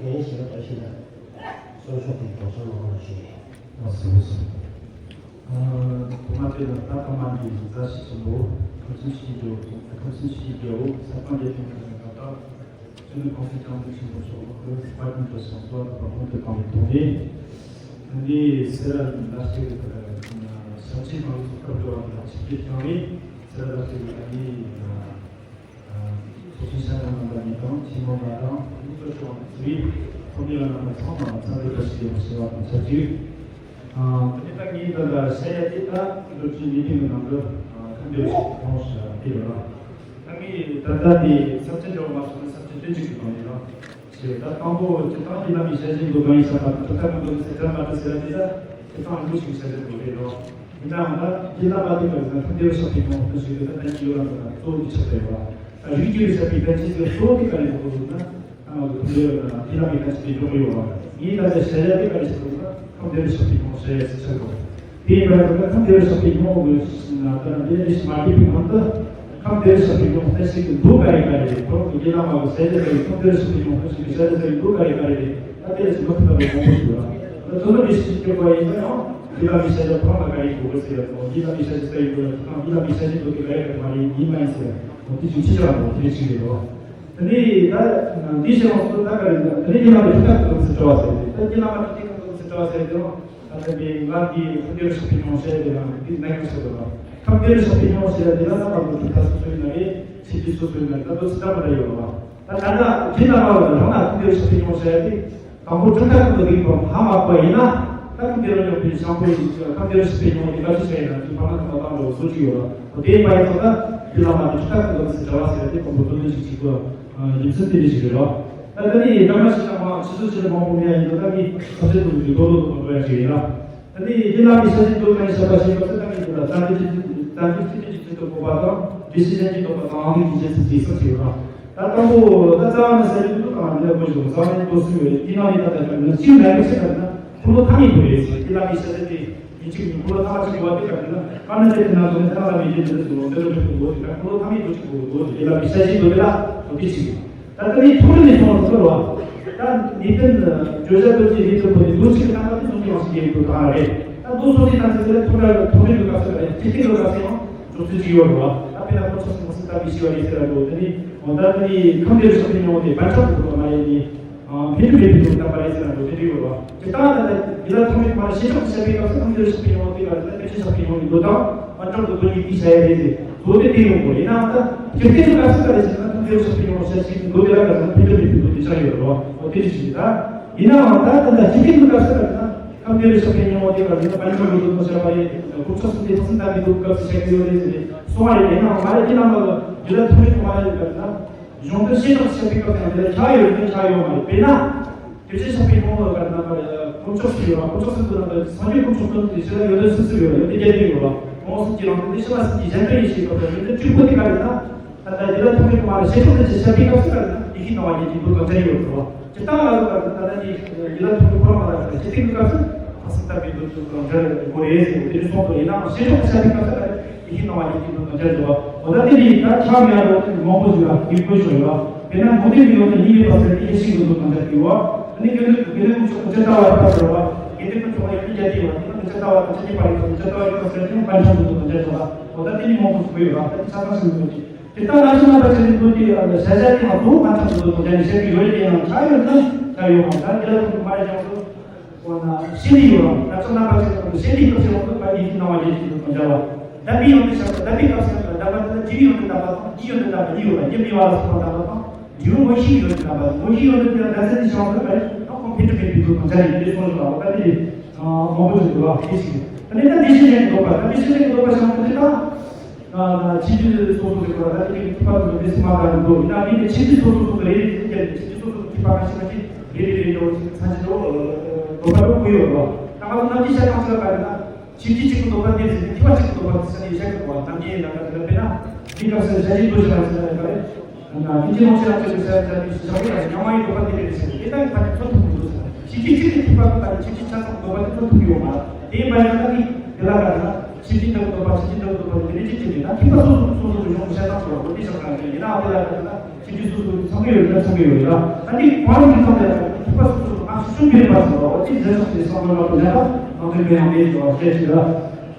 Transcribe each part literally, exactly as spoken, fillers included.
ངས་ཞེས་པ་ཞིག་ལ། གསོལ་ཕྱོགས་ཀྱི་དགོངས་ཞུ་ལོ་ཞེས། ཨ་སོ་སོ། ཐོག་མ་དེ་ལ་ད་ཐོག་མ་འདི་མཛའ་བཤེས་ཆེན་པོ་ཁམས་ཚན་ཆིབས་བསྒྱུར་ཁམས་ཚན་ཆིབས་བསྒྱུར་ས་ཁང་རྒྱལ་ཁྱོན་གྱི་ལ་ད་ལྟ་ཆེན་མོ་ཁོང་ཚོའི་ཀྲང་ཏུ་ཆེན་པོ་སོགས་ལ་ཁོའི་དཔལ་ལྡན་དུ་སོང་ཚོགས་པ་ཁོང་དུ་བཏང་བའི་ཐོག་ནས། ད་འདི་སེ་ར་ལ་ཞིག་གི་ས་ཆའི་མང་ཚོགས་སྐབས་འགྲོ་བ་དང་ཆིབས་བསྒྱུར་བཏང་བས་སེ་ར་ལ་ཞིག་གི་ད་འདི། ཚོགས་ཆེན་ཤར་ནང་རྣམ་པ་གཉིས་དང་ཆེན་མོ་ལྔ་དང་ལྷུན་གྲུབ་ཆོས་དབང་གཙོས་ཚོགས་མི་ལ་རྣམ་པ་ཚང་མ་འཚམས་འདྲི་བཀྲ་ཤིས་བདེ་ལེགས་ཞུ་བ་དང་ཆབས་ཅིག་ཨ་ད་ནི་ད་ངས་ད་ལྟ་བཤད་ཡ་དེ་ད་འགྲོ་ཆུ་མི་མཐུན་གྱི་ནང་དུ་ཁམས་བདེ་བ་ཞིག་ཁོང་ཞིག་ལ་བལྟས་ཡོད་ལ། ད་ངས་ད་ལྟ་དེ་ས་བཅད་འདྲ་བོ་མ་སོང་ན་ས་བཅད་དོན་གཅིག་གི་སྒང་ནས་ལ། ཞེས་ད་དང་པོ་སྤྱིར་བཏང་གི་བླ་མའི་ཞལ་བཞེས་འདུག་གང་ཡིན་ས་དང་གྲུབ་མཐའ་གང་འདུག་ཟེར་དྲན་མ་དྲན་ཟེར་ཡ་དེ་ད་སྤྱིར་བཏང་ལུགས་ཤིག་བཤད་ཟེར་དགོས་རེད་རོ། ཡིན་ནའང་ད་རྒྱུད་བླ་མ་དེ་ག་རེ་ཟེར་ན་ཐུགས་བདེ་བ་ཞབས་པད་སྐྱོང་བ་ཞིག་རེད། ད་ལྟ་ཡོད་ལ་འདུག་ན་གཙོ་བོ་དེ་ཆགས་པ་ཡོད་ལ། ད་རིགས་རྒྱུད་ལ་བཤད་པའི་ཕན་ཆད་ཀྱི་གཙོ་བོ་དེ་ག་རེ་འདུག་ཟེར་ན་ད་ང་ཚོ་ཐུགས་བདེ་བ་དང་རྒྱུད་བླ་མའི་ཕན་ཆད་དེ་འཇོག་གི་ཡོད་ལ། ངས་ད་ལྟ་བཤད་ཡ་དེ་ག་རེ་ཟེར་འདུག་ན་ཐུགས་བདེ་བ་ཞབས་པད་སྐྱོང་བ་ཞེས་ཟེར་ཆགས་འདུག་དེ་ཡིན་པ་ཡིན་ན་ཁམས་བདེ་བའི་ཞབས་པད་སྐྱོང་བའི་ན་ད་ལྟ་འདི་ཞིག་མ་སྐྱེས་པའི་སྔོན་དུ་ཁམས་བདེ་བའི་ཞབས་པད་སྐྱོང་བསྟན་བཤིག་གི་འདུག་ག་རེ་ག་རེ་རེད། ཁོ་རང་གི་རྒྱུད་བླ་མ་གི་ཟས་བཅད་ཟ་ཡི་ཁམས་བདེ་བའི་ཞབས་པད་སྐྱོང་བསྟན་བཤིག་གི་ཟས་བཅད་ཟ་ཡི་འདུག་ག་རེ་ག་རེ་རེད། ད་དེ་ལ་ཞིག་མ་ཐུབ་པ་རེད་མང་པོ་ཞིག་ཡོད་ལ། ད་དོན་དུ་མི་ཞིག་སྐྱེ་བ་ཡིན་ན་ཡང་རྒྱུད་བླ་མའི་ཞལ་བྱ་ཁོ་རང་ལ་ག་རེ་དགོས་གི་ཟེར་ཡ་དང་རྒྱུད་བླ་མའི་ཞལ་བྱ་ཟ་ཡི་འདུག་ལ་ཁོ་རང་རྒྱུད་བླ་མའི་ཞལ་བྱ་འདུག་གི་ག་རེ་ག་རེ་མ་རེད་ཡིན་མ་ཡིན་ཟེར་ཡ་དང་དེ་ཞིག་ཕྱི་ཆ་རང་དང་དེ་ཞིག་རེད་རོ། དེ་ནས་ད་འདི་ཞེས་པ་སོགས་ད་ག་རེ་འདུག་དེ་ནས་རྒྱུད་བླ་མའི་ཁྲིམས་ཐག་གི་འདུག་ཟེར་བྲོ་བ་ཟེར་ཏེ་ད་རྒྱུད་བླ་མ་ཁྲིམས་ཐག་གི་འདུག་ཟེར་བྲོ་བ་ཟེར་ཏེ། ད་ལྟ་དེ་ང་འདི་ཁམས་བདེ་བའི་ཞབས་པད་སྐྱོང་བྱས་ཏེ་ང་འདི་ནང་གི་ཟེར་དགོས་ལ། ཁམས་བདེ་བའི་ཞབས་པད་སྐྱོང་བྱས་ཏེ་ལ་ད་ང་ཚོ་གྲུབ་མཐའ་སོ་སོའི་ནང་རེད། ཆིབས་བསྒྱུར་སོ་སོའི་ནང་རེད། ད་ལྟ་ཚིག་ཐག་མ་རེད་ཡོད་ལ། ད་ད་ལྟ་རྒྱུད་ལ་མ་ལ་རང་ལ་ཁམས་བདེ་བའི་ཞབས་པད་སྐྱོང་བྱས་ཏེ་དང་པོ་གྲུབ་མཐའ་ཀུན་ཏུ་རིགས་པ་ཧ་མ་གོ་བ་ཡིན་ན། ད་ཁམས་བདེ་བ་སྐྱོང་བའི་བྱང་པོ་ཡིན་ཁམས་བདེ་བའི་ཞབས་པད་སྐྱོང་བ་དེ་ག་ཚོད་བྱས་ཡིན་ན་དེ་ཕ་མ་དང་མ་པང་འགྲོ་བཟོ་གི་ཡོད་ལ། འོ་དེ་ཡིན་པ་ཡིན་ཙང་ད་རྒྱུད་ལ་མ་དེ་གྲུབ་མཐའ་ཀུན་ཏུ་རིགས་པ་ཟེར་བ་དེ་དང་པོ་དོན་ལྡན་ཞིག་གཅིག་པ། རྒྱུ་མཚན་དེ་འདྲ་ཞིག་རེད་རོ། ད་ལྟ་ནི་སྒྲ་མ་ཞིག་དང་མ་ཕྱི་སོ་ཕྱི་ལ་མང་པོ་མེད་ཡ་ཡིན་ན་ད་ནི་ས་ཆེན་དུ་འཇུག་རྡོ་རོ་དུ་འགྲོ་ཡ་ཞིག་ཡིན་ན། ད་ནི་རྒྱུད་ལ་མི་ས་ཆེན་དུ་གང་ཞབས་པ་ཞིག་པ་ཚེ་ད་ནི་དུ་ལ་བཙན་གྱི་བཙན་གྱི་ཚིག་གི་ཚིག་ཏུ་གོ་བ་དང་རྒྱུ་ཤེས་ཅན་གྱི་རྟོག་པ་དང་ཨང་ཀི་རྒྱུ་ཅན་ཚིག་གི་ས་ཆེན་ཡོད་ན། ད་དང་པོ་ད་རྩ་བ་ནས་ས་ཆེན་དུ་དང་འདི་ལ་གོ་ཞིག་རྩ་བ་ནས་དུ་སུ་ཡོད་རེད། དེ་ནང་ནས་ད་ལྟ་ན་ཅིའུ་ནའི་ཤེས་ད་ན་འཁོར་ལོ་ཐ་མའི་དུ་རེད། རྒྱུད་ལ་མི་ས་ཆེན་དེ། ཡིན་གཅིག་མིན་འཁོར་ལོ་ཐ་མ་གཅིག་ཡོད་པ་དེ་ག་རེ་ན་ཀ་ན་ཅེ་ཏི་ན་ཟོ་ནས་ཐ་ན་ལ་མི་རྒྱུ་འདི་ཚོ་འདི་ལ་འཁོར་ལོ་ཐ་མའི་དུ་གཅིག་གོ་དགོས་དེ་ཀ་འཁོར་ལོ་ཐ་མའི་དུ་གཅིག་གོ་དགོས་དེ་རྒྱུད་ལ་མི་ས་ཆེན་དུ་དེ་ལ་འོ་དེ་གཅིག་ད་ལྟ་ནི་ཐུགས་རེ་ནས་སོང་བ་ཚོ་བ། ད་ནི་ཏན་བརྗོད་བྱ་དོན་གྱི་རིགས་དུ་བོ་ནི་དུ་གཅིག་ཐ་མ་དེ་ཚོ་གི་བ་ཞིག་ཡིན་དུ་ད་རེད། ད་དུ་སོ་སི་ཐམས་ཅད་དེ་ལ་ཐུགས་ར་ཐུགས་རེ་དུ་ག་ས་རེད། ཅི་ཐིག་དུ་ག་ས་ཡང་འགྲོ་ཚུལ་གཅིག་ཡོད་རེད་བ། ད་དཔེར་ན་ཁོ་ཚོ་སོ་སི་ད་མི་ཤི་བ་རེད་ཟེར་ར་འགྲོ་དེ་ནི་འོ་ད་དེ་ནི་ཁམས་བདེ་བའི་ཞབས་པད་སྐྱོང་བ་དེ་བར་ཆད་དུ་འགྲོ་བ་མ་ཡིན་ནི། ཨ་ཕན་ཚུན་མེད་པའི་དོན་དམ་པ་རེད་ཟེར་ན་འགྲོ་དེ་འདྲ་ཡོད་རེད་བ། དེ་ལྟར་ད་ལྟ་འདི་ལ་ཐོག་མའི་མ་ལ་བྱེ་བྲག་ཏུ་བཤད་པའི་སྐབས་སུ་ཐམས་ཅད་ཞབས་པད་སྐྱོང་བ་དེ་ག་རེ་ན་ཕན་ཆད་ཞབས་པད་སྐྱོང་བའི་མདོ་དང་མ་འགྲོ་དུ་དོན་གཉིས་ཀྱི་བྱ་ཡ་རེད་ཟེར་མདོ་དེ་དེ་ཡོང་དགོས་ཡིན་ནའང་ད་དེ་སྐད་དུ་སྐབས་སུ་ག་རེ་ཟེར་ན་ཐམས་ཅད་ཞབས་པད་སྐྱོང་བ་བཤད་ཞིག་མདོ་དེ་ལ་ག་རེ་ན་ཕན་ཚུན་མེད་པའི་དོན་དེ་ཆགས་ཡོད་རེད་བ། འོ་དེ་རེད་ཞིག་ད་ཡིན་ནའང་ད་ད་ལྟ་དེ་སྐད་དུ་སྐབས་སུ་ག་རེ་ན་ཐམས་ཅད་ཞབས་པད་སྐྱོང་བ་དེ་ག་རེ་ན་མ་འགྲོ་དུ་དོན་བྱ་བ་ཡིན་ཁོ་ཚོ་སུ་དེ་ཐོག་སུ་ད་མི་འདུག་སྐབས་སུ་བཤད་ཀྱི་ཡོད་རེད་ཟེར་ནས་སོང་བ་རེད། ཡིན་ནའང་མ་རེད་དེ་ནང་ལ་ཡོད་ད་ཐམས་ཅད་མ་རེད་ག་རེ་ན། གཞུང་དོན་བཤད་སྟངས་བཤད་པའི་སྐབས་ཀྱང་དེ་ལ་ཆགས་ཡོད་མེད་ཆགས་ཡོད་མ་རེད། དཔེར་ན། དེ་བཞིན་བཤད་པའི་ངོ་བོ་ལ་ན་དཀོན་མཆོག་ཟེར་ཡོད་པ། དཀོན་མཆོག་ཟེར་དུས་ན་སངས་རྒྱས་དཀོན་མཆོག་དོན་དེ་ཕྱི་ལ་ཡོད་དོན་སུ་ཟེར་ཡོད་པ་ཡོད་དེ་རྒྱལ་དོན་ཡོད་པ། ངོ་བོ་གསུམ་གྱི་རང་དོན་དེ་ཕྱི་མ་གསུམ་གྱི་གཞན་དོན་ཡིན་ཞེས་པ་དང་ཡོན་ཏན་དྲུག་པོ་དེ་ག་རེ་ན། ད་ལྟ་འདི་ལ་ཐུག་པའི་མ་ལ་བཤད་སྟངས་དེ་བཤད་པའི་སྐབས་སུ་ག་རེ་ན་ཡེ་ཤེས་སྣང་བ་ཡིན་གྱི་འདུག་དང་འབྲེལ་ཡོད་པ། སྤྱིར་བཏང་ལ་ལུགས་ལ་ད་ལྟ་འདི་འདི་ལ་ཐུག་པའི་མ་ལ་བཤད་པའི་སྐབས་སུ་ཕ་སུམ་ལྟ་བུའི་འདུ་ཚུལ་དང་འབྲེལ་དགོས་རེད་ཟེར་དེ་རིང་སོང་དུ་ཡིན་ནའང་བཤད་སྟངས་བཤད་པའི་སྐབས་སུ་ག་རེ། ཡེ་ཤེས་སྣང་བ་ཡིན་གྱི་འདུག་དང་འབྲེལ་འདུག་འོ་ད་དེ་ནི་ད་ཆ་མེད་ཡ་རོགས་དེ་མང་པོ་ཞིག་ལ་ཡིད་དགོས་བྱུང་ཡོད། དེ་ན་མུ་སྟེགས་ཀྱི་ཡོན་ཏན་གཉིས་མེད་པ་ཟེར་ཏེ་ཡེ་ཤེས་ཀྱི་འདུག་དང་འབྲེལ་གྱི་ཡོད། དེ་ནི་དགེ་འདུན་དགེ་འདུན་ཀུན་སྤྱོད་ཀུན་སྤྱོད་ལྟ་བ་ཡོད་པ་ཟེར་བ། དགེ་འདུན་ཀུན་སྤྱོད་ཡོན་ཏན་བརྒྱད་དེ་ཡོད། དེ་ནི་ཀུན་སྤྱོད་ལྟ་བ་དང་སྤྱོད་ཉིད་པ་ཡོད། ཀུན་སྤྱོད་ལྟ་བ་ཡོད་པ་ཟེར་ཏེ་པཎ་ཆེན་འདུག་དང་འབྲེལ་འདུག་འོ་ད་དེ་ནི་མང་པོ་ཞིག་ཡོད་ར། དེ་ནི་ཆ་ཚང་ཞིག་འདུག་ཅིག་དེ་ལྟར་ན་ཤི་ན་པ་ཆེན་པོའི་མདོ་དེ་ཡང་བཤད་བྱ་དེ་ཡང་དུ་མ་འཁྲབ་འདུག་དང་འབྲེལ་བཤད་ཀྱི་ཡོད་རེད། དེ་ཡང་ཆ་ཡོད་ན་ཆ་ཡོད་མ་ད་དེ་ལ་དུ་མ་རེ་ཀྱང་དུ། འོ་ན་ཤེས་རིག་ཡོད་རང་ད་ཚོ་རྣམ་པ་ཅན་དུ་ཤེས་རིག་སྐབས་ཤེས་པ་དུ་པ་ཡིད་ཀྱི་སྣང་བ་ཡིད་ཀྱི་དུ་དང་འཇལ་བ། ལྡན་པའི་ཡོན་ཏན་ཤར་བ་ལྡན་པའི་སྐབས་ཤར་བ་ལྡན་པ་དེ་ལ་དྲི་བའི་ཡོན་ཏན་ལྡན་པ་དང་དྲིའི་ཡོན་ཏན་ལྡན་པ་གཉིས་ཡོད་ལ་ཉེ་བའི་བ་ལ་སོགས་པ་ལྡན་པ་དང་དྲི་བའི་ངོ་ཤེས་ཀྱི་ཡོན་ཏན་ལྡན་པ་དང་ངོ་ཤེས་ཡོན་ཏན་དེ་ལ་ལྡན་ཚད་དེ་ཤེས་པ་དུ་པ་ཡིད་ཀྱི་སྣང་བ་ཡིད་ཀྱི་དུ་དང་འཇལ་ཡིན་དེ་སོང་ཞིག་ལ་འོ་ད་དེ་ལས་མང་པོ་ཞིག་འདུག་བ་ཤེས་ཤིག་ད་ནི་ད་དེ་ཤེས་ཅན་གྱི་འདོད་པ་ད་དེ་ཤེས་ཅན་གྱི་འདོད་པ་ཤེས་པ་དེ་དང་། ཆོས་བརྒྱུད་སོ་སོ་ཟེར་བ་ལ་ད་དེ་གི་ཐེག་པ་དེ་ཚོ་མི་སེམས་མ་དགའ་རུ་འགྲོ་ཡིན་ན་དེ་གི་ཆོས་བརྒྱུད་སོ་སོ་སོ་སོ་རེ་རེ་ཟེར་ཏེ་ཆོས་བརྒྱུད་སོ་སོ་ཐེག་པ་ཁ་ཤས་ཁ་ཤས་རེ་རེ་རེ་འགྲོ་ཚན་ཆེན་འགྲོ་འདོད་པ་འགྲོ་དགོས་ཡོད་རེད། ད་ང་ཚོ་ནམ་རྒྱུན་བཤད་སྟངས་ཅིག་ལ་བལྟས་ན་ཆོས་བརྒྱུད་གཅིག་གི་འདོད་པ་འདི་ཟེར་ཏེ་ཐེག་པ་གཅིག་གི་འདོད་པ་འདི་ཟེར་ནས་བཤད་དགོས་པ་ནམ་རྒྱུན་ཡིན་ན་ད་དེ་ལ་དཔེར་ན་འདི་སྐབས་སུ་ཞལ་བཞེས་རྡོ་རྗེ་ལ་ཟེར་ན་ག་རེ། ཨ་ནི་ཅི་ལོང་ཆེ་རང་ཆེ་བའི་ས་ཡ་ཆ་དེ་ཞག་པོ་ཡང་ཉམས་མ་ཡིན་འགྲོ་བ་དེ་རེད་ཟེར་ཏེ་ད་ཡིན་ཕ་དེ་ཚོ་ཐུག་མི་འདུག་ཟེར། ཆོས་བརྒྱུད་གཅིག་གི་ཐེག་པ་ཀུན་ལ་ཆོས་བརྒྱུད་ཆ་ཚང་འགྲོ་བ་དེ་ཚོ་ཐུག་ཡོད་མ་རེད། དེ་ཡིན་པ་ཡིན་ན་ནི་དེ་ལ་ག་རེ་ན་ཆོས་བརྒྱུད་ལྟ་བུ་འགྲོ་བ་ཆོས་བརྒྱུད་ལྟ་བུ་འགྲོ་བ་དེ་རེད་ཅེས་བྱས་ནས་ད་ཐེག་པ་སོ་སོ་སོ་སོ་གི་གཞུང་གི་བཤད་སྟངས་སུ་ལ་གོ་དེ་ཞག་ག་རེ་ཡིན་ན་དེ་ལ་ག་རེ་ན་ཆོས་བརྒྱུད་སོ་སོ་གི་ཚང་གི་ཡོད་ན་ཚང་གི་ཡོད་ཡ། ད་ནི་གོང་རིམ་གྱི་ཚང་དེ་ལ་ག་རེ། ཐུབ་པ་སོ་སོ་ང་ཤུགས་ཆུང་གི་རེད་པ་ཟེར་བ་འོ་དེ་རྗེས་སོགས་ཀྱི་བསམ་བློ་ལ་དོ་ལེན་པ་ནང་དོན་མེད་ཡང་མེད་ཅེས་པ་ཞེས་བྱས་ལ།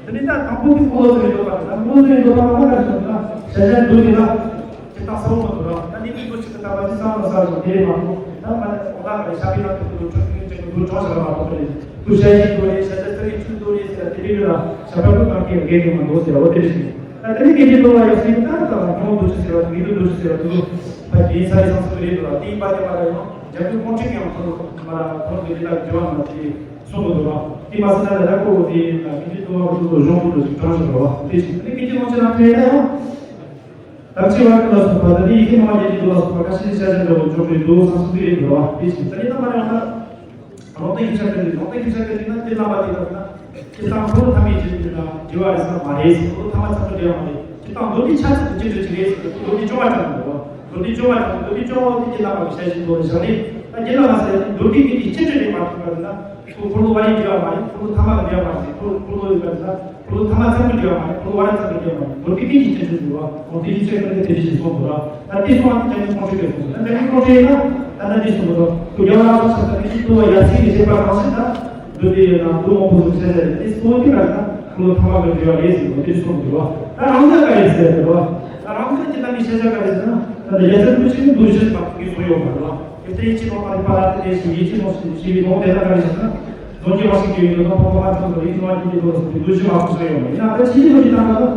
དེ་ནི་ད་དང་པོ་དེ་ཀུན་སློང་ཚོའི་འདོད་པ་རེད། ད་ཀུན་སློང་ཚོའི་འདོད་པ་ལ་མ་ག་རེ་ཟེར་ན་ཤ་ཤ་འདུག་ནི་ལ། ཇི་ལྟར་གསལ་བོ་མ་འདུག་ར། ད་ནི་མི་འདུག་ཅིག་གི་ལྟ་བ་ནི་གསང་ལ་གསལ་ཞིང་དེ་རེད་མ་གཏོགས། ད་མ་ནི་འོ་ད་ག་རེ་ཞབས་པའི་ནང་དུ་འདུག་ཆོས་ཀྱི་ཅིག་འདུག་གྲོང་ཞབས་ལ་མ་གཏོགས་རེད། འདུག་ཤ་ཤིང་འདུག་རེད། ཤ་ཤ་ཚ་བའི་ཆུ་འདུག་རེད་ཟེར་ད་དེ་རིགས་ལ་ཞབས་པ་ཀུན་གང་གིས་འགལ་གྱི་མ་འདུག་ཟེར་བ་དེ་རེད་ཞིང་། ད་དེ་ནི་དགེ་འདུན་འདུལ་བ་ཡབ་སྲས་ད་ད་ལ་ཁོང་འདུག་ཅི་ཟེར་བ་དགེ་འདུན་འདུག་ཅི་ཟེར་བ་དེ་ཚོ་ཕ་གིའི་ས་ཡི་སང་སུ་རེད་འདུག་ལ། དེའི་པ་དེ་པ་ལ་ཡང་རྒྱ་མི་ཁོང་ཁྲིད་ཀྱང་ཁོང་མ་ལ་ཁོང་གི་ལས་ལ་འགྱུར་བ་མ་དེ་གསུང་གི་འདུག་ལ། དེ་མ་ཟད་ད་ལ་ད་ཁོ་དེ་དགེ་འདུན་འདུལ་བ་ཁོ་ཚོ་གཞུང་ཁོ་ཚོ་ཞིག་དྲངས་ཞིག་རེད་བ། དེ་ཞིག་དེ་ནི་དགེ་འདུན་ཁོང་ཚོ་ལ་ཕེབས་ན་ཡང་། དམ་ཆོས་བར་དུ་ལ་སོགས་པ་ད་ནི་ཡི་གེ་མ་ཡེ་ཏི་དུ་ལ་སོགས་པ་ཁ་ཤས་བཤད་བཞིན་འདྲ་བོ་འཇོག་པའི་འདུག་བསམ་སོང་གི་ཡིན་འདུག་བ། དེ་བཞིན་ད་ནི་ད་མ་རེད་བ། རང་སྟེང་གི་ཆ་དེ་ནི་རང་སྟེང་གི་ཆ་དེ་ནི་ད་ནི་ལམ་པ་དེ་ལ་ན་དེ་དང་འཁོར་ལོ་ཐ་མའི་རྗེས་ལ་འབྲེལ་བ་རེད་ཟེར་བ་མ་རེད། འཁོར་ལོ་ཐ་མ་ཚང་མ་འབྲེལ་བ་མ་རེད། དེ་དང་མདོ་སྡེ་ཆ་ཚང་དུ་ཅི་འདྲ་ཅིག་རེད་ཟེར་ན་མདོ་སྡེ་བཅོ་ལྔ་ཙམ་འདུག་བ། མདོ་སྡེ་བཅོ་ལྔ་ཙམ་མདོ་སྡེ་བཅོ་ལྔ་དེ་དེ་ལམ་པ་གི་བཤད་བཞིན་འདུག་བཞག་ནས་ད་དེ་ལ་མ་ཟེར་ན་མདོ་སྡེ་དེ་གི་སྤྱི་འགྲོས་རེད་མ་གཏོགས་པ་རེད་ན། ཁོ་འཁོར་ལོ་བར་ཡི་འབྲེལ་བ་མ་རེད། འཁོར་ལོ་ཐ་མ་ལ་འབྲེལ་བ་མ་རེད། འཁོར་འཁོར་ལོ་ཡི་བར་ན་འཁོར་ལོ་ཐ་མ་ཚང་གི་འབྲེལ་བ་མ་རེད། འཁོར་ལོ་བར་ཚང་གི་འབྲེལ་བ་མ་རེད། མདོ་སྡེ་གི་ཆོས་ཀྱི་དེ་བཞིན་གསུངས་འདུག་ལ། ད་དེ་གསུངས་པ་དེ་ཅང་གི་ཁོང་ཁྲོ་སྐྱེ་སོང་། ད་ཅང་གི་ཁོང་ཁྲོ་ཡིན་ན་ད་ལྟ་འདི་གསུངས་འདུག་ཁོ་རྒྱལ་བ་རང་སོ་ཆགས་ད་དེ་ཅི་ཏུ་བ་ཡ་སི་གི་བཤད་པ་གང་ཞིག་ད་མདོ་སྡེ་ཡོད་ན་མདོ་མང་པོ་ཟུར་བཤད་ཟེར་དེ་གསུངས་དེ་ག་ད་འཁོར་ལོ་ཐ་མ་གི་འབྲེལ་བ་རེད་ཟེར་བ་དེ་གསུངས་འདུག་ད་རང་ཚོ་ག་རེ་ཟེར་འདུག་ད་རང་ཚོ་ཅི་ད་མི་བཤད་ཆ་ག་རེ་ཟེར་ན་ད་ལྟ་རྒྱལ་སྲས་ཀུན་ཤེས་ཀྱི་མདོ་བཞི་པ་གི་གསུངས་ཡོད་མ་རེད་ལ། དེ་ལྟར་ཡིད་ཆེས་མ་པ་རིག་པ་ལ་དེ་ལས་ཞིག་ཡིད་ཆེས་མ་ཞིག་ཞིག་གི་ནོར་དེ་ལ་ག་རེ་ཞིག་ན། རྫོང་གི་བ་ཞིག་གི་ཡོད་དོ་ཕ་མ་ཚང་དུ་ཡིད་ཆེས་མ་ཞིག་གི་ལོ་ཞིག་གི་ལུས་ཞིག་མ་ཞིག་ཡོད་མ་ཡིན་ན་ད་ཕྱི་ཡིད་ལོ་ཞིག་ཐང་ལ།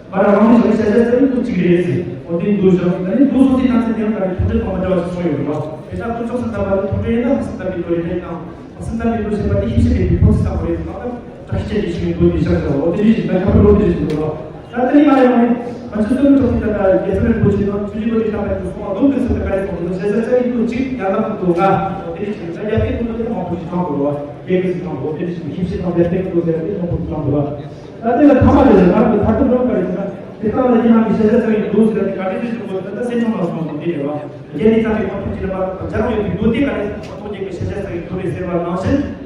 ང་རང་རང་གི་ཞིག་བཤད་བཤད་ཚར་ཡིན་དུ་གཅིག་རེད་ཟེར། འོ་དེ་འདུག་བཞག་ད་ནི་འདུག་སོང་དེ་ན་ཚེ་དེ་ཡང་ག་རེ་ཐུགས་རྗེ་དང་མ་འདྲ་བ་ཞིག་སོང་ཡོད་རེད་བ། དེ་ལྟར་ཀུན་རྫོགས་སུ་ལྟ་བ་ནི་ཐུགས་རྗེ་ཡིན་ན་ལྷག་བསམ་ལྟ་བུའི་ལོ་རེ་རེ་དང་ལྷག་བསམ་ལྟ་བུའི་ལོ་ཞེས་པ་དེ་ཤེས་བྱེད་པའི་ཕོ་ཚིག་ཙམ་པོ་རེད། ད་ལྟ་བཀྲ་ཤིས་ཅན་གྱི་ཞིག་ཡིན་དུ་དེ་བཞག་ཟེར་བ་འོ་དེ་ནི་ཞིག་ད་ཁྱབ་པ་ལོ་དེ་ཞིག་འདུག་བ། ད་ལྟ་ནི་མ་ཡོང་ནས་ང་ཚོའི་བསམ་བློ་ཐོག་ཏུ་ད་ལྟ་རྒྱལ་ཚབ་རིན་པོ་ཆེ་དང་ཆོས་རྗེ་བཀའ་བརྒྱུད་བསྟན་པ་དེ་གསུང་བ་ལུང་གི་ཚུལ་དུ་ག་རེ་གསུངས་འདུག་ཞེས་ཟེར་ཚེ་ཡིན་དུ་གཅིག་ཡང་ལབ་འདུག་ང་དེ་ཞིག་ད་རྒྱ་སྐད་ཀུན་ཏུ་དེ་མང་པོ་ཞིག་བཏང་དགོས་བ། རྒྱལ་ཁབ་ཞིག་བཏང་དགོས་དེ་ཞིག་ཤེས་བྱེད་དང་རྒྱ་སྐད་ཀུན་ཏུ་ཟེར་དེ་མང་པོ་ཞིག་བཏང་དགོས་བ། ད་དེ་ལ་ཐ་མ་རེ་རེ་ང་གི་ཐ་ཐུབ་རང་ག་རེ་ཟེར་ན་དེ་ལྟ་ལ་ཡིན་ནམ་གྱི་ཤེས་བྱ་ཚ་བའི་འདུག་ཟེར་ཏེ་ག་དེ་ཞིག་འདུག་ད་ལྟ་སེམས་ཆུང་ལ་སོང་དང་དེ་རེད་བ། རྒྱལ་ནི་ཚ་བའི་ཁོང་ཐུགས་ཀྱི་རེ་བ་དང་སྦྱར་ཡོད་པའི་མདོ་སྡེ་ག་རེ་ཁོང་ཐུགས་རྒྱལ་གྱི་ཤེས་བྱ་ཚ་བའི་འདུག་རེད་ཟེར་བ་ནང་བཞིན།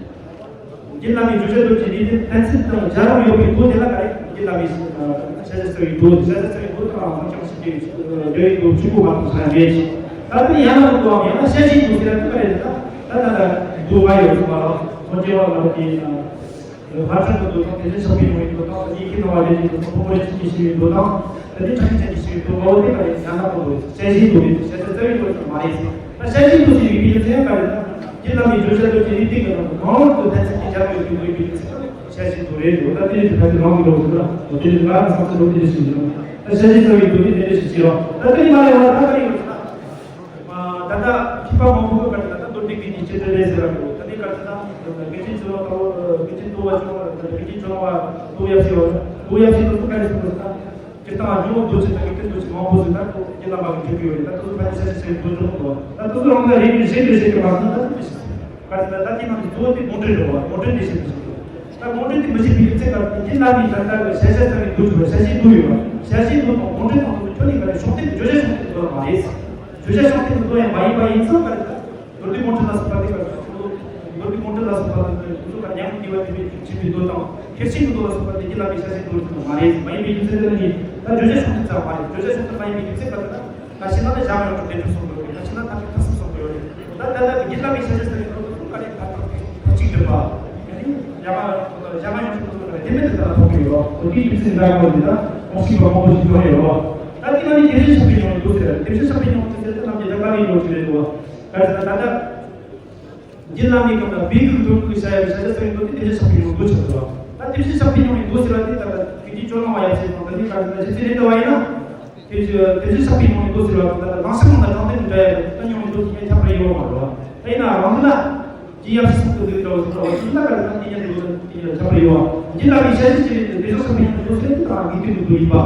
རྒྱུད་བླ་མའི་བརྗོད་བྱ་སྟོབས་ཀྱི་ནུས་ལྡན་ཕན་ཚུན་དང་སྦྱར་ཡོད་པའི་མདོ་དེ་ལ་ག་རེ་རྒྱུད་བླ་མའི་ཤེས་བྱ་ཚ་བའི་མདོ་ཤེས་བྱ་ཚ་བའི་མདོ་དང་ལ་སོང་ཀྱང་ཞིག་གི་འདོད་ཡོད་འདོད་ཕྱུག་པོ་མ་དང་ས་ཡང་མེད་ཅིང་། ད་དེ་ཡང་ན་མདོ་དང་ཡང་ན་བཤད་བྱའི་མདོ་ཟེར་ཡ་དེ་ག་རེ་ཟེར་ན་ད་ད་ད་མདོ་ལྔ་ཡོད་སོང་བ་ལ་སངས་རྒྱས་པ་ལ་དེ། ལྷ་བྲན་གྱི་མདོ་དང་དེ་བཞིན་གཤེགས་པའི་ཡུམ་གྱི་མདོ་དང་ཡི་གེ་སྣང་བ་ལས་ཀྱི་མདོ་དང་ཕུང་པོ་རིན་ཆེན་གྱི་ཞི་བའི་མདོ་དང་དེ་ནས་ཕྲ་ཞིང་ཕྲན་གྱི་ཞི་བའི་མདོ་འོ་དེ་ག་རེ་ཡང་ན་མདོ་བཤད་བྱའི་མདོ་རེད། བཤད་བྱ་རྩ་བའི་མདོ་ཞིག་མ་རེད། ད་བཤད་བྱའི་མདོ་ཟེར་བའི་ཡུལ་ཚན་ག་རེ་ན་རྒྱུད་བླ་མའི་བརྗོད་བྱ་སྟོབས་ཀྱི་རིགས་ཐིག་གི་ནང་དུ་གང་རུང་དུ་ཕན་ཚུན་གྱི་སྦྱར་དགོས་པའི་མདོ་ཡིན་པའི་ཚེ་བཤད་བྱའི་མདོ་རེད་འདུག་ད་དེ་རིགས་ཀྱི་ཕན་ཚུན་རང་གི་འདོད་ཟེར་ན་འོ་དེ་རིགས་ང་རང་བསམ་ཚུལ་འདོད་དེ་རེ་ཞིག་ཡིན། ད་བཤད་བྱའི་རྩ་བའི་མདོ་དེ་དེ་འདྲ་ཞིག་བྱས་རོགས། ད་དེ་མ་རེད་བ། ད་ག་རེ་ཡོད་ཟེར་ན། ད་ལྟ་མཁས་པ་མང་པོ་གིས་ག་རེ་ད་ལྟ་མདོ་སྡེ་དགུ་ནི་སྤྱི་དོན་རེད་ཟེར་བ་འདུག་ད་ལྟའི་ག་རེ་ད་དགེ་ཆེན་ཚོ་ལ་དགེ་ཆེན་ཏོ་བ་ཆུང་བ་དགེ་ཆེན་ཆུང་བ་ཏོ་ཡབ་སྲས་བ་ཏོ་ཡབ་སྲས་ཏོ་ག་རེ་ཟེར་བ་ད་སྤྱིར་བཏང་ཇོ་བོ་མདོ་ཆེན་དང་དགེ་ཐེག་མདོ་ཆེན་མང་པོ་ཟེར་ད་ཏོ་རྒྱུད་བླ་མ་གི་འབྲི་གི་ཡོད་རེད། ད་ཏོ་ཚོ་ཕ་ཆེ་ཆེ་ཆེ་མདོ་ཆེན་མདོ་ད་ཏོ་ཚོ་རང་ལ་རེ་རེ་བཞེས་རེ་བཞེས་ཀྱི་མ་སོང་ད་ཏོ་མི་ཤེས། ག་རེ་ད་ད་དེ་ནང་གི་གཙོ་བོ་དེ་དགོངས་འགྲེལ་རེད་བ། དགོངས་འགྲེལ་འདི་བཤད་པ་ཞིག་འདུག་ད་དགོངས་འགྲེལ་དེ་མི་བཤད་པའི་ཡུལ་ཚད་ག་རེ་ད་དེ་རྒྱུད་བླ་མའི་ད་ལྟ་གི་ཤེས་བྱ་ཚ་བའི་མདོ་ཆེན་པ་ཤེས་བྱའི་མདོ་ཡོད་བ། ཤེས་བྱའི་མདོ་དང་དགོངས་འགྲེལ་དང་དུ་ཁྱོད་ནི་ག་རེ་ཕྱོགས་སྟོན་བརྗོད་བྱའི་ཕྱོགས་སྟོན་དུ་མ་རེད། བརྗོད་བྱའི་ཕྱོགས་སྟོན་དུ་ཡང་མ་ཡིན་པ་ཡིན་ཙང་ག་རེ་ད། མདོ་སྡེ་དགོངས་འགྲེལ་ལ་སོགས་པ་དེ་ག་རེ་མདོ་སྡེ་དགོངས་འགྲེལ་ལ་སོགས་པ་དེ་ག་རེ་ཁོ་ཚོ་ག་ཉམས་དགེ་བ་དེ་བས་ཆེན་པོའི་མདོ་དང་ཁྱེར་ཤེས་ཀྱི་མདོ་ལ་སོགས་པ་དེ་རྒྱུད་བླ་མའི་ཤེས་བྱའི་མདོ་ཆེན་པ་མ་རེད། མ་ཡིན་པའི་རྒྱུ་མཚན་དེ་ལ་ནི་ད་བརྗོད་བྱའི་ཕྱོགས་སྟོན་ཙམ་མ་རེད། བརྗོད་བྱའི་ཕྱོགས་སྟོན་མ་ཡིན་པའི་རྒྱུ་མཚན་ག་རེ་ད། ད་ཤེས་ན་ནི་བཞག་ཡོང་དུ་བདེ་འགྲོ་གསུངས་དགོས་རེད། ད་ཤེས་ན་ཐར་ཐར་སུ་གསུངས་དགོས་རེད། ད་ད་ལྟ་གི་རྒྱུད་བླ་མའི་ཤེས་བྱ་ཟེར་བའི་ཐོག་ཏུ་ག་རེ་ཐར་ཐར་ཐར་གཅིག་འདོད་པ། ཡང་ནི་བཞག་ཡོང་དུ་བཞག་ཡོང་དུ་ག་རེ་དེ་མིན་དུ་ལྟ་ཐོག་གི་ཡོད་རོགས། འོ་དེའི་རྒྱུ་མཚན་འདྲ་གོ་འདི་ད་ཁོང་ཤེས་པ་མང་པོ་ཞིག་ཡོང་ཡོད་རོགས། ད་དེ་ན་ནི་དེ་བཞིན་གཤེགས་པའི་ཡོང་དུ་ཟེར། དེ་བཞིན་གཤེགས་པའི་ཡོང་དུ་ཟེར་ཏེ་རྣམས་ཀྱི་ད་ག་ནས་ཡོང་ཞིག་རེད་འདུག་བ། ག་རེ་ད་ད་ལྟ། རྒྱུད་བླ་མའི་སྐབས་ལ་བོད་ཀྱི་འདོད་ཀྱི་བྱ་ཡ་བྱ་བྱ་ཟེར་བའི་མདོ་དེ་དེ་བཞིན་གཤེགས་པའི་ཡོང་དུ་ཆགས་འདུག་ད་དེ་བཞིན་གཤེགས་པའི་ཡོང་དུ་ཟེར་བ་དེ་ད་ལྟ་དེ་རྒྱུད་ཅོ་ལང་བ་ཡབ་སྲས་དང་ད་ནི་ག་རེ་ཟེར་ན་ཇི་སྲིད་རེད་འདུག་བ་ཡིན་ན། དེ་བཞིན་དེ་བཞིན་གཤེགས་པའི་ཡོང་དུ་ཟེར་བ་དང་ད་ལྟ་རང་སེམས་ནང་ལ་དྲང་བདེན་དུ་འདྲ་ཡ་ད་ཡོང་དུ་དེ་ཁྱད་པར་ཡོད་མ་རེད་བ། ད་ཡིན་ན་རང་ལ་རྒྱུད་ཡབ་སྲས་སུ་འདུག་འདྲ་བ་ཟེར་བ་དེ་ལ་ག་རེ་ཟེར་ན་དེ་ཡང་འདུག་དེ་ཡང་ཁྱད་པར་ཡོད་བ། རྒྱུད་བླ་མའི་ཤེས་བྱ་ཅི་རེད་དེ་བཞིན་གཤེགས་པའི་ཡོང་དུ་ཟེར་དེ་དང་ངེས་དོན་གྱི་མདོ་ཡིན་པ།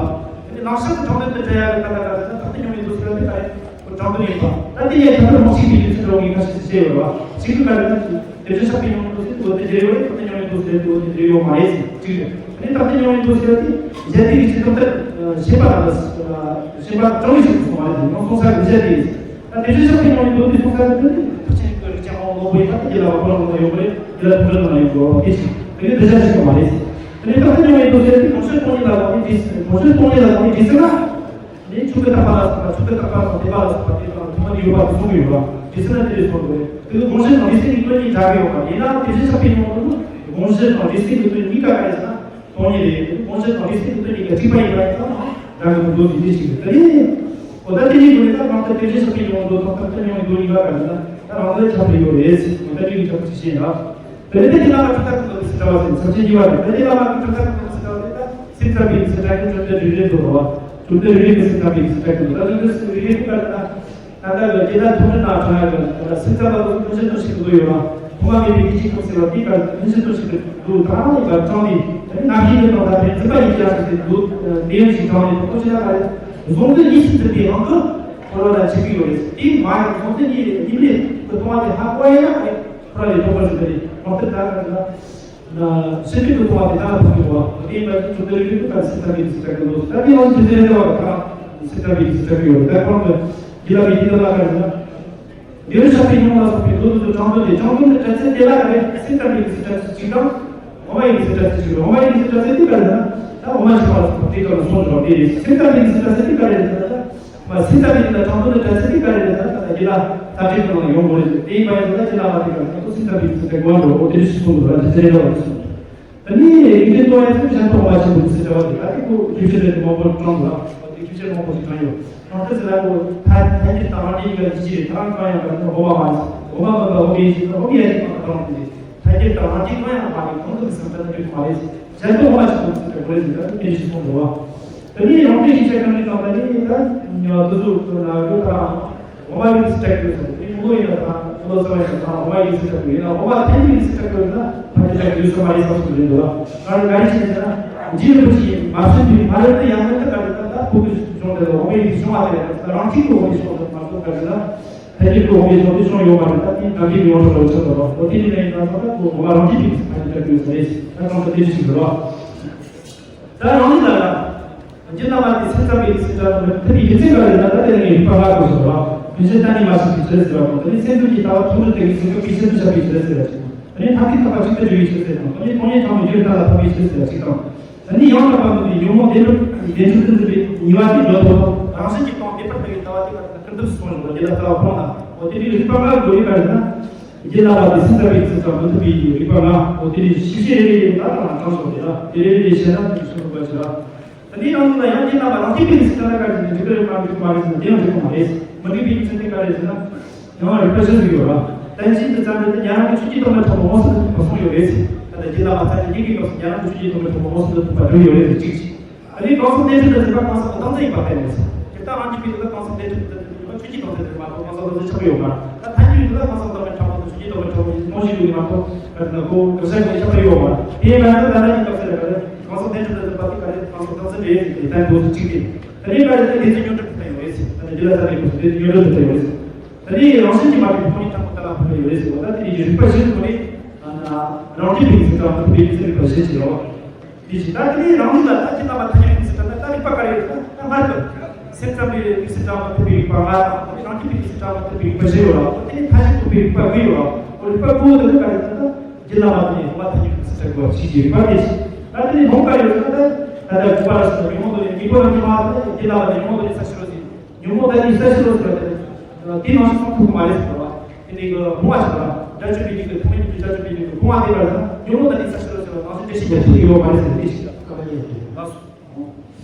དེ་ནི་རང་སེམས་ནང་དྲང་བདེན་དུ་འདྲ་ཡ་ད་ལྟ་ག་རེ་ཟེར་ན་དྲང་བདེན་ཡོང་དུ་ཟེར་བ་དེ་ག་རེ། དྲང་དོན་ཡིན་པ། ད་དེ་ཡང་ཁྱད་པར་མང་ཞིག་པའི་རྒྱུ་མཚན་འདྲ་བོ་ངས་ཁ་ཤས་ཤིག་བཤད་ཡོད་པ། གཅིག་ཏུ་ག་རེ་ན་དེ་བཞིན་གཤེགས་པའི་ཡོང་དུ་ཟེར་དེ་འོ་དེ་འབྲེལ་ཡོད་རེད། ད་ལྟ་ཡོང་དུ་ཟེར་དེ་འོ་དེ་འབྲེལ་ཡོད་མ་རེད་ཟེར་གཅིག་རེད། ཨ་ནི་ད་ལྟ་ཡོང་དུ་ཟེར་དེ་གཞན་དེ་གི་ཕྱི་ཐོག་ཏུ་ཤེས་པ་དང་ཤེས་པ་གྲངས་ཀྱི་ཆེད་དུ་གསུངས་པ་རེད། ཡང་གསུངས་ས་གི་གཞན་དེ་ད་དེ་བཞིན་གཤེགས་པའི་ཡོང་དུ་དེ་གསུངས་ས་གི་དེ་ནི་ཕྱིན་གྱི་རིགས་ཀྱང་ཨོ་ལོ་བོ་ཡིན་ད་དེ་ལ་བ་ཁོ་ལ་ཁོ་ན་ཡོང་གི་རེད། དེ་ལ་ཐུགས་རེ་ན་ཡོང་གི་རེད། དེ་ཞིག་དེ་གི་དེ་ཆ་ཞིག་མ་རེད། ཨ་ནི་ད་ལྟ་ཡོང་དུ་ཟེར་དེ་གོང་ཆེན་སྟོང་ཉིད་ལ་དགོངས་ནས་དེ་གོང་ཆེན་སྟོང་ཉིད་ལ་དགོངས་ནས་དེ་ཟེར་ན། ནི་ཆོས་ཀྱི་རྟག་པ་ལ་སོགས་པ་ཆོས་ཀྱི་རྟག་པ་དང་ལྡན་པ་ལ་སོགས་པ་དེ་དག་ལ་ཐོག་མ་ནས་ཡོད་པ་དེ་གསུངས་ཡོད་པ་དེ་ཚོ་ན་དེ་རེད་གསུངས་དགོས། དེ་ཚོ་དགོངས་གཞི་དང་རིགས་གསལ་གྱི་དོན་གཉིས་འདྲ་གི་ཡོད་པ་ཡིན་ན། དེ་བཞིན་གཤེགས་པའི་ཉོན་མོངས་དེ་ཚོ་དགོངས་གཞི་དང་རིགས་གསལ་གྱི་དོན་གཉིས་ཀ་ག་རེ་ཟེར་ན་སྟོང་ཉིད་རེད། དགོངས་གཞི་དང་རིགས་གསལ་གྱི་དོན་གཉིས་ཀ་གཅིག་པ་ཡིན་པ་ཡིན་ཙང་འདྲ་གི་མི་འདུག་དེ་འདྲ་ཞིག་རེད། དེ་ནས་འོ་ད་དེ་ནས་དགོས་ནས་ད་གང་ལྟར་དེ་བཞིན་གཤེགས་པའི་ཉོན་མོངས་དང་ཐོག་མཐའ་ཉོན་མོངས་དོན་གཉིས་ཀ་ག་རེ་ཟེར་ན་ད་རང་ལ་ཁྱབ་པ་ཡོད་རེད། འོ་ད་དེ་གི་ཁྱབ་པ་ཅིག་བཤད་ཡིན་ལ། དེ་ནས་དེ་ལ་མ་ཐུག་ཐག་གི་ཟེར་བ་ཟེར་ཚབས་ཆེན་གྱི་བ་རེད། དེ་ལ་མ་ཐུག་ཐག་གི་ཟེར་བ་རེད། ད་སེམས་ཙམ་པའི་ཟེར་གྲྭ་གི་བཅོམ་ལྡན་རིག་རེད་འདུག་རོ། བཅོམ་ལྡན་རིག་རེད་ཀྱི་སེམས་ཙམ་པའི་ཟེར་གྲྭ་གི་འདུག་ད་བཅོམ་ལྡན་རིག་རེད་ཀྱི་བར་ན། ད་ལྟ་གི་དེ་ལ་ཐུག་འདྲི་ན་ཁྲ་གི་ད་སེམས་ཙམ་པ་ལ་ཕན་ཚུན་དུ་ཞིག་འདུག་ཡོད་ལ། ཐོག་མ་མེད་པའི་དེ་གཅིག་ཐུག་ཟེར་བ་དེ་ག་ཕན་ཚུན་དུ་ཞིག་འདུག་ད་རང་ལ་ག་དྲང་ནས་ད་ནི་ནམ་ཞིག་ཏུ་དང་ད་ཕན་ཚུན་པ་ཡིན་ཀྱང་ཞིག་འདུག་དེ་ཡང་ཞིག་དྲང་ནས་ཐོག་ཆེ་ན་ག་རེ་བཟུང་འདི་གཉིས་སུ་འཛིན་པའི་དབང་གིས་འཁོར་བ་ལ་འཆི་གི་ཡོད་རེད། དེ་མ་ཡིན་བཟུང་འདི་གཉིས་གཉིས་མེད་དུ་གཏོང་བ་དེ་ཧ་གོ་ཡ་ན་ག་རེ། ཁོ་ར་ལས་ལྡོག་པར་ཟེར་བ་རེད། མ་གཏོགས་ད་ག་རེ་ལ། ན་སེམས་ཅན་གྱི་སྟོང་པ་དེ་ད་ལ་ཕོག་གི་འདུག་བ། དེ་ཡིན་པ་ཅིག་བཅོམ་ལྡན་རིག་པའི་ཀུན་དགའ་སེམས་ཙམ་པའི་ཚིག་ཀྱང་འདུག་ད་དེ་ཡང་དེ་ཚོའི་རེ་བ་དང་སེམས་ཙམ་པའི་ཚིག་ཀྱང་ཡོད། ད་ཁོང་གི་རྒྱུད་ལ་མི་རྒྱུད་ལ་ལ་ག་རེ་ན། འདིར་ཆགས་པའི་ཉོན་མོངས་ལ་སོགས་པའི་བློ་དེ་ཚོ་དྲང་དོན་དེ། དྲང་དོན་དེ་སྒྲ་ཚད་དེ་ལ་ག་རེ། སེམས་ཙམ་པའི་ཚིག་ཀྱང་གཅིག་དང་། དབུ་མ་ཡི་སེམས་ཙམ་ཚིག་གཅིག་རེད། དབུ་མ་ཡི་སེམས་ཙམ་ཚིག་དེ་ག་རེ་ན། ད་དབུ་མ་ཆགས་པ་སོགས་པ་དེ་ག་ལ་སོང་འགྲོ་དེ་རེད། སེམས་ཙམ་པའི་སེམས་ཙམ་ཚིག་དེ་ག་རེ་རེད་ཟེར་ན། མ་སེམས་ཙམ་པའི་ལ་དྲང་དོན་ནི་དྲན་ཚུལ་དེ་ག་རེ་རེད་ཟེར་ན། ད་ལྟ་རྒྱུད་ལ་ད་ཅིག་ཏུ་ཡོང་དགོས་རེད། དེ་ཡིན་པ་ཡིན་ན་རྒྱུད་ལ་མ་དེ་ག་རེ་ད་སེམས་ཙམ་པའི་ཚིག་དེ་གོ་འགྲོ་འོ་དེ་རེད་ཞིག་གསུངས་འདུག་ད་དེ་ཚེ་རེད་ལ་གསུངས། ད་ནི་ཡིག་ལྡན་ཏོ་ཡ་ཚུལ་གཞན་དུ་འོ་མ་ཆེན་པོ་ཟེར་བ་དེ་ད་དེ་ཁོ་ཤུགས་ཆེ་རེད། མང་པོ་དྲངས་འདུག་ད་དེ་ཤུགས་ཆེ་མང་པོ་ཞིག་དྲངས་ཡོད། གང་ལྟར་ཟེར་ན་ཁོ་ཐ་ཐ་སྙད་དང་རང་སྒྲའི་ཡིག་ལ་གཅིག་རེད། ད་རང་གང་ཡང་ག་རེ་ན་འོ་མ་མ་རེད། འོ་མ་མིན་པ་འོ་མའི་ཡིན་ན་འོ་མའི་ཡ་ཡིག་མ་གཏོང་དེ་རེད། ཐ་སྙད་དང་རང་སྒྲའི་གང་ཡང་མ་རེད། གང་དུ་གསུངས་ད་ན་འགྲིག་མ་རེད། གཞན་དུ་འོ་མ་ཆེན་པོ་ཟེར་བ་རེད་ཟེར་ད་དེ་ཤི་སོང་འདུག་བ། ད་ནི་རང་སྒྲའི་ཤེས་བྱ་གང་རེད་དང་། ད་ནི་ད་ཉོ་དུ་ཟུག་ཏུ་ན་རུ་དང་འོ་མ་ཡིན་སྲིད་ཀྱི་ཡོད་ཟེར། དེ་མོ་ཡིན་ན་དང་ལོ་ཙཱ་བ་ཡིན་ན་དང་འོ་མ་ཡིན་སྲིད་ཀྱི་ཡོད་ན། འོ་མ་ཐན་ཡིན་སྲིད་ཀྱི་ཡོད་ན་ཕ་གི་ལ་ཡོད་ས་མ་རེད་བསམ་སོང་རེད་འདུག་ང་རང་ག་རེ་བྱས་ཟེར་ན། རྗེ་རིན་པོ་ཆེ་མ་གསུངས་པའི་མ་རེད་དེ་ཡང་མེད་དུ་ག་རེ་ད་ད་ཕུག་གི་བྱུང་དེ་ལ་འོ་མ་ཡིན་བྱུང་བ་དེ་རེད། ད་རང་གཅིག་ཏུ་འོ་མ་བྱུང་དེ་མ་གཏོགས་ག་རེ་ད་ཐན་ཡིན་གྱི་འོ་མ་བྱུང་དེ་བྱུང་ཡོད་མ་རེད། ད་དེ་ག་གི་ཡོང་ས་ལ་ཆགས་འདུག་འོ་དེ་ནི་ཡིན་ན་ད་ད་འོ་མ་རང་གཅིག་གི་ཕ་གི་ལ་ཡོད་ས་རེད། ད་གང་ལྟར་དེ་ཞིག་རེད་བ། ད་རང་ཉིད་ལ་རང་། རྒྱུད་ལ་མ་དེ་སེམས་ཙམ་པའི་སེམས་ཙམ་མི་མཐུན་པའི་རྒྱུ་མཚན་ག་རེ་ན། ད་དེ་ལ་ངས་རིགས་པ་ལྔ་དགོས་སོ་ར། རྒྱུ་མཚན་གཏན་ནས་མ་ཟིན་པའི་ཕྱིར་ཟེར་བ་དང་། དེ་ནས་སེམས་ཙམ་གྱི་ལྟ་བ་ཐུགས་རེ་དེ་གི་སེམས་ཀྱི་ཕྱིར་དུ་བྱ་བའི་ཕྱིར་ཟེར་བ་ཅིག་དང་། དེ་ནས་ཐམས་ཅད་ཐོབ་པ་གཅིག་ཏུ་འགྲོ་བའི་ཕྱིར་ཟེར་དང་། དེ་ནས་སྟོང་ཉིད་ཐོབ་པའི་རྒྱུ་གཏན་ལ་ཕབ་པའི་ཕྱིར་ཟེར་བ་ཅིག་དང་། དེ་ནས་ཡང་དག་པར་མི་འདུས་ཉོན་མོངས་བདེན་གྲུབ་བདེན་གྲུབ་ཏུ་འཛིན་པའི་ཉེས་པ་དེ་སྒྲོ་འདོགས་དང་། རང་བཞིན་གྱིས་སྟོང་མེད་པར་ལྟ་བའི་ལྟ་བ་དེ་ལ་ཀུན་རྫོབ་སུ་སོང་ཞིང་། རྒྱུད་ལ་ལྟ་བ་སྤོང་དང་། འོ་དེ་འདྲའི་རིགས་པ་ལྔ་དགོས་ཡོད་པ་རེད་ན། རྒྱུད་ལ་མ་དེ་སེམས་ཙམ་པའི་སེམས་ཙམ་མི་མཐུན་པའི་རིགས་པ་ལྔ། འོ་དེ་ནི་ཤེས་བྱའི་རེ་རེ་ཡིན་ད་དང་དྲང་སོགས་དེ་ལ་དེ་རེ་རེ་བཤད་ན་དེ་གསུངས་པ་ཞིག་ལ། དེ་ནས་རང་ལ་ཡང་རྒྱུད་ལ་མ་རང་སྐྱེས་པའི་སེམས་ཙམ་ལ་བཀར་ནས་འགྲིག་གི་རེད་མ་འགྲིག་མ་རེད་ཟེར་ན་དེ་ཡང་འགྲིག་གི་མ་རེད། མི་འགྲིག་པའི་རྒྱུ་མཚན་དེ་ག་རེ་ཟེར་ན། ཡང་རིགས་པ་གཞན་ཟིག་ཡོད་ལ། བསྟན་བཅོས་འདི་ཙམ་རེད་དེ་ཉན་རང་གི་ཆོས་ཀྱི་སྟོང་པ་ཁྲ་བོ་མངོན་སུམ་དུ་གསུངས་ཡོད་རེད། ད་ལྟ་རྒྱུད་ལ་མ་ཚང་ནས་རྒྱུད་ཀྱི་སྐབས་སུ་ཉན་རང་གི་ཆོས་ཀྱི་སྟོང་པ་ཁྲ་བོ་མངོན་སུམ་དུ་ཐུག་པ་བསྒྲུབས་ཡོད་རེད་ཟེར་གཅིག་བྱས། ཨ་ནི་གང་ཟག་བདེན་གྲུབ་ཏུ་འཛིན་པ་གང་ཟག་གི་སྟངས་འཛིན་ཡིན་པ་བསྟན་ཡོད་ཟེར། དེ་ལྟར་རང་རྒྱུད་པའི་ལུགས་ལ་གང་ཟག་བདེན་གྲུབ་ཏུ་འཛིན་པ་ཆོས་ཀྱི་སྟངས་འཛིན་དུ་མ་གཏོགས་གང་ཟག་བདག་འཛིན་ཆགས་པ་ཡོད་མ་རེད། ད་ཐལ་འགྱུར་ལུགས་ལ་གང་ཟག་བདག་མེད་ཕྲ་མོ་དང་ཆོས་ཀྱི་སྟོང་པ་ཁྲ་བོ་ཡིན་སྟོང་གཞི་ལུགས་ཡིན་མ་གཏོགས་ག་རེ་ན་ཁོ་ག་ས་ག་ཆགས་པ་ཡོད་མ་རེད། དེ་ཡིན་པ་ན་ད་ལྟ་ཉིད་སྐབས་སུ་ལ་ག་རེ་གང་ཟག་བདེན་གྲུབ་ཏུ་འཛིན་པ་དེ་ག་རེ་གང་ཟག་བདག་འཛིན་རེད་ཟེར་ཏེ་བསྟན་འདུག་ཟེར་གཅིག་སྟེ། ད་ནི་ག་རེ་ཟེར་བདེན་འཛིན་ཉོན་སྒྲིབ་ཏུ་བསྟན་ཡོད་རེད་ཟེར། ད་ནི་རྒྱུད་ལ་ས་གནས་སྐབས་སུ་བདེན་འཛིན་ཉོན་སྒྲིབ་ཏུ་བསྟན་ཡོད་རེད་ཟེར། ད་ནི་རང་བཞིན་གྱིས་མ་གྲུབ་པའི་སྟོང་ཉིད་ཕྲ་མོ་ལྟར་ལ་ཕབ་པ་ཡོད་རེད་ཟེར་བ། ད་དེ་ནི་རིགས་པ་གཞན་དུ་ནི་རང་རྒྱུད་པའི་རིགས་པ་གཞན་ཅིག་ཡོད། དེ་བཞིན་ད་དེ་ནས་རང་ལུགས་ལ་ད་ཁྱེད་རྣམ་པ་ཐལ་འགྱུར་རིགས་སུ་གྲངས་ན་ད་རིགས་པ་ག་རེ་ཡོད་ན། ད་སྔར་གྱི་སེམས་ཙམ་པའི་རིགས་སུ་གྲངས་མ་ཐུབ་པའི་རིགས་པ་ལྔ་དང་། དེ་ནས་རང་རྒྱུད་པའི་རིགས་སུ་གྲངས་མ་ཐུབ་པའི་རིགས་པ་བཞི་ཡོད་ལ། དེ་ནས་མཐའ་བཞི་ཐུབ་པའི་རིགས་པ་དགུ་ཡོད་ལ། འོ་རིགས་པ་དགུ་དེ་ནི་ག་རེ་ཡོད་ན། ད་རྒྱུད་ལ་མ་དེ་ནས་སྔོན་མ་ཐལ་འགྱུར་རིགས་སུ་གྲངས་དགོས་པ་ཕྱིས་ཀྱི་རིགས་པ་དེ་བཞིན། ད་དེ་ནས་སྔོན་ག་རེ་ཡོད་ན། ད་ད་རིགས་པ་ལ་སོགས་པ་ཉོན་མོངས་དང་ནི་དངོས་པོ་རང་གི་མ་དེ་རྒྱུད་ལ་མ་དེ་ཉོན་མོངས་དང་ནི་ས་ཕྱི་རོལ་ཟེར། ཉོན་མོངས་དང་ནི་ས་ཕྱི་རོལ་ཟེར་བ་དེ་དེ་ནས་གང་ཞིག་སོང་ཐུབ་པ་མ་རེད་ཟེར་བ། དེ་ནས་གི་སྤོང་བ་ཞིག་ལ་དགྲ་བཅོམ་པའི་རིགས་ཀྱི་ཐུན་མོང་གི་དགྲ་བཅོམ་པའི་རིགས་ཀྱི་སྤོང་བ་དེ་བར་ན་ཉོན་མོངས་དང་ནི་ས་ཕྱི་རོལ་ཟེར་བ་གང་ཞིག་བཀྲ་ཤིས་རྒྱལ་པོ་ཡོད་པ་རེད་ཟེར་ཏེ་ཞིག་ལ་ཁ་བ་ཉེ་དེ་ལ་སོ།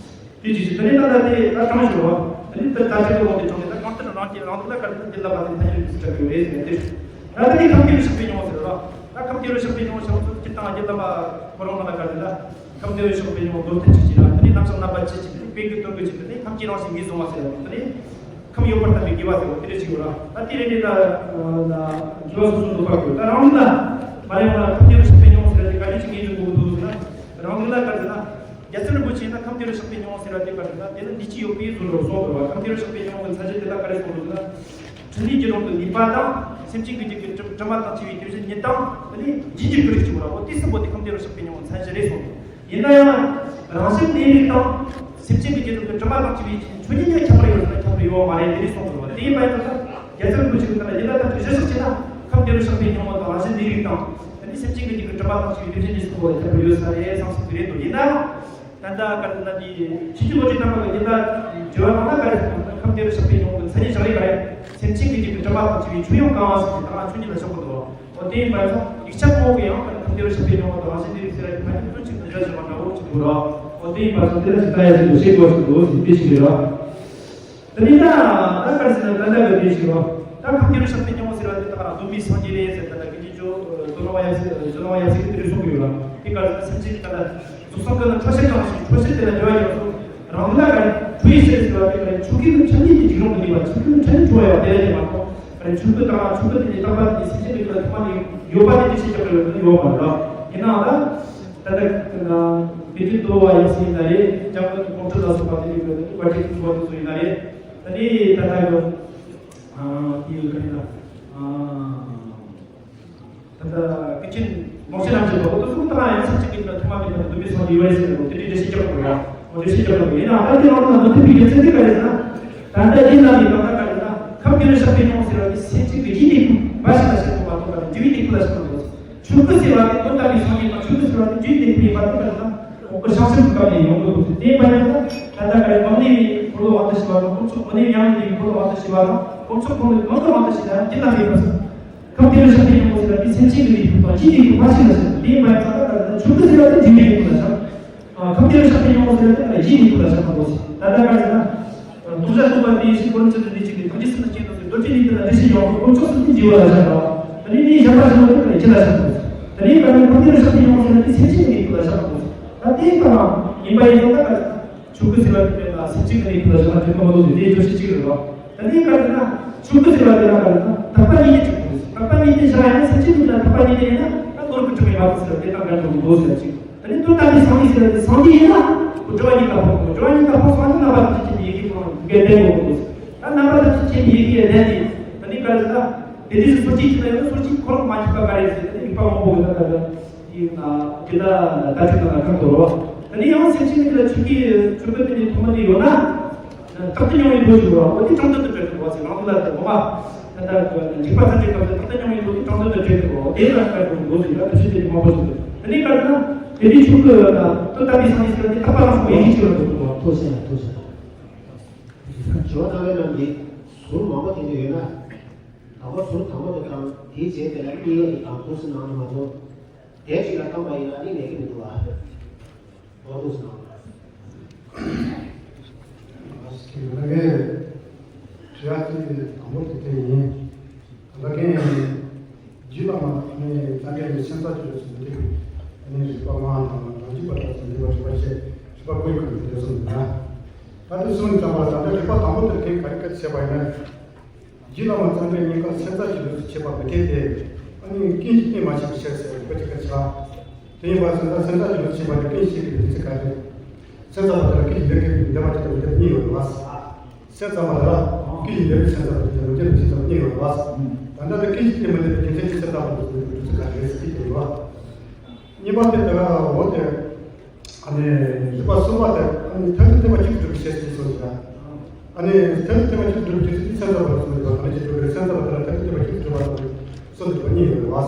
དེ་ཅི་ཞིག་དེ་ནས་ད་ལྟ་དེ་ད་གྲངས་ཞུ་བ་དེ་ནས་ད་ལྟ་ཅི་ལོ་དེ་བྱུང་ནས་ད་གང་ལྟར་རང་གི་རང་ལུགས་ལ་ག་རེ་ད་དེ་ལ་བ་དེ་ཐལ་འགྱུར་གྱི་སྲིད་པ་ཡོད་རེད་ཟེར་ཏེ། ད་ལྟ་དེ་ཁམས་སྐྱེ་བའི་ཤེས་པའི་ཉོན་མོངས་ཟེར་བ། ད་ཁམས་སྐྱེ་བའི་ཤེས་པའི་ཉོན་མོངས་ཟེར་བ་ཚོ་སྤྱིར་བཏང་རྒྱུད་ལ་བ་ཁོ་རང་ལ་ག་རེ་ད། ཁམས་བདེ་བའི་ཕྱོགས་པའི་ཉོན་མོངས་མདོར་བསྟན་གཅིག་བྱས་ན། དེ་ནས་རྣམ་གཞག་རྣམ་པ་བཅུ་གཅིག་དེ་ནས་དཔེ་དགུའི་དོན་གྱི་གཅིག་དེ་ནས་ཐམས་ཅད་རང་བཞིན་ངེས་བཟུང་བ་ཟེར་བ་དེ་ནས་ཁམས་ཡོད་པར་བསྟན་པའི་དགེ་བ་ཟེར་བ་དེ་འདྲ་ཅིག་ཡོད་ར། ད་དེ་རེད་དེ་ད་དགེ་བ་སོ་སོ་འདོད་པ་དགོས། ད་རང་ལ་མ་ཡོང་ན་ཁམས་བདེ་བའི་ཕྱོགས་པའི་ཉོན་མོངས་ཟེར་ཏེ་ག་རེ་ཅིག་ངེས་བཟུང་དགོས་འདུག་ཟེར་ན། རང་ལུགས་ལ་ག་རེ་ཟེར་ན། རྒྱལ་ཚབ་རིན་པོ་ཆེ་ཡིན་ན་ཁམས་བདེ་བའི་ཕྱོགས་པའི་ཉོན་མོངས་ཟེར་བ་དེ་ག་རེ་ཟེར་ན། དེ་ནི་འདུས་བྱས་ཡོད་པའི་བཟོ་འདྲ་གསུངས་དགོས་པ། ཁམས་བདེ་བའི་ཕྱོགས་པའི་ཉོན་མོངས་ཀྱི་མཚན་གཞི་དེ་ལ་ག་རེ་གསུངས་འདུག་ཟེར་ན། འཕྲིན་ལས་བརྒྱུད་རིམ་དུ་ནུས་པ་དང་། སེམས་ཅན་གྱི་རྒྱུད་ཀྱི་དྲི་མ་དང་བཅས་པའི་དེ་བཞིན་ཉིད་དང་། དེ་ནས་རྗེས་འཇུག་གི་རིགས་གཅིག་པུ་ར། འོ་དེ་གསུམ་པོ་དེ་ཁམས་བདེ་བའི་ཕྱོགས་པའི་ཉོན་མོངས་མཚན་གཞི་རེད་གསུངས། ཡིན་ན་ཡང་རང་བཞིན་གནས་ལུགས་དང་སེམས་ཅན་གྱི་རྒྱུད་ཀྱི་དྲི་མ་དང་བཅས་པའི་ཆོས་ཉིད་ཀྱང་ཁྱད་པར་ཡོད་ན་ཁྱད་པར་ཡོད་མ་རེད། དེ་ནས་གསུངས་དགོས་པ། དེ་ཡིན་པ་ཡིན་ན་རྒྱལ་ཚབ་རིན་པོ་ཆེ་གིས་ད་ལྟ་ཡིན་ན་ད་གཞི་བཞག་བྱས་ན་ཁམས་བདེ་བའི་ཕྱོགས་པའི་ཉོན་མོངས་དང་རང་བཞིན་གནས་ལུགས་དང་། དེ་ནས་སེམས་ཅན་གྱི་རྒྱུད་ཀྱི་དྲི་མ་དང་བཅས་པའི་དེ་བཞིན་ཉིད་གསུམ་པོ་ལ་ཁྱད་པར་ཡོད་ས་རེད་བསམ་སོང་གི་རེད་འདུག་ཡིན་ན་ཡང་། ད་ལྟ་ག་རེ་ན་འདི་ཕྱི་རྒྱུད་བློ་གྲོས་བརྟན་པ་གི་འདི་ལ་བརྗོད་པ་གང་ལ་ག་རེ་ཟེར་ན། ཁམས་བདེ་བའི་ཕྱོགས་པའི་ཉོན་མོངས་ཀྱི་མཚན་ཉིད་བཞག་ཡས་ག་རེ། སེམས་ཅན་གྱི་རྒྱུད་ཀྱི་དྲི་མ་དང་བཅས་པའི་ཆོས་ཡང་གང་ཟེར་ཏེ་ད་ཆོས་ཉིད་ལ་བཞག་གི་འདུག་འོ་དེ་ཡིན་པ་ཙང་ཡིག་ཆ་གོང་གི་ཡང་ཁམས་བདེ་བར་གཤེགས་པའི་སྙིང་པོ་དང་རང་བཞིན་གནས་ལུགས་ཟེར་བ་ཡི་ཕན་ཡོན་དོན་གཅིག་ཏུ་འདྲ་བཞག་པ་འདྲ་བོ་ཅིག་འདུག་ར། འོ་དེ་ཡིན་པ་ཙང་དེ་ལ་ཅིག་ལྟ་ཡ་ཅིག་ཏུ་ཤེས་དགོས་ཅིག་འདུག་ཟེར་དེ་ཞིག་རེད་ར། དེ་ནས་ད་ད་ག་རེ་ཟེར་ན་ད་ལྟ་གི་དེ་ཞིག་ར། ད་ཁམས་བདེ་བར་གཤེགས་པའི་སྙིང་པོ་ཟེར་བ་དེ་ད་ག་ར་གདོད་མའི་སངས་རྒྱས་རེད་ཟེར། ད་ལྟ་དགེ་འདུན་ཇོ་ཇོ་ནང་བ་ཡབ་སྲས་ཇོ་ནང་བ་ཡབ་སྲས་ཀྱིས་དེ་རེ་གསུང་གི་ཡོད་ར། དེ་ག་རེ་ཟེར་ན་སེམས་ཅན་ད་ལྟ་གཟུགས་སོགས་ཀུན་ལ་འཕྲོ་བྱེད་དང་ཞིང་འཕྲོ་བྱེད་དེ་ལ་འབྲེལ་བ་ཡོད་སོགས། རང་ལ་ག་རེ་འཕྲོ་ཡི་ཕྱིར་ཟེར་བ་དེ་ག་རེ་ཆོས་སྐུའི་ཆ་ཉིད་དེ་འཇིགས་རུང་དུ་གནས་པ། ཆོས་སྐུའི་ཆ་ཉིད་འཕྲོ་བ་ཡོད་དེ་ལས་མ་གཏོགས། ཨ་ནི་ཆོས་སྐུ་དང་ཆོས་སྐུ་དེ་ནི་རྟག་པ་དེ་ནི་སེམས་ཅན་གྱི་ཐོག་མ་ནས་ཡོད་པ་དེ་འགྲེལ་བཤད་རྒྱག་པའི་ལམ་དུ་ཡོད་པ་རེད། ཡིན་ནའང་ད་ད་ལྟ་དགེ་འདུན་དོལ་བ་ཡབ་སྲས་ཡིན་ན་རེད། འཇམ་མགོན་གོང་ཁྲོ་ལ་སོགས་པ་དེ་ནི་བཀའ་དྲིན་ཆེན་པོ་དེ་ཚོ་ཡིན་ན་རེད། ད་ནི་ད་ལྟ་གི་དེ་ཡོད་ག་རེད་ན། ད་ལྟ་སྐུ་ཆེན་ལོངས་སྤྱོད་རྣམ་རྒྱལ་པ་འོ་དེ་ཚོ་ད་ཡང་སེམས་ཅན་གྱི་ཐོག་མ་མེད་པ་ནས་གདོད་མའི་སངས་རྒྱས་ཡོད་རེད་ཟེར་ནས་དེ་འདྲའི་འགྲེལ་བཤད་རྒྱག་དགོས་ཡ། འོ་འགྲེལ་བཤད་རྒྱག་དགོས་ཡིན་ནའང་ད་དེ་རང་ལ་མི་མཐུན་པའི་རྒྱུ་མཚན་དེ་ག་རེ་ཟེར་ན། ད་ལྟ་ཡིན་ན་མིན་ན་ད་ལྟ་ག་རེ་ཟེར་ན་ཁམས་བདེ་བར་གཤེགས་པའི་སྙིང་པོ་ཟེར་བ་དེ་སེམས་ཅན་གྱི་རྒྱུད་སྡེ་ཁག་འབའ་ཞིག་ལ་བཤད་དགོས་མ་གཏོགས་པ་ནི་འབྲས་བུའི་སྡེ་ཁག་ལ་བཤད་མི་དགོས། ཆོས་སྐུ་ཟེར་བ་དེ་དོན་དམ་པའི་སངས་རྒྱས་དང་ཆོས་སྐུ་ཟེར་བ་དེ་རྒྱུད་སྡེ་ཁག་ཡིན་པ་དེ་ག་རེ་ཟེར་ན་ཁོང་གི་བྱང་སེམས་ཀྱི་སྐབས་ནས་ཡོང་དགོས་འདུག་དེ་ཡིན་པ་ཡིན་ན་ད་ལྟ་ག་རེ་མ་ཎི་བའི་འཁོར་ལོ་དབང་དུ་བྱས་པ་དང་དཀོན་མཆོག་མ་ཎི་མྱང་འདས་པའི་འཁོར་ལོ་དབང་དུ་བྱས་པ་དང་དཀོན་མཆོག་འཁོར་ལོའི་གང་གི་དབང་དུ་བྱས་ན་རྒྱུད་ལ་མེད་པ་ཟེར། ཁམས་བདེ་བར་གཤེགས་པའི་སྙིང་པོ་ཟེར་བ་དེ་སེམས་ཅན་གྱི་རིགས་དང་སྐྱེ་དེ་ཡི་བར་ཞིག་ལ་ཟེར། དེ་ཡིན་པ་ཡིན་ཙང་ད་ལྟ་ཆོས་སྐུ་ཟེར་བ་དེ་འབྲས་བུའི་སྙིང་པོ་ལ་བཞག་ཁམས་བདེ་བར་གཤེགས་པའི་སྙིང་པོ་ཟེར་བ་དེ་ལ་རྒྱུད་སྙིང་པོ་ལ་བཞག་པ་དགོས་ཟེར། ད་ལྟ་ག་རེ་ཟེར་ན། རྟོགས་བྱ་རྟོགས་པ་འདི་ཡེ་ཤེས་སྒོ་ནས་ཆེད་དུ་འདི་གཅིག་ནས་ཐུགས་རྗེ་སེམས་ལ་སྐྱེས་ནོ་ཟེར་འདོད་ཆེན་ནི་དེ་ལ་འགྲེལ་བཤད་ཡོང་དགོས། དཀོན་མཆོག་གསུམ་གྱི་འཇུག་པ་ལ་བཞག་པ། ད་ནི་ནི་གཞན་པ་ཞིག་ལ་དེ་ལ་རྒྱུད་ལ་བཞག་དགོས། ད་ནི་ག་རེ་ཁམས་བདེ་བར་གཤེགས་པའི་སྙིང་པོ་ཟེར་བ་དེ་སེམས་ཅན་གྱི་རིགས་དེ་ལ་བཞག་པ་དགོས་ཟེར། ད་དེ་ལྟ་བ་ཡིན་པ་ཡིན་ཙང་ད་ག་རེ་ཟེར་ན། ཆོས་སྐུ་ཟེར་བ་དེ་ལ་སེམས་ཅན་གྱི་རིགས་དེ་ལ་བཞག་ན་དེ་ལྟ་མ་གཏོགས་ཟེར་དེའི་བརྗོད་བྱ་གཅིག་རེད་བ། ད་ནི་ག་རེ་ཟེར་ན། ཆོས་སྐུ་ཟེར་བ་དེ་ལ་ག་རེ་ཟེར་ན་དག་པ་གཉིས་ལྡན་གཅིག་དགོས་ཟེར། དག་པ་གཉིས་ལྡན་བཞག་ཡང་སེམས་ཅན་གྱི་རིགས་ལ་དག་པ་གཉིས་ལྡན་ཡིན་ན་ད་ནོར་གྱི་གྲུབ་པའི་བར་དུ་ཟེར་བ་དེ་དང་འགལ་འགྲོ་གི་འདུག་ཟེར་བ་གཅིག་ད་ནི་དོན་དམ་པའི་སངས་རྒྱས་ཟེར་བ་དེ་སངས་རྒྱས་ཡིན་ན་སྒྲུབ་པ་གཉིས་ཀ་ཕོག་དགོས། སྒྲུབ་པ་གཉིས་ཀ་ཕོག་སོང་ན་རྣམ་པ་ཐམས་ཅད་མཁྱེན་པའི་ཡེ་ཤེས་ཀྱི་ཡོན་ཏན་ལྡན་དགོས་ཀྱི་འདུག་ད་རྣམ་པ་ཐམས་ཅད་མཁྱེན་པའི་ཡེ་ཤེས་ལྡན་ཏེ། ད་ནི་ག་རེ་ཟེར་ན། དེ་དུས་སུ་སོ་སྐྱེའི་ཁྱིམ་ན་ཡོད་ན་སོ་སྐྱེའི་འཁོར་མ་འཇིག་པ་ག་རེ་ཟེར། ད་ནི་རིག་པ་མང་པོ་ཡོད་ན་ད་ལྟ་དེའི་ན་དེ་ལ་ད་ཅི་ན་ཁག་དོར་བ། ད་ནི་ཡང་སེམས་ཅན་གྱི་ལ་ཆོས་ཀྱི་ཆོས་ཀྱི་དེ་ནི་ཐོག་མ་ནས་ཡོད་ན། རྟག་ཏུ་མྱོང་བའི་མདོ་ཞིག་རེད་བ། འོ་དེ་དྲང་དོན་དུ་འགྲེལ་ཐུབ་པ་ཟེར། རང་ལ་དེ་ངོ་མ་ད་ལྟ་འཇིགས་པ་སེལ་བའི་སྐབས་སུ་རྟག་ཏུ་མྱོང་བའི་མདོ་དེ་དྲང་དོན་དུ་འགྲེལ་ཐུབ་པ། དེ་ལ་བསྐལ་པའི་མདོ་ཟེར་ཡ་དེ་བཞིན་དེ་མང་པོ་ཞིག་འདུག་དེ་ནས་ག་རེ་ཟེར་ན། དེ་འདྲའི་ཆོས་སྐུ་ཡོད་ན་དོན་དམ་པའི་སངས་རྒྱས་ཟེར་བ་དེ་རྟག་པ་རང་བཞིན་ཡིན་གཅིག་རང་དུ་གསུངས་པ། ཐུགས་ཆེ་ན་ཐུགས་ཆེ། ཇོ་བོ་རྣམ་པ་རྣམས་ཀྱིས་ཟུར་མང་པོ་འཐེན་གྱི་ཡོད་ན། དང་པོ་ཟུར་དང་པོ་དེ་དང་དེའི་རྗེས་དེ་ལ་གཉིས་པ་དེ་དང་ཐུགས་སུ་སྣང་ནས་མ་གཏོགས། དེ་གཅིག་ལ་བཏང་པ་ཡིན་ན་གླེང་ནས་ཀྱི་མི་འདུག་བ། འོ་དུ་སོང་། ང་གི་དྲི་བ་དེ་དང་པོ་དེ་དེ་ཡིན། ད་ལྟ་རྒན་རྒྱུད་བླ་མ་ནས་རྩ་འགེངས་ནས་སེམས་རྩ་ཆེ་ལ་སོང་སྟེ། ཨ་ནི་རིག་པ་ལྔ་དང་རང་རྒྱུད་པ་དང་ཟིན་ཐིག་པ་རིག་པ་ཤེས་རིག་པ་ཀུན་གང་དུ་འདོད་སོང་ན། ད་དུ་སོང་ཙམ་པ་ད་ལྟ་རིག་པ་དང་པོ་དེ་རྒན་ག་རེ་ག་རེ་བྱས་པ་ཡིན་ན། རྒྱུད་བླ་མ་རྩ་འགེངས་གཉིས་ཀ་སེམས་རྩ་ཆེ་ལུགས་སུ་བྱེད་པ་མི་འཐད་དེ། ཨ་ནི་ཀུན་གཞི་རྟེན་མ་ཆགས་པའི་ཕྱིར་ཟེར་བའི་སྐད་ཆ་ག་ཆགས། དེ་ཡིན་པ་སེམས་རྩ་སེམས་རྩ་ཆེ་ལུགས་སུ་བྱེད་པ་ནི་ཀུན་གཞི་གི་རིགས་ཚད་ག་རེ། སེམས་ཙམ་པ་དེ་ལ་ཀུན་གཞི་འདོད་མཁན་གྱི་འདོད་པ་ཅིག་དང་མི་འདོད་པ་གཉིས་ཡོད་པ། སེམས་ཙམ་པ་དེ་ལ་ཀུན་གཞི་འདོད་པའི་སེམས་ཙམ་པ་དང་མི་འདོད་པའི་སེམས་ཙམ་པ་གཉིས་ཡོད་པ། ད་ལྟ་དེ་ཀུན་གཞི་རྟེན་མི་འདོད་པའི་རྒྱུ་མཚན་གྱིས་སེམས་ཙམ་པ་དང་མི་འདོད་པའི་རིགས་ཚད་ག་རེ་ཟེར་གྱི་ཡོད་པ། གཉིས་པ་དེ་དེ་ལ་འོ་དེ། ཨ་ནི་རིགས་པ་གསུམ་པ་དེ་ཨ་ནི་མཐར་ཐུག་ཐེག་པ་གཅིག་ཏུ་གྲུབ་པའི་ཕྱིར་ཞེས་གསུངས་ཀྱང་། ཨ་ནི་མཐར་ཐུག་ཐེག་པ་གཅིག་ཏུ་གྲུབ་པའི་ཕྱིར་དེ་སེམས་ཙམ་པ་གསུངས་ཡོད་པ་གང་ལ་ཅི་གྲུབ་པའི་སེམས་ཙམ་པ་དེ་ལ་མཐར་ཐུག་ཐེག་པ་གཅིག་ཏུ་གྲུབ་པ་དང་གསུམ་དུ་གྲུབ་པ་གཉིས་ཡོད་པ། ཨ་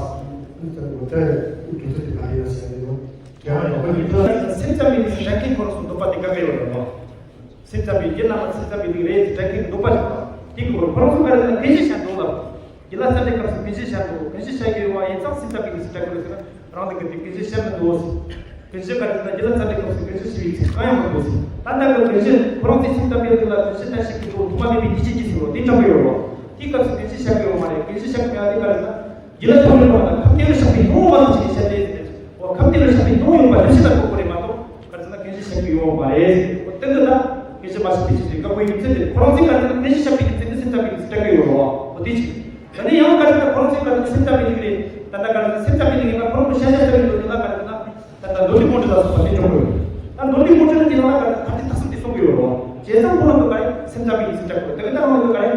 ནི་དེ་ངོ་སྤྲད་དགེ་ཚུལ་དེ་གང་ཡིན་ན་ཟེར་ཡ་ཡོད། དེ་ཡང་ཡོད་པ་ཉིད་དུ་སེམས་ཙམ་པའི་ནི་སེམས་དྲན་མཁན་ཁོ་རང་ཚོ་འདོད་པ་དེ་ག་ག་ཡོད་རེད་བ། སེམས་ཙམ་པའི་རྒྱུད་བླ་མ་སེམས་ཙམ་པའི་ནི་རེད་དྲན་མཁན་འདོད་པ་རེད་བ། དེ་གི་བར་ཁོ་རང་ཚོ་ག་རེ་ཟེར་ན་ཀུན་གཞི་བཤད་འདུག་ལ། རྒྱུད་ལ་སེམས་དྲན་སྐབས་སུ་ཀུན་གཞི་བཤད་འདུག་ཀུན་གཞི་བཤད་ཀྱི་ཡོད་པ་ཡིན་ཙང་སེམས་ཙམ་པའི་ནི་སེམས་དྲན་དགོས་རེད་ཟེར་ན། རང་དེ་གི་དེ་ཀུན་གཞི་བཤད་མི་འདུག་ཀུན་གཞི་ག་རེ་ཟེར་ན་རྒྱུད་ལ་སེམས་དྲན་སྐབས་སུ་ཀུན་གཞི་ཞེས་པའི་ཚིག་གང་ཡང་མི་འདུག་ད་ལྟ་གི་ཀུན་གཞི་ཁོ་རང་ཚོའི་སེམས་ཙམ་པའི་རྒྱུད་ལ་ཀུན་གཞི་བསྟན་བཤད་ཀྱི་འདུག་ཐོག་མ་མེད་པའི་སྐྱེ་མཆེད་ཀྱི་ཟེར་བ་དེ་འདྲ་པོ་ཡོད་རེད་བ། དེའི་སྐབས་སུ་ཀུན་གཞི་བཤད་ཀྱི་ཡོད་མ་རེད། ཀུན་གཞི་བཤད་ཀྱི་མེད་པ་དེ་ག་རེ་ཟེར་ན། རྒྱུད་ལ་ཐོག་མའི་བར་ན་ཁམས་བདེ་བར་གཤེགས་པའི་སྙིང་པོ་བ་ལ་ཅིག་བཤད་དེ། འོ་ཁམས་བདེ་བར་གཤེགས་པའི་སྙིང་པོ་ཡོད་པ་བསྡུ་བྱེད་ལ་གོ་དགོས་རེད་མ་གཏོགས་ག་རེ་ཟེར་ན་ཀུན་གཞི་བཤད་ཀྱི་ཡོད་མ་རེད། འོ་དེ་འདི་ལ་ཀུན་གཞི་མ་བཤད་པའི་ཕྱིར་ཟེར་དགག་པའི་ཡུལ་ཚད་དེ་ཁོ་རང་ཚོས་ག་རེ་ཟེར་ན་ཀུན་གཞི་བཤད་པའི་ཡུལ་ཚད་ནི་སེམས་ཙམ་པའི་ཡུལ་ཚད་སྤྲད་ཀྱི་ཡོད་རེད་བ། འོ་དེ་ཅིག་ད་ནི་ཡང་ག་རེ་ཟེར་ན་ཁོ་རང་ཚོས་ག་རེ་ཟེར་ན་སེམས་ཙམ་པའི་ཡུལ་རེད། ད་ལྟ་ག་རེ་ཟེར་ན་སེམས་ཙམ་པའི་ཡུལ་ཡིན་ན་ཁོ་རང་ཚོ་ཤེས་བྱ་ལྟ་བའི་ལོ་རྒྱུས་ལ་ག་རེ་ཟེར་ན། ད་ལྟ་མདོ་སྡེ་མངོན་སྤྲུལ་ལ་སོགས་པ་དེ་འཇོག་དགོས། ད་མདོ་སྡེ་མངོན་སྤྲུལ་ལ་དེ་ནང་ལ་ག་རེ་མཐར་ཐུག་ཐེག་གསུམ་དེ་གསུང་གི་ཡོད་རེད་བ། བྱས་ཙང་ཁོ་རང་གི་ག་རེ་སེམས་ཙམ་པའི་ཡུལ་ཚད་སྤྲད་དགོས། དེ་ག་ད་རང་གི་ག་རེ།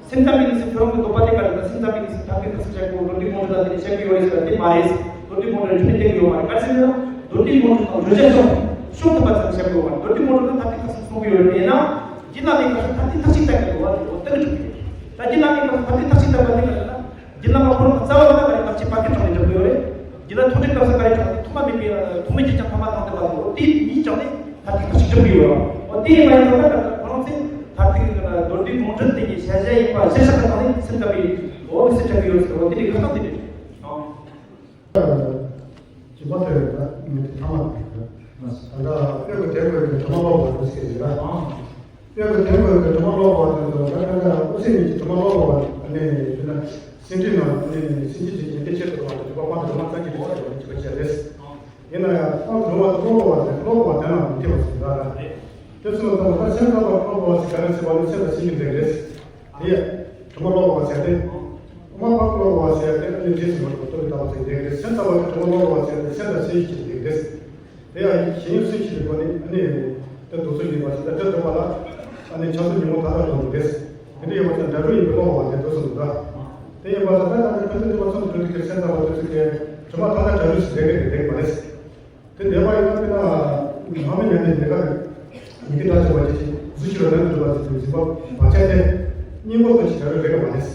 སེམས་ཙམ་པའི་ནི་སེམས་ཁོ་རང་གི་འདོད་པ་དེ་ག་རེ་ན་སེམས་ཙམ་པའི་ནི་སེམས་ཐབས་ཀྱི་ཐབས་སུ་བྱ་དགོས། མདོ་སྡེ་མངོན་སྤྲུལ་ལ་དེ་ནི་བྱ་དགོས་ཡོད་རེད་ཟེར་བ་དེ་མ་རེད། མདོ་སྡེ་མངོན་སྤྲུལ་རྒྱུ་མཚན་དེ་ཡོད་མ་རེད། ག་རེ་ཟེར་ན་མདོ་སྡེ་མངོན་སྤྲུལ་དང་བརྗོད་བྱ་ཤོག་ཤོག་ཐུབ་པ་ཙམ་བྱ་དགོས་པ། མདོ་སྡེ་མངོན་སྤྲུལ་ན་ཐབས་ཀྱི་ཐབས་སུ་གསུང་གི་ཡོད་རེད། ཡིན་ན་རྒྱུད་བླ་མའི་སྐབས་སུ་ཐབས་ཀྱི་ཐབས་ཤིག་ལྟ་གི་འདུག་བ། དེ་འོ་དེ་འདྲ་གྲུབ་ཀྱི་རེད། ད་རྒྱུད་བླ་མའི་སྐབས་སུ་ཐབས་ཀྱི་ཐབས་ཤིག་ལྟ་བ་དེ་ག་རེ་ན་རྒྱུད་བླ་མ་ཁོ་རང་གི་རྩ་བ་ལ་ག་རེ་ཐབས་ཀྱི་བར་ཁྱད་གྲངས་ནས་འཇོག་གི་ཡོད་རེད། རྒྱུད་ལ་ཐུག་འཕྲད་སྐབས་སུ་ག་རེ་གྲངས་ནས་ཐོག་མ་མེད་པའི་ཐོག་མེད་ཀྱི་ཀྱང་ཐོག་མ་དང་ལྡན་པ་དེ་འོ་དེ་གཉིས་ཀྱང་ནི་ཐབས་ཀྱི་ཐབས་ཤིག་འཇོག་གི་ཡོད་རེད། འོ་དེ་ཡིན་པ་ཡིན་ཙང་ད་ཁོ་རང་ཚོས། མཐར་ཐུག་གི་མདོར་བསྡུས་དགོངས་འགྲེལ་དེ་གའི་ཞལ་བཞེས་ཡིན་པ་གཞིར་བཞག་གི་སྟེང་ནས་སེམས་ཙམ་པའི་འོ་སེམས་ཙམ་པའི་ཡོད་ཟེར་བ་དེ་འདྲའི་ཁ་བཏང་དེ་རེད། སྦྱིན་པ་ཐོབ་ཡོད་པ་མི་དེ་ཐ་མ་དེ་རེད། ད་ལྟ་དཔེ་ཁོ་དེ་དགོས་ཀྱི་ཐ་མ་ལོག་པ་རེད་ཟེར་གྱི་རེད། དཔེ་ཁོ་དེ་དགོས་ཀྱི་ཐ་མ་ལོག་པ་དེ་ཚོ་ད་ལྟ་ད་ཨོ་སི་ནི་གི་ཐ་མ་ལོག་པ་ཨ་ནི་དེ་ན་སེང་ཁྲི་ན་ཨ་ནི་སེང་ཁྲི་གི་ཉན་ཐོས་ཆེད་དུ་བ་དེ་པ་པ་དེ་མ་ཙམ་གྱི་ལོག་ཡོད་པ་ཅི་པ་ཅི་རེད། ཡིན་ན་ཡང་ཁོང་གི་ལོག་པ་དེ་ལོག་པ་དེ་ལོག་པ་དེ་ན་མི་ཐེ་བ་ཟེར་ད་ར། དེ་ཚོ་ལ་ད་ད་སེམས་ཙམ་པ་ལོག་པ་ཟེར་ག་རེ་ཟེར་བ་ནི་སེམས་ལ་སེང་ཁྲི་འདྲ་རེད། དེ་ཡང་དྲི་མ་ལོག་པ་ཟེར་ཏེ། དབུ་མ་པ་ལོག་པ་ཟེར་ཏེ་ཨ་ནི་རྗེས་སུ་མ་ལོག་པ་ལྟོ་གི་ལྟ་བ་ཟེར་འདྲ་རེད། སེམས་ཙམ་པ་གི་དྲི་མ་ལོག་པ་ཟེར་ཏེ་སེམས་ལ་སེང་ཁྲི་འདྲ་རེད། དེ་ཡང་ཞེན་ཡུལ་སེམས་ཤེས་པའི་སྒོ་ནས་ཨ་ནི་དེ་འདུག་ཚུལ་ཡིན་པ་ཞིག་ད་དེ་འདུག་པ་ལ་ཨ་ནི་ཆགས་སོགས་ཉོན་མོངས་མཐའ་དག་འདུག་རེད། དེ་འདྲ་ཡོད་པ་ཚོ་འདྲ་གྲོགས་ཡིན་པའི་ཀློག་པ་དེ་འདུག་སོང་འདུག་དེ་ཡིན་པ་ཚོ་ད་ལྟ་ནི་ཁ་ཚོན་འདི་པ་ཚོ་འདུག་དེ་སེམས་ཙམ་པ་དེ་ཚོ་གི་དྲི་མ་མཐའ་དག་བྲལ་ལུགས་སུ་འདྲ་གི་རེད་འདྲ་གི་མ་རེད། དེ་འདྲ་པ་ཡིན་ན་དེ་ན་ལྷག་མེད་མྱ་ངན་འདས་ག་རེད། ཉི་ཁྲི་དགྲ་བཅོམ་པ་ཇི་བཞིན་གཟུགས་ཕྱི་རོལ་གདན་དུ་གྲུབ་པ་ཇི་བཞིན་བརྗོད་པ་བག་ཆགས་ཏེ། སྙིང་པོ་དང་ཇི་ལྟར་རེག་པ་མ་ནས།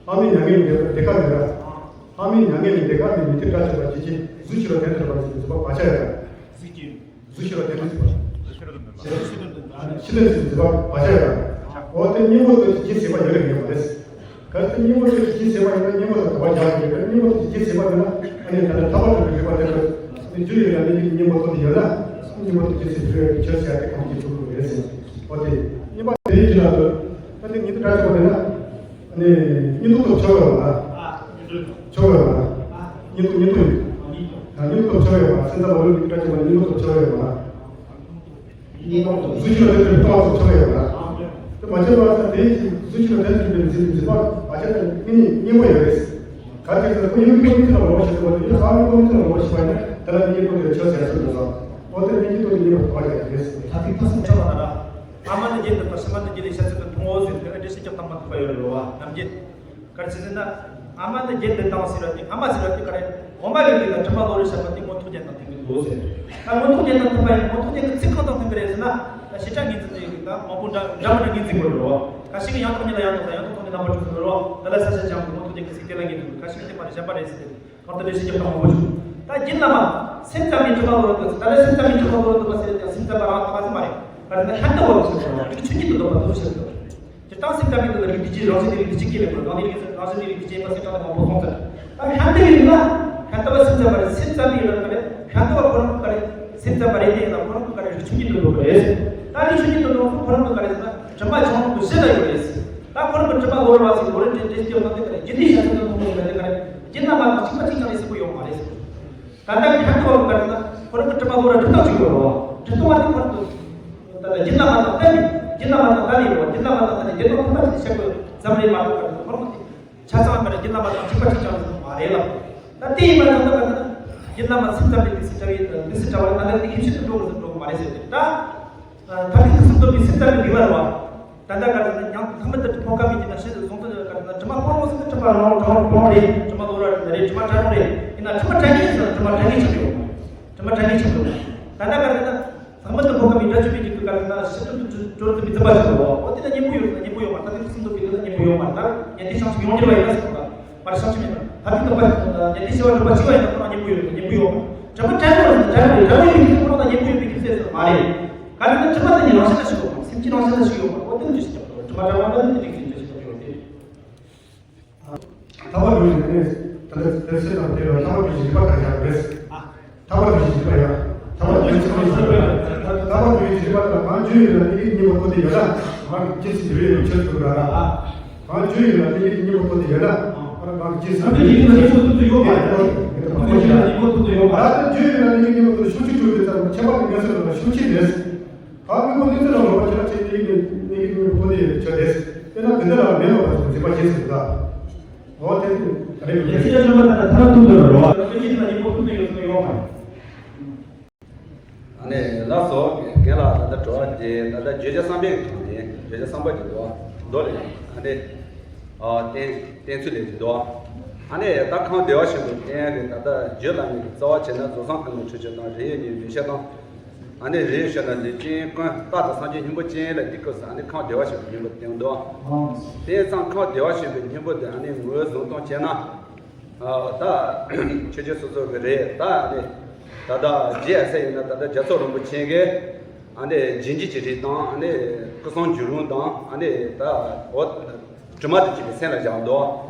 ལྷག་མེད་མྱ་ངན་འདས་ག་རེད། ལྷག་མེད་མྱ་ངན་འདས་ག་རེད། ཉི་ཁྲི་དགྲ་བཅོམ་པ་ཇི་བཞིན་གཟུགས་ཕྱི་རོལ་གདན་དུ་གྲུབ་པ་ཇི་བཞིན་བརྗོད་པ་བག་ཆགས་ཡོད། གཟུགས་ཕྱི་རོལ་གདན་དུ་གྲུབ་པ། ཕྱི་ལས་ཇི་བཞིན་བརྗོད་པ་བག་ཆགས་ཡོད། འོ་དེ་སྙིང་པོ་དང་ཇི་བཞིན་བྱས་པ་ཡོད་རེད་ཡོད་མ་རེད། གལ་ཏེ་སྙིང་པོ་དེ་ཇི་བཞིན་བྱས་པ་ཡིན་ན་སྙིང་པོ་དང་དགག་པ་རྒྱག་དགོས་རེད། སྙིང་པོ་དེ་ཇི་བཞིན་བྱས་པ་ཡིན་ན་ཨ་ནི་ད་ལྟ་ཐར་པ་དང་རིག་པ་དེ་ཚོ་ནི་རྒྱུ་ཡོད་ན་ནི་སྙིང་པོ་ཐོབ་ཏེ་ཡོད་ན་སྙིང་པོ་དེ་ཇི་བཞིན་བྱས་པའི་ཆོས་ཟེར་ཡ་དེ་གང་ཅི་ཐུབ་ཀྱི་རེད་ཟེར། འོ་དེ་སྙིང་པོ་དེ་ཡིན་གྱི་ལ་དོ། ད་དེ་ཉིད་དུ་བཀྲ་ཤིས་པ་དེ་ན་ཨ་ནི་སྙིང་པོ་ཐོབ་ཆོག་ཡོད་པ་ལ། ཆོག་ཡོད་པ་ལ། སྙིང་པོ་སྙིང་པོ་ཡོད། ད་སྙིང་པོ་ཐོབ་ཆོག་ཡོད་པ། སེམས་ཙམ་པ་ལུགས་ཀྱི་བཀྲ་ཤིས་པ་ལ་སྙིང་པོ་ཐོབ་ཆོག་ཡོད་པ་ལ། གཟུགས་ཕྱི་རོལ་གདན་དུ་གྲུབ་པ་སོགས་ཆགས་ཡོད་པ་ལ། དེ་མ་ཆགས་པར་ས་དེའི་གཟུགས་ཕྱི་རོལ་གདན་དུ་གྲུབ་པའི་འཛིན་འཛིན་པ་བག་ཆགས་དེ་ནི་སྙིང་པོ་ཡོད་རེད། གལ་ཏེ་ཁོ་ཡུལ་གྱི་སྟོབས་ཀྱིས་རང་བཞིན་དུ་བ་དེ་ཡུལ་གང་གི་སྟོབས་ཀྱིས་རང་བཞིན་པ་ཡིན་ན་དེ་ལ་སྙིང་པོ་དེ་ཆགས་ཟེར་སྲོལ་འདུག་ལ། འོ་དེ་སྙིང་རྗེ་སྟོབས་ཀྱིས་སྙིང་པོ་བག་ཆགས་ཡོད་རེད། ད་ཐིག་ཐག་སུ་ཆགས་པ་ན་ར། ཨ་མ་ནི་རྒྱན་དུ་དང་ཕྱི་མ་ནི་རྒྱན་ལས་བཤད་ཚུལ་དུ་མཐོང་འོ་ཟེར་དེ་འདྲ་ཞིག་ཀྱང་བཏང་མ་ཐུབ་པ་ཡོད་རེད་བ་ནམ་རྒྱུན། ག་རེ་ཟེར་ན། ཨ་མ་ནི་རྒྱན་འདི་དང་ཟེར་བ་དེ་ཨ་མ་ཟེར་བ་དེ་ག་རེ། འོ་མ་གི་ལུགས་ལ་དྲི་མ་ལོག་རེ་བཤད་པ་དེ་མངོན་རྟོགས་རྒྱན་དང་མཐུན་གྱི་འདུག་ཟེར། ད་མངོན་རྟོགས་རྒྱན་དང་མཐུན་པ་ཡིན་མངོན་རྟོགས་རྒྱན་གྱི་ཚིག་གང་དང་མཐུན་པ་རེད་ཟེར་ན། ད་བྱེ་བྲག་ངོས་འཛིན་ཚིག་ཡིན་ད་མང་པོ་འདྲ་འདྲ་མི་འདྲ་ངོས་འཛིན་དགོས་རེད་བ། ཁ་ཤས་ཀྱིས་ཡང་དག་ཉིད་ལ་ཡང་དག་དང་ཡང་དག་མཐོང་ནས་རྣམ་པར་གྲོལ་ཚུལ་རེད་བ། འདི་ལ་ས་ཆ་ཅང་མངོན་རྟོགས་རྒྱན་གྱི་ཚིག་དེ་ལ་ངོས་འཛིན་དགོས། ཁ་ཤས་ཀྱིས་དེ་མ་རེད་གཞན་པ་རེད་ཟེར་ཏེ། གང་ལྟར་ལས་བྱེད་ཀྱང་དང་པོ་བྱུང་། ད་རྒྱུད་བླ་མ། སེམས་ཙམ་པའི་དྲི་མ་ལོག་རོ་འདུག་ད་ལྟ་སེམས་ཙམ་པའི་དྲི་མ་ལོག་རོ་འདུག་པ་ཟེར་ཀྱང་སེམས་ཙམ་པ་རང་དག་པ་ཟིག་མ་རེད། ག་རེ་ན་ཤ་འདི་བ་ཟེར་བ་རིགས་ཆོས་ཉིད་དུ་འདོད་པ་དུ་ཞིག་འདུག་སྤྱིར་བཏང་སེམས་ཙམ་པའི་ལུགས་ལ་རིགས་འདི་ཅི་རང་བཞིན་གྱི་རིགས་འདི་ཅི་སྐྱེ་བའི་སྐོར་རང་ལས་རིགས་རང་བཞིན་གྱི་རིགས་འདི་སྐྱེ་བ་སེམས་ཙམ་དང་མང་པོ་གསུངས་ཚར། ད་ཤ་འདི་རིགས་ལ་ཤ་འདི་བ་སེམས་ཙམ་པ་རེད། སེམས་ཙམ་པའི་ལུགས་ལ་རེད། ཤ་འདི་བ་ཁོ་རང་གི་ག་རེ་སེམས་ཙམ་པ་རེད་དེ་ཡིན་ན་ཁོ་རང་གི་ག་རེ་རིགས་ཆོས་ཉིད་དུ་འདོད་པ་རེད། ད་རིགས་ཆོས་ཉིད་དུ་འདོད་པ་ཁོ་རང་གི་ག་རེ་ཟེར་ན་དྲི་མ་བྱང་རུང་གི་གཞི་ལ་ཡོད་རེད། ད་ཁོ་རང་གི་དྲི་མ་ལོག་ར་བ་ཟེར་ལོ་རེ་འདྲེ་འདྲེ་སྐྱེ་བ་དང་དེ་ག་རེ་རྒྱུ་འདི་ཤ་འདི་དུ་འདོད་པ་ཡིན་ན་དེ་ག་རེ་རྒྱུད་བླ་མ་དང་གཅིག་པ་གཅིག་རྐྱང་རེད་ཟེར་གྱི་ཡོད་མ་རེད། ད་ལྟ་ཁྱད་དུ་བ་ག་རེ་ན་ཁོ་རང་གི་དྲི་མ་ལོག་ར་འདྲི་སྟངས་གཅིག་ཡོད་རེད་བ། འདྲི་སྟངས་བ་དེ་ཁོ་རང་གི་ད་ལྟ་རྒྱུད་བླ་མ་དང་གཏན་ནས་རྒྱུད་བླ་མ་དང་གཏན་ནས་ཡོད་བ། རྒྱུད་བླ་མ་དང་གཏན་ནས་རྒྱུད་དང་མཐུན་པ་ཞིག་བཤད་དགོས་ཙམ་རེད་མ་གཏོགས་ག་རེ་ཁོ་རང་གི་ཆ་ཚང་བ་ག་རེ་རྒྱུད་བླ་མ་དང་གཅིག་པ་གཅིག་རྐྱང་རེད་མ་རེད་ལ། ད་དེ་ཡིན་པ་ཙམ་ད་ག་རེ་ན་རྒྱུད་བླ་མ་སེམས་ཙམ་པའི་དུས་སུ་བྱ་བའི་དུས་སུ་བྱ་བ་ལ་ད་ལྟ་དེ་ཁྱིམ་གཞིས་སུ་འགྲོ་དགོས་སུ་འགྲོ་དགོས་མ་རེད་ཟེར་ཏེ་ད། ཐབས་ཤེས་ཐུགས་སུ་འདོད་པའི་སེམས་ཙམ་པའི་རིགས་ལ་རེད་བ། ད་ལྟ་ག་རེ་ཟེར་ན་ཡང་ལྷག་མེད་དུ་མཐོང་ཁ་མི་བྱེད་ན་ཤེས་སུ་སོང་ཚུལ་ག་རེ་ཟེར་ན་དྲི་མ་སྤོང་རུང་ཟེར་ན་དྲི་མ་རང་རང་སྤོང་རེད། དྲི་མ་ལོག་ར་རེད། དྲི་མ་བྲལ་རུང་རེད། ཡིན་ན་དྲི་མ་བྲལ་ངེས་ཟེར་ན་དྲི་མ་བྲལ་ངེས་ཆགས་ཡོད། དྲི་མ་བྲལ་ངེས་ཆགས་ཡོད། ད་ལྟ་ག་རེ་ཟེར་ན་ལྷག་མེད་དུ་མཐོང་ཁ་མི་དགྲ་བཅོམ་པའི་རྒྱུད་ཀྱི་ག་རེ་ཟེར་ན་ཤེས་སུ་སྤྲོ་བར་ཐུབ་པའི་འཛིན་པ་ཞིག་ཡོད། འོ་དེ་ལ་གཉེན་པོ་ཡོད་ཟེར་ན་གཉེན་པོ་ཡོད་མ་རེད། ད་དེ་ཐུགས་སུ་འདོད་པའི་ལུགས་ལ་གཉེན་པོ་ཡོད་མ་རེད། ད་ཡང་དེ་བྱང་ཆུབ་ཡོངས་གྱུར་པ་ཡིན་ན་ཟེར་བ། མར་བྱང་ཆུབ་མེད་པ། ད་དེ་ལྟ་བ་ཞིག་དང་ཡང་དེ་ཤེས་པ་སྒྲུབ་པ་ཅི་བ་ཡིན་ན་ཁོ་རང་གཉེན་པོ་ཡོད་རེད། གཉེན་པོ་ཡོད་མ་རེད། དྲི་མ་བྲལ་བ་རེད། བྲལ་བ་རེད། བྲལ་བ་ཡིན་པའི་ཁོ་རང་ལ་གཉེན་པོ་ཡོད་པའི་ཁྱིམ་མཚེས་སུ་མ་རེད། ག་རེ་ན་དྲི་མ་དེ་ཉིད་རང་བཞིན་ལ་ཞིག་ཡོད་མ་རེད། སེམས་ཀྱི་རང་བཞིན་ལ་ཞིག་ཡོད་མ་རེད། འོ་དེ་འདྲ་ཞིག་ཀྱང་དྲི་མ་བྲལ་བ་འདྲ་ནི་དེ་འདྲ་ཞིག་འདྲ་ཞིག་ཀྱང་ཡོད་དེ། ཐར་པ་འགྲོ་བའི་རིགས་ནི་ད་ལྟ་དེར་སེམས་དང་དེ་ལ་ཐར་པ་འགྲོ་བའི་རིགས་པ་ག་རེ་ཡང་མེད། ཐར་པ་འགྲོ་བའི་རིགས་པ་ཡང་ཐར་པ་འགྲོ་བའི་རིགས་པ་ཡང་ཐར་པ་འགྲོ་བའི་རིགས་པ་དང་གང་བརྗོད་ཡོད་ན་དེ་གི་སྙིང་པོ་ཐོབ་སྟེ་ཡོད་ན་ང་གི་རྗེས་སུ་འབྲེལ་བའི་ཆོས་ཚུལ་ར་ར། གང་བརྗོད་ཡོད་ན་དེ་གི་སྙིང་པོ་ཐོབ་སྟེ་ཡོད་ན་ང་རང་གི་རྗེས་སུ་འབྲེལ་བའི་ཆོས་ཚུལ་ཡོད་མ་རེད། ད་བརྗོད་ཡོད་ན་དེ་གི་སྙིང་པོ་ཐོབ་སྟེ་ཤུགས་ཆེ་བརྗོད་དེ་ཙམ་ཁྱད་པར་དུ་ངེས་སོ་ལ་ཤུགས་ཆེ་རེད། ད་མི་ཁོ་ནི་ཚེ་ལ་ལོག་པ་ཆེ་ན་ཆེ་ནི་ཡིན་ནི་ཡིན་ནི་ཁོ་ནི་ཆ་རེད། དེ་ན་དེ་འདྲ་ལ་མེད་པ་བ་ཞིག་འཛིན་པ་བྱེད་ཟེར་ད། འོ་དེ་ནི་ག་རེ་ཡོད་རེད། ཚེ་ཆུང་བ་དང་ཐར་ཐུབ་འདོད་རོ། ཨ་ནི་ལགས་སོ། རྒན་ལགས་ད་ལྟ་དྲི་བ་དེ་ད་ལྟ་བརྗོད་བྱ་བསམ་པའི་གི་དོན་དེ་བརྗོད་བྱ་བསམ་པ་གི་འདུག་མདོ་ལས་ཨ་ནི་བསྟན་བསྟན་ཚུལ་ལས་ཀྱི་འདུག་ཨ་ནི་ད་ཁམས་བདེ་བ་ཆེན་པོའི་བསྟན་ཡ་གི་ད་ལྟ་བརྗོད་ལ་ངེས་ཀྱི་རྩ་བ་བྱས་ན་རྫོགས་སངས་ཀུན་ལ་ཆོས་ཅན་དང་རིགས་ཡོད་ཉིད་མི་ཤེས་དང་། ཨ་ནི་རེད་ཤོད་ན་ལུས་ཅན་ཀུན་རྟག་ཏུ་སངས་རྒྱས་སྙིང་པོ་ཅན་ལ་འདི་སྐབས་སུ་ཨ་ནི་ཁམས་བདེ་བ་ཆེན་པོའི་སྙིང་པོ་བསྟན་འདུག་དེ་ཙང་ཁམས་བདེ་བ་ཆེན་པོའི་སྙིང་པོ་དེ་ཨ་ནི་ངོས་བཟུང་སྟངས་བྱས་ན། ད་ཆོས་རྗེ་སོ་སོ་གི་རེད་ད་ཨ་ནི་ད་ལྟ་རྗེ་ཨ་སེ་ཡིན་ན་ད་ལྟ་རྒྱ་མཚོ་རིན་པོ་ཆེ་གིས་ ཨ་ནི་རྗེས་འཇུག་གི་རིགས་དང་། ཨ་ནི་སྐུ་གསུང་ཐུགས་རུས་དང་། ཨ་ནི་ད་འོ་དྲི་མ་དང་བཅས་པའི་མཚན་ལ་བཞག་འདུག་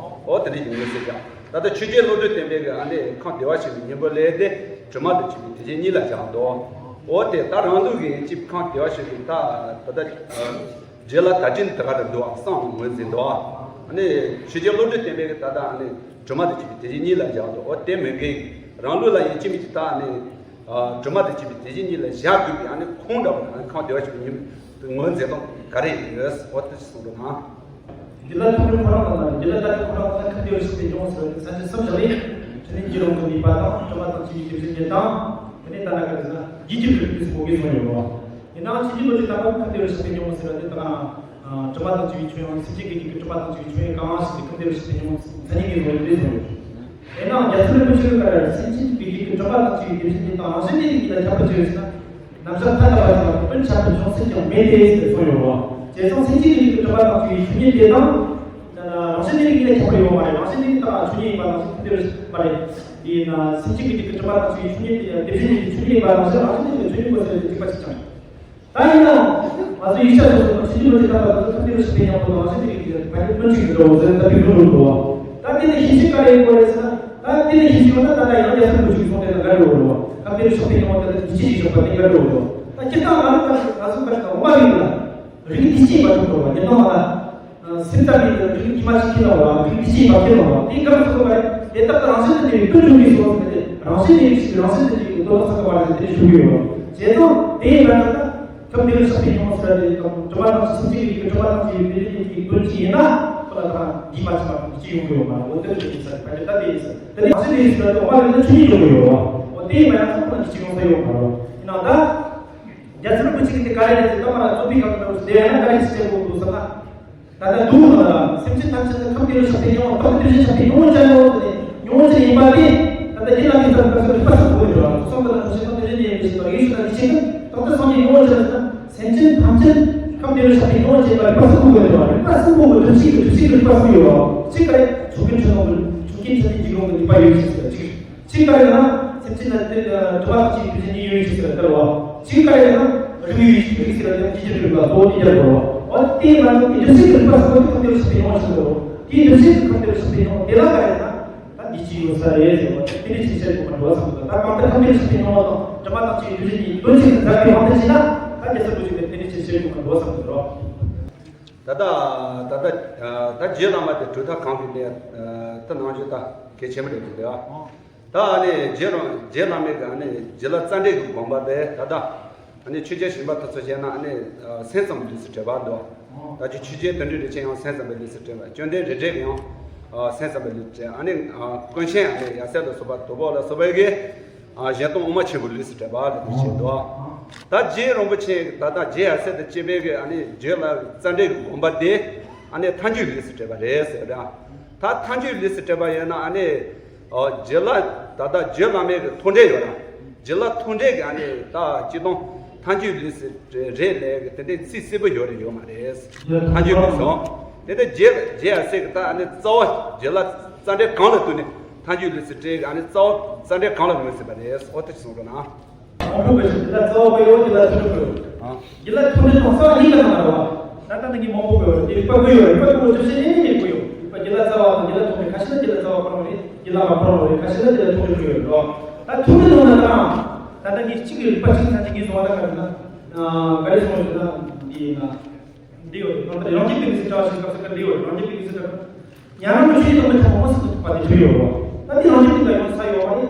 འོ་དེ་འདྲ་ཡིན་ངེས་ཟེར་ཀྱང་། ད་ལྟ་ཆོས་རྗེ་བློ་གྲོས་བསྟན་པའི་གི་ཨ་ནི་ཁམས་བདེ་བར་གཤེགས་པའི་སྙིང་པོ་ལས་དེ་དྲི་མ་དང་བཅས་པའི་དེ་བཞིན་ཉིད་ལ་བཞག་འདུག་འོ་དེ་ད་རང་ལུགས་ཀྱི་ཅིག་ཁམས་བདེ་བར་གཤེགས་པའི་ད་ད་ལྟ་རྗེ་ལ་དར་ཅན་དེ་ག་རེ་འདུག་བསམ་ངོས་འཛིན་འདུག་ཨ་ནི་ཆོས་རྗེ་བློ་གྲོས་བསྟན་པའི་གི་ད་ལྟ་ཨ་ནི་དྲི་མ་དང་བཅས་པའི་དེ་བཞིན་ཉིད་ལ་བཞག་འདུག་འོ་དེ་མིན་གི་རང་ལུགས་ལ་ཡིན་གཅིག་མིན་གཅིག་ད་ཨ་ནི་དྲི་མ་དང་བཅས་པའི་དེ་བཞིན་ཉིད་ལ་བཞག་དགོས་པའི་ཨ་ནི་ཁུངས་འདྲ་བོ་ཨ་ནི་ཁམས་བདེ་བར་གཤེགས་པའི་ཉིད་ངོས་འཛིན་སྟངས་ག་རེ་ཡོད། འོ་དེ་གསུང་རོགས་གནང་། འདི་ལ་ཐུགས་རྗེ་ཁོ་རང་དང་། འདི་ལ་ལྟ་ཅི་ཁོ་རང་དང་། ཁམས་བདེ་བར་གཤེགས་པའི་སྙིང་པོ་ཟེར་བའི་སངས་རྒྱས་སུམ་བརྒྱ་ལས་འཕྲིན་ལས་རྒྱས་ལོངས་ཀྱི་ནུས་པ་དང་། དྲི་མ་དང་བཅས་པའི་དེ་བཞིན་ཉིད་དང་། དེ་ནས་ད་ལྟ་ག་རེ་ཟེར་ན་བསྡུས་ཀྱི་ཕུད་པའི་སྐོར་གྱི་གསུངས་ཡོད་པ། ཡིན་ནའང་ཆོས་རྗེ་བློ་གྲོས་བསྟན་པ་ཁམས་བདེ་བར་གཤེགས་པའི་སྙིང་པོ་ཟེར་བ་དེ་དང་། དྲི་མ་དང་བཅས་པའི་ཆོས་དབྱིངས། སེམས་ཅན་གྱི་རྒྱུད་ཀྱི་དྲི་མ་དང་བཅས་པའི་ཆོས་དབྱིངས་གང་ཞིག་གི་ཁམས་བདེ་བར་གཤེགས་པའི་སྙིང་པོ་མཚན་ཉིད་ཀྱི་བཟོ་ཡུལ་རེད་གསུངས་ཡོད། དེས་ན་རྒྱལ་སྲས་རིན་པོ་ཆེ་གིས་ག་རེ། སེམས་ཅན་གྱི་རྒྱུད་ཀྱི་དྲི་མ་དང་བཅས་པའི་དེ་བཞིན་ཉིད་དང་རང་བཞིན་གནས་ལུགས་གཉིས་ལ་ཁྱབ་པར་བྱ་བའི་ཕྱིར་ན། ནམ་ཞག་ཐ་དད་པ་ཅན་ལ་དོན་ཁྱབ་པའི་ཅུང་ཟད་ཀྱང་མེད་དེ་ཟེར་གསུངས་ཡོད་པ། བྱས་ཙང་སེམས་ཅན་གྱི་རྒྱུད་ཀྱི་དྲི་མ་དང་བཅས་པའི་ཆོས་ཉིད་དེ་དང་། རང་བཞིན་གནས་ལུགས་གཉིས་ལ་ཁྱབ་པ་ཡོད་མ་རེད། རང་བཞིན་གནས་ལུགས་དང་ཆོས་ཉིད་ཡིན་པ་ནང་བཞིན་ཁམས་བདེ་བར་མ་རེད། དེས་ན་སེམས་ཅན་གྱི་རྒྱུད་ཀྱི་དྲི་མ་དང་བཅས་པའི་ཆོས་ཉིད་དེ་དེ་བཞིན་ཉིད་ཀྱི་ཆོས་ཉིད་ཡིན་པ་ནང་བཞིན་རང་བཞིན་གནས་ལུགས་ཆོས་ཉིད་དགོས་ཟེར་བའི་འཇིགས་པ་ཞིག་ཀྱང་ཡོད། ད་ཡིན་ན། ང་ཚོ་ཡིག་ཆ་སོ་སོ་དང་ཆོས་རྗེ་རིན་པོ་ཆེ་ལྟར་བ་དང་ཁམས་བདེ་བར་གཤེགས་པའི་སྙིང་པོ་དང་རང་བཞིན་གནས་ལུགས་གཉིས་ལ་ཕན་ཚུན་མི་གཅིག་ཏུ་འགྲོ་བ་ཟེར་ད་དེ་འགྲོ་འགྲོ་འགྲོ་བ། ད་དེ་ནས་ཤེས་བྱེད་ག་རེ་ཡོད་རེད་ཟེར་ན། ད་དེ་ནས་ཤེས་བྱེད་ཡོད་ན་ད་ལྟ་ཡང་རྒྱལ་སྲས་རིན་པོ་ཆེའི་གསུང་དེ་དང་འགལ་འགྲོ་འགྲོ་བ། ཁམས་བདེ་བར་གཤེགས་པའི་སྙིང་པོ་དེ་ལ་དེ་ཅི་ཞིག་བཞག་པ་དེ་འགལ་འགྲོ་འགྲོ་བ། ད་སྤྱིར་བཏང་ང་རང་ད་ང་ཚོ་ག་རེ་ད་འོ་མ་རིགས་ལ་རིགས་དེ་ཅི་ཡིན་པ་ཐུག་འགྲོ་བ་ཉིན་ནང་ང་ལ། སེམས་ཙམ་པའི་རིགས་དཀྱུས་མ་ཞིག་ཁྱེར་ལ་བ། རིགས་དཀྱུས་མ་ཁྱེར་ལ་བ། དེའི་སྐབས་སུ་བ་དེ་དག་རང་བཞིན་དུ་གནས་པའི་ཀུན་འབྱུང་གི་སོགས་དེ་རང་བཞིན་གནས་ཞིག་རང་བཞིན་དུ་གནས་པའི་དོན་ལ་ཚང་བ་རེད་དེ་ཞུ་གི་ཡོད། བྱས་ཙང་དེའི་བར་དུ་ད་ཁམས་བདེ་བར་གཤེགས་པའི་སྙིང་པོ་ཟེར་བ་དེ་དང་དྲི་མ་དང་སེམས་ཅན་གྱི་དྲི་མ་དང་བཅས་པའི་དེ་རིགས་ཀྱི་དོན་ཅི་ཡིན་ན་ཁོ་ལ་ད་འདི་མ་བྱས་པ་དང་ཅི་ཡོང་གི་ཡོད་མ་རེད། འོ་དེ་རིགས་ཀྱི་ས་ཕ་གི་ད་དེ་ཡིན་ས་དེ་ནས་རང་བཞིན་གནས་ཞིག་ལ་དེ་འོ་མ་ཡོད་ན་ཆོས་ཉིད་ཡོང་གི་ཡོད། འོ་དེ་ཡིན་མ་ཡང་ཁོ་ལ་ཅི་ཡོང་ས་ཡོད་མ་རེད། ཡིན་ནའང་ད། རྒྱལ་སྲས་རིན་པོ་ཆེ་གིས་དེ་ག་རེ་རེད་ཟེར་ན། ད་མ་ར་རྩོམ་པའི་སྐབས་ན་དེ་ཡང་ན་ག་རེ་ཞིག་བྱེད་དགོས་འདུག་ཟེར་ན། ད་ལྟ་འདུག་ན་ལ་སེམས་ཅན་ཐམས་ཅད་ནི་ཁམས་བདེ་བར་གཤེགས་པའི་སྙིང་པོ། ཁམས་བདེ་བར་གཤེགས་པའི་སྙིང་པོ་ཅན་ཡོད་ཟེར་ནས་སྙིང་པོ་ཅན་ཡིན་པ་དེ། ད་ལྟ་ཡིད་ལ་མི་བདེ་བ་རིག་པ་གསུམ་པོ་ཡོད་ར། གསུམ་པོ་ལ་ཐུགས་རྗེ་ཁམས་བདེ་བར་གཤེགས་པའི་སྙིང་པོ་ཅན་ཡིན་པའི་ཕྱིར་རོ། ཡིད་ལ་མི་བདེ་བ་རྟག་ཏུ་སངས་རྒྱས་སྙིང་པོ་ཅན་ཟེར་ན། སེམས་ཅན་ཐམས་ཅད་ཁམས་བདེ་བར་གཤེགས་པའི་སྙིང་པོ་ཅན་ཡིན་པ་རིག་པ་གསུམ་པོ་ཡོད་ར། རིག་པ་གསུམ་པོ་གི་བསྒྲུབ་བྱའི་གི་བསྒྲུབ་བྱའི་རིག་པ་གསུམ་ཡོད་ར། གཅིག་ག་རེ་ཆོས་ཀུན་ཆོས་སྟོང་གི་ཆོས་ཀུན་ཆོས་ཅན་འཇིག་རུང་གི་རིག་པ་ཡོད་ཅེས་ཟེར་གཅིག་གཅིག་ག་རེ་ན། སེམས་ཅན་ལ་དེ་དྲི་མ་དང་བཅས་པའི་དེ་བཞིན་ཉིད་ཡོད་ཅེས་ཟེར་བ་ལྟར་བ། གཅིག་ག་རེ་ན། རིགས་ཡོད་ཅེས། རིགས་ཟེར་བ་དེ་ཇི་ལྟར་རིགས་པ་གཙོ་བོ་དེ་རྒྱབ་པ་བ། དེ་མ་ཡིན་པའི་འདུ་ཤེས་ཀྱི་རིགས་པ་གསུམ་པོ་དེ་ཁམས་བདེ་བར་གཤེགས་པའི་སྙིང་པོ་ཆེན་པོ། དེའི་འདུ་ཤེས་ཀྱི་ཁམས་བདེ་བར་གཤེགས་པའི་སྙིང་པོ་དེ་ལ་ག་རེ་ན། ད་འདི་ཅི་ཡོད་ས་རེད་ཟེར་བ་དེ་ནི་ཅི་བྱེད་དགོས་མ་འགྲོ་བསམ་གི། ད་གང་ལྟར་ཁམས་བདེ་བར་གཤེགས་པའི་སྙིང་པོ་དང་དྲི་མ་དང་བཅས་པའི་དེ་བཞིན་ཉིད་དོན་གཅིག་ཏུ་འཛིན་པའི་དབང་དུ་བྱས་ན། ད་རྒྱལ་སྲས་རིན་པོ་ཆེ་གིས་དེ་ནི་ཅི་བྱེད་དགོས་མ་འགྲོ་བསམ་གི་རོ། ད་ལྟ་ད་ལྟ་ད་རྗེ་བླ་མ་དེ་གྲུབ་མཐའ་གང་གི་གནས་ད་ནང་བཞིན་ད་གལ་ཆེན་པོ་རེད་འདུག་ལེ། ད་ཨ་ནི་རྗེ་རང་རྗེ་བླ་མའི་གི་ཨ་ནི་རྗེ་ལ་ཙཱ་འདྲེ་གི་དགོངས་པ་དེ་ད་ལྟ་ཨ་ནི་ཆོས་རྒྱལ་གཞན་པ་དེ་ཚོ་བྱས་ན་ཨ་ནི་སེམས་ཙམ་ལུས་སུ་བྲལ་བ་འདུག་ད་ཅི་ཆོས་རྒྱལ་དོན་གྲུབ་རིན་ཆེན་ཡང་སེམས་ཙམ་པའི་ལུས་སུ་བྲལ་བ། བཅོམ་ལྡན་རིགས་དྲུག་ཡང་སེམས་ཙམ་པའི་ལུས་སུ་བྲལ། ཨ་ནི་ཀུན་མཁྱེན་ཨ་ནི་ཡབ་སྲས་ལ་སོགས་པ་དོལ་པོ་ལ་སོགས་པའི་གི་གཞན་སྟོང་དབུ་མ་ཆེན་པོའི་ལུས་སུ་བྲལ་བ་ལ་དུ་བྱེད་དོ། ད་རྗེ་རིན་པོ་ཆེ་ད་ལྟ་རྗེ་ཡབ་སྲས་དང་བཅས་པའི་གི་ཨ་ནི་རྗེ་ལ་ཙཱ་འདྲེ་གི་དགོངས་པ་དེ་ཨ་ནི་མཐའ་འཁྱོངས་ལུས་སུ་བྲལ་བ་རེད་ཟེར་ར། ད་མཐའ་འཁྱོངས་ལུས་སུ་བྲལ་བ་ཡིན་ན་ཨ་ནི་རྗེ་ལ་ད་ལྟ་རྗེ་བླ་མའི་གི་ཐུགས་འགྲེལ་ཡོད་ར། རྗེ་ལ་ཐུགས་འགྲེལ་གི་ཨ་ནི་ད་སྤྱིར་བཏང་མཐའ་འཁྱོངས་ལུས་སུ་བྲལ་རེད་ལས་གི་དེ་འདྲའི་ཚིག་གསལ་པོ་ཡོད་རེད་ཡོད་མ་རེད། མཐའ་འཁྱོངས་ལུས་སུ། དེ་ནས་རྗེ་རྗེ་ཡབ་སྲས་གི་ད་ཨ་ནི་རྩ་བ་རྗེ་ལ་ཙཱ་འདྲེ་གང་ལ་བསྟུན་ནས། མཐའ་འཁྱོངས་ལུས་སུ་བྲལ་གི་ཨ་ནི་རྩ་བ་ཙཱ་འདྲེ་གང་ལ་ངོས་ཟིན་པ་རེད། ཨོ་དེ་གསུང་རོགས་གནང་། མང་པོ་དགོས་ཤིང་། དེ་ལ་རྩ་བ་དགོས་ཡོད། དེ་ལ་ཐུགས་རྗེ་དགོས་ཡོད། ཨ། དེ་ལ་ཐུགས་རྗེ་དང་རྩ་བ་གཉིས་ཀ་གནང་བ་རེད་བ། ད་ལྟ་འདི་གི་མང་པོ་དགོས་ཡོད། དེ་རིགས་པ་དགོས་ཡོད། རིགས་པ་དགོས་ཆ་ཤས་གཉིས་ནས་དགོས་ཡོད། རིགས་པ་དེ་ལ་རྩ་བ་དང་དེ་ལ་ཐུགས་རྗེ། ཁ་ཤས་ལ་དེ་ལ་རྩ་བ་ཁོ་རང་རེད། དེ་ལ་མ་ཁོ་རང་རེད། ཁ་ཤས་ལ་དེ་ལ་ཐུགས་རྗེ་དགོས་ཡོད་རེད་བ། ད་ཐུགས་རྗེ་གནང་ན་ད་རང་ད་ལྟ་འདི་གཅིག་གི་རིགས་པ་གཅིག་ཚང་གཅིག་གིས་བཟུང་བ་ལ་ག་རེ་ན། ག་རེ་གསུངས་ཡོད་ན་འདི་ཡིན་ན། འདི་ཡོད་རེད། ད་ལྟ་རང་རྒྱུད་པའི་གི་སྲིད་གྲྭ་བ་ཞིག་སྐབས་སུ་ཀ་འདི་ཡོད་རེད། རང་རྒྱུད་པའི་གི་སྲིད་གྲྭ། ཉན་རང་གི་ཆོས་དང་མི་འཐད་པ་མངོན་སུམ་དུ་རྟོགས་པ་དེ་ཆོས་ཡོད་རེད། ད་འདི་རང་རྒྱུད་པའི་གི་ཡོང་ས་ཡོད་པ་ནི།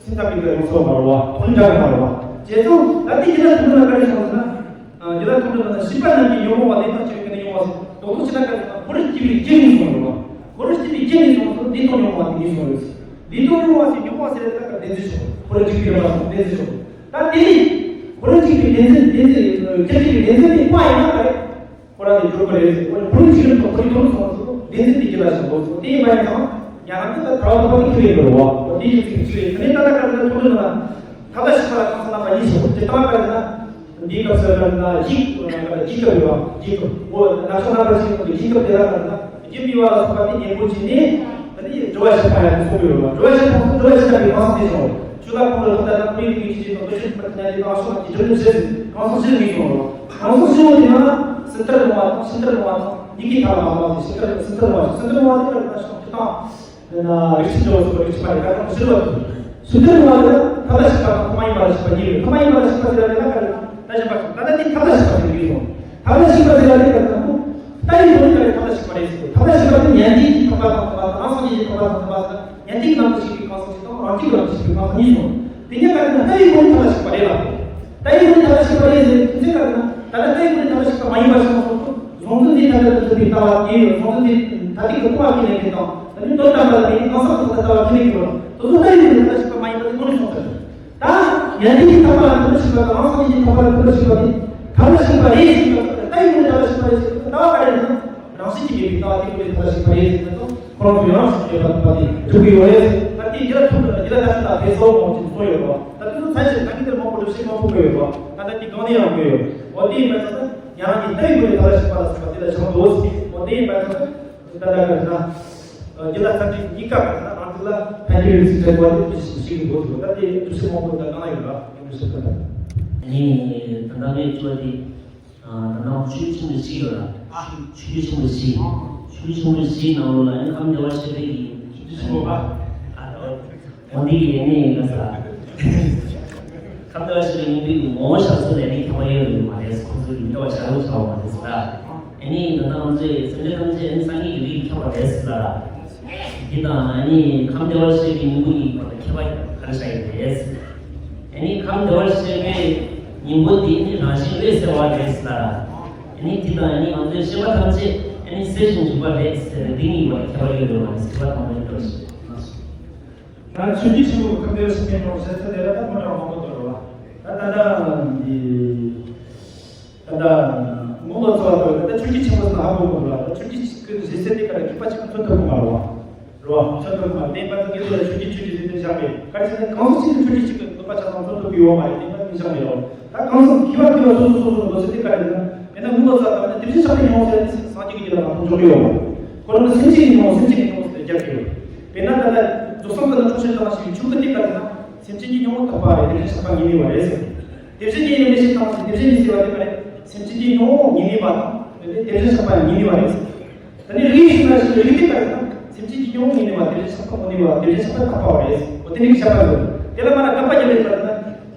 སེམས་ཐག་པའི་གི་ཡོང་ས་མ་རེད་བ། ཐུགས་འདྲ་གི་མ་རེད་བ། བྱས་ཙང་ད་འདི་ཡིན་ན་ཐུགས་འདུན་ལ་ག་རེ་བྱུང་ཟེར་ན། ཡིན་ན་ཐུགས་འདུན་ལ་ན་ཤེས་པ་རྣམས་ཀྱི་ཉོན་མོངས་པ་ལས་དང་བཅས་པའི་གི་ནི་ཡོང་བ་ཟེར། རྡོག་རྡོག་ཕྱི་ན་ག་རེ་ཟེར་ན་འཁོར་བར་སྐྱེ་བའི་རྐྱེན་ངན་སོང་ཡོད་བ། འཁོར་བར་སྐྱེ་བའི་རྐྱེན་ངན་སོང་ཟེར་ལས་དང་ཉོན་མོངས་པ་དེ་ངན་སོང་ཡོད་ཟེར། ལས་དང་ཉོན་མོངས་པ་ཟེར་ཉོན་མོངས་པ་ཟེར་ལས་དང་བདེན་འཛིན་ཆོག་འཁོར་བར་འཇིག་པའི་རེ་བ་དང་བདེན་འཛིན་ཆོག་ད་དེ་ནི་འཁོར་བར་འཇིག་པའི་བདེན་འཛིན་བདེན་འཛིན་ཁྱེད་ཀྱི་བདེན་འཛིན་དེ་པ་ཡིན་ན་ག་རེ། ཁོ་རང་གི་གྲུབ་པ་རེད་ཟེར། ཁོ་རང་ཁོ་རང་ཅིག་རེད་དང་ཁོ་རང་ཐོག་སོང་ཟེར། བདེན་འཛིན་དེ་ཁྱེད་ལ་བྱུང་འདུག་ཟེར། དེ་ཡིན་པ་ཡིན་ཙང་ཉན་རང་དེ་ལྟར་གྲྭ་བ་དང་པོ་དེ་ཁྱེད་རེད་འགྲོ་བ། འོ་དེ་ཡིན་ཚིག་ཅིག་རེད། དེ་ནས་ད་ལྟ་ག་རེ་ན་ཐོག་མཐའ་དག་ཤེས་པ་ལ་གང་ཟག་རྣམ་པ་གཉིས་སོ། དེ་ལྟར་ག་རེ་ན་འདིའི་སྐབས་སུ་ག་རེ་ན་ཡིད་ཀྱི་སྐབས་ཡོད་པ། ཡིད་ཀྱི་འོ་ན་ཚོ་རྣམ་པ་གཅིག་གི་ཡིད་སྐབས་དེ་ལ་ག་རེ་ན་རྒྱུ་མེད་པ་ལ་སོགས་པ་དེ་ཉེ་པོ་བྱས་ནས་ད་ནི་སྒྲུབ་པ་བྱེད་པ་ཡང་གསུངས་ཡོད་པ། སྒྲུབ་པ་བྱེད་པ་སྒྲུབ་པ་བྱེད་པའི་གང་ཟག་དེ་བྱུང་། ཆུ་ལ་ཁོང་ལ་ལོ་ཟླ་དང་པོའི་ལུས་ཀྱི་ཆེད་དུ་འདུ་ཤེས་མ་ཐུབ་ན་དེ་གང་བྱུང་གི་སྒྲིབ་ལས་བྱེད་གང་སོང་ཞིག་མི་སོང་རོ། གང་སོང་ཞིག་འོང་དེ་ན་སེམས་ཐར་ལོང་བ་དང་སེམས་ཐར་ལོང་བ་དང་གཉིས་ཀྱི་ཐར་ལ་མ་ལོང་སེམས་ཐར་སེམས་ཐར་ལོང་བ་དང་སེམས་ཐར་ལོང་བ་དེ་ལ་ན་ཤོང་དེ་དང་། ན་རིགས་ཤིག་འགྲོ་སོང་རིགས་ཤིག་མ་རེད་ཀ་དང་ཕྱིར་བ་དུ། སེམས་ཐར་ལོང་བ་དེ་ལ་ཐར་ལ་ཞིག་པ་དང་ཐ་མ་ཡིན་པ་ལ་ཞིག་པ་གཉིས་རེད། ཐ་མ་ཡིན་པ་ལ་ཞིག་པ་དེ་ལ་དེ་ལ་ཀ་རེད་ད་ཞིག་པ་ཞིག་ད་ལྟ་དེ་ཐར་ལ་ཞིག་པ་དེ་ཡིན་སོང་། ཐར་ལ་ཞིག་པ་དེ་ལ་དེ་ལ་དང་པོ། ལྟ་བའི་སྒོ་ནས་ཀ་རེ་ཐར་ལ་ཞིག་པ་རེད་ཟེར། ཐར་ལ་ཞིག་པ་དེ་ཉན་ཐོས་ཀྱི་ཐར་པ་དང་ཐར་པ་དང་རང་སངས་རྒྱས་ཀྱི་ཐར་པ་དང་ཐར་པ་ཟེར་ན་ཉན་ཐོས་ཀྱི་ནང་དུ་ཞིག་པའི་གང་ཟག་ཅིག་དང་རང་རྒྱུད་ཀྱི་ནང་དུ་ཞིག་པའི་གང་ཟག་གཉིས་སོང་། དེ་ཉན་ཀ་རེ་ན་ལྟ་བའི་སྒོ་ནས་ཐར་ལ་ཞིག་པ་རེད་ལ། ལྟ་བའི་སྒོ་ནས་ཐར་ལ་ཞིག་པ་རེད་ཟེར་དུས་ཚོད་ཀ་རེ་ན་ད་ལྟ་ལྟ་བའི་སྒོ་ནས་ཐར་ལ་ཞིག་པ་མ་ཡིན་པ་ཞིག་མ་སོང་ཚུལ་གཟུང་འཛིན་འདི་ཐར་ལ་དུ་ཐུབ་པའི་ལྟ་བ་དེ་གཟུང་འཛིན་འདི་ཐ་དད་ཀྱི་ལྟ་བ་ཁས་ལེན་མཁན་དང་ད་ནི་དོན་དམ་པ་ལ་ནི་གང་ཟག་གི་ཐོག་ལ་ལྟ་བ་ཁས་ལེན་གྱི་ཡོད་ལ་དེ་ཚོ་ལྟ་བའི་སྒོ་ནས་ཐར་ལ་ཞིག་པ་མ་ཡིན་པ་དེ་དངོས་གནས་སོང་ཚུལ། ད་ཉན་ཐོས་ཀྱི་ཐར་པ་ལ་ཐུབ་པ་ཞིག་པ་དང་རང་སངས་རྒྱས་ཀྱི་ཐར་པ་ལ་ཐུབ་པ་ཞིག་པ་དེ་ཐར་པ་ཞིག་པ་རེད་ཞེས་པ་ལྟ་བའི་སྒོ་ནས་ཐར་པ་ཞིག་པ་རེད་ཞེས་པ་ལྟ་བ་ག་རེ་རེད་ན་རང་བཞིན་གྱིས་མེད་པའི་ལྟ་བ་དེ་ཀུན་ལས་ཐར་པ་ཞིག་པ་རེད་ཞེས་པ་དང་ཁོ་རང་ཚོ་ཡང་རང་བཞིན་གྱིས་མེད་པ་ཐུབ་པ་དེ་སྒྲུབ་ཀྱི་ཡོད་རེད། ད་དེ་འདི་ལ་ཐུབ་འདི་ལ་ད་ཐུབ་ད་དེ་སོགས་མང་ཆེ་གསུངས་ཡོད་པ་ད་དེ་ཚོ་ཚན་ཞིག་ད་གིན་དེར་མང་པོ་སྒྲུབ་བྱེད་མང་པོ་དགོས་ཡོད་པ་ད་ལྟ་དེ་གང་ནས་ཡང་དགོས་ཡོད། འོ་དེ་ཡིན་པ་ཚོ་ན་ཡང་རང་གི་ལྟ་བའི་སྒོ་ནས་ཐར་པ་ཞིག་པ་ལ་ཞིག་པ་དེ་ལ་བྱང་དུ་འོ་དེ་ཡིན་པ་ཚོ་ན་ད་ལྟ་ག་ན། རྒྱུད་ལ་ཚར་གཅིག་གཉིས་ཀ་ག་ན་རང་རྒྱུད་ལ་ཕན་ཆེ་བའི་ཚིག་ཕྲད་པ་དེ་ཞིག་ཞིག་གི་འགོ་ཚུགས་ད་དེ་འདུ་ཤེས་མང་པོ་དང་གང་ཡོད་ལ་ཡང་འདུ་ཤེས་ཐོན་པ། ནི་ད་ལྟ་ངས་བརྗོད་དེ་ད་ལྟ་ཆོས་ཆེན་པོ་བཞི་ཡོད་ལ་ཆོས་ཆེན་པོ་བཞི་ཆོས་ཆེན་པོ་བཞི་ནང་ལོགས་ལ་ཡང་ཁམས་བདེ་བར་གཤེགས་པའི་ཡིན་ཆོས་ཆེན་པོ་པ། འོ་འདི་ཡིན་ནི་ཡིན་ལ་ས། ཁམས་བདེ་བར་གཤེགས་པའི་སྙིང་པོའི་ངོ་བོ་ཞབས་སོར་ལས་ནི་ཁྱབ་པ་ཡོད་ཡོད་མ་རེད། ཁོང་ཚོའི་ཡིན་བདེ་བ་བྱ་རུ་བྱ་བ་མ་རེད་ཟེར་ད། ཨེ་ནི་ད་ལྟ་ང་ཚོས་སེམས་ཅན་ཐམས་ཅད་ཨེ་ནི་སངས་རྒྱས་ཀྱི་རིགས་ཁྱབ་པ་རེད་ཟེར་ད། འདི་དང་ཨེ་ནི་ཁམས་བདེ་བར་གཤེགས་པའི་སྙིང་པོ་གཉིས་བར་ལ་ཁྱད་པར་ག་རེ་ཆགས་ཡོད་རེད། ཨེ་ནི་ཁམས་བདེ་བར་གཤེགས་པའི་སྙིང་པོ་འདི་ནི་རང་བཞིན་འོད་གསལ་བ་རེད་ཟེར་ད། ཨེ་ནི་འདི་དང་ཨེ་ནི་ང་ཚོའི་ཤེས་པ་ཐམས་ཅད་ཨེ་ནི་གསལ་ཞིང་འཇུག་པ་རེད་ཟེར་ཏེ་འདི་གཉིས་བར་ལ་ཁྱད་པར་ཡོད་རེད་བ་ཟེར་བ་དང་པོ་ནས་འགྲོ་ཞིང་། ད་ཆོས་ཀྱི་ཆེན་པོ་ཁམས་བདེ་བར་གཤེགས་པའི་སྙིང་པོ་ཟེར་ཚུལ་དེ་ལ་ད་མི་འདྲ་བ་མང་པོ་འདུག་རེད་བ། ད་ད་ལྟ་འདི། ད་ལྟ་མི་ལོ་ཙཱ་བ་ད་ཆོས་ཀྱི་ཆེན་པོ་ཟེར་ན་ཧ་གོ་མི་འདུག་ལ། ད་ཆོས་ཀྱི་ཆེན་པོ་ཟེར་ཚད་དེ་ག་ལ་མཁས་པ་གཅིག་མཚོན་ཐུབ་ཀྱི་མ་རེད་བ། རེད་བ། མཚོན་ཐུབ་ཀྱི་མ་རེད། དེ་ཡིན་པ་ཚོ་ངེད་ཚོ་ལ་ཆོས་ཀྱི་ཆོས་ཀྱི་ཟེར་ནས་བཞག་པས་ག་རེ་ཟེར་ན་གང་ཟག་གཅིག་གིས་ཆོས་ཀྱི་གཅིག་གི་ནུས་པ་ཆ་ཚང་མཚོན་ཐུབ་ཀྱི་ཡོད་མ་རེད། དེ་ཡིན་པ་མི་བཞག་མི་རེད་བ། ད་གང་ཟག་མཁས་པ་མཁས་པ་སོ་སོ་སོ་སོ་ལོ་ཚད་དེ་ག་རེ་ཟེར་ན་དཔེར་ན་མི་ལོ་ཙཱ་བ་ད་དེ་བཞིན་གཤེགས་པའི་སྙིང་པོ་ཟེར་ནས་སངས་རྒྱས་ཀྱི་རྒྱུད་ལ་མ་མཐོང་འཇོག་གི་ཡོད་མ་རེད། ཁོ་རང་ནི་སེམས་ཅན་གྱི་སྙིང་པོ་སེམས་ཅན་གྱི་སྙིང་པོ་ཟེར་ནས་རྒྱབ་ཀྱི་ཡོད། དཔེར་ན་ད་ལྟ་རྫོགས་སངས་དང་ཆོག་ཤེས་དང་ཞེས་པའི་ཆོས་སྐུ་དེ་ག་རེ་ཟེར་ན་སེམས་ཅན་གྱི་སྙིང་པོ་དག་པ་རེད། དེ་བཞིན་གཤེགས་པ་ཉིད་ནུས་པ་རེད་ཟེར། དེ་བཞིན་ཉིད་ནུས་པའི་ཕྱིར་དང་དེ་བཞིན་ཉིད་ཟེར་བ་དེ་ག་རེ། སེམས་ཅན་གྱི་སྙིང་པོ་ཉིད་ནུས་པ་དང་དེ་བཞིན་གཤེགས་པ་ཉིད་ནུས་པ་རེད་ཟེར། ད་ནི་རིགས་ཤིག་ན་ཞིག་རིགས་དེ་ག་རེ་ན་སེམས་ཅན་གྱི་སྙིང་པོ་ཉིད་ནུས་པ་དེ་བཞིན་གཤེགས་པ་མི་ནུས་པ་དེ་བཞིན་གཤེགས་པ་དག་པ་རེད་ཟེར། འོ་དེ་ནི་བཤད་པ་ཟེར། དེ་ལ་མ་ན་དགག་པ་རྒྱབ་པའི་བར་ན་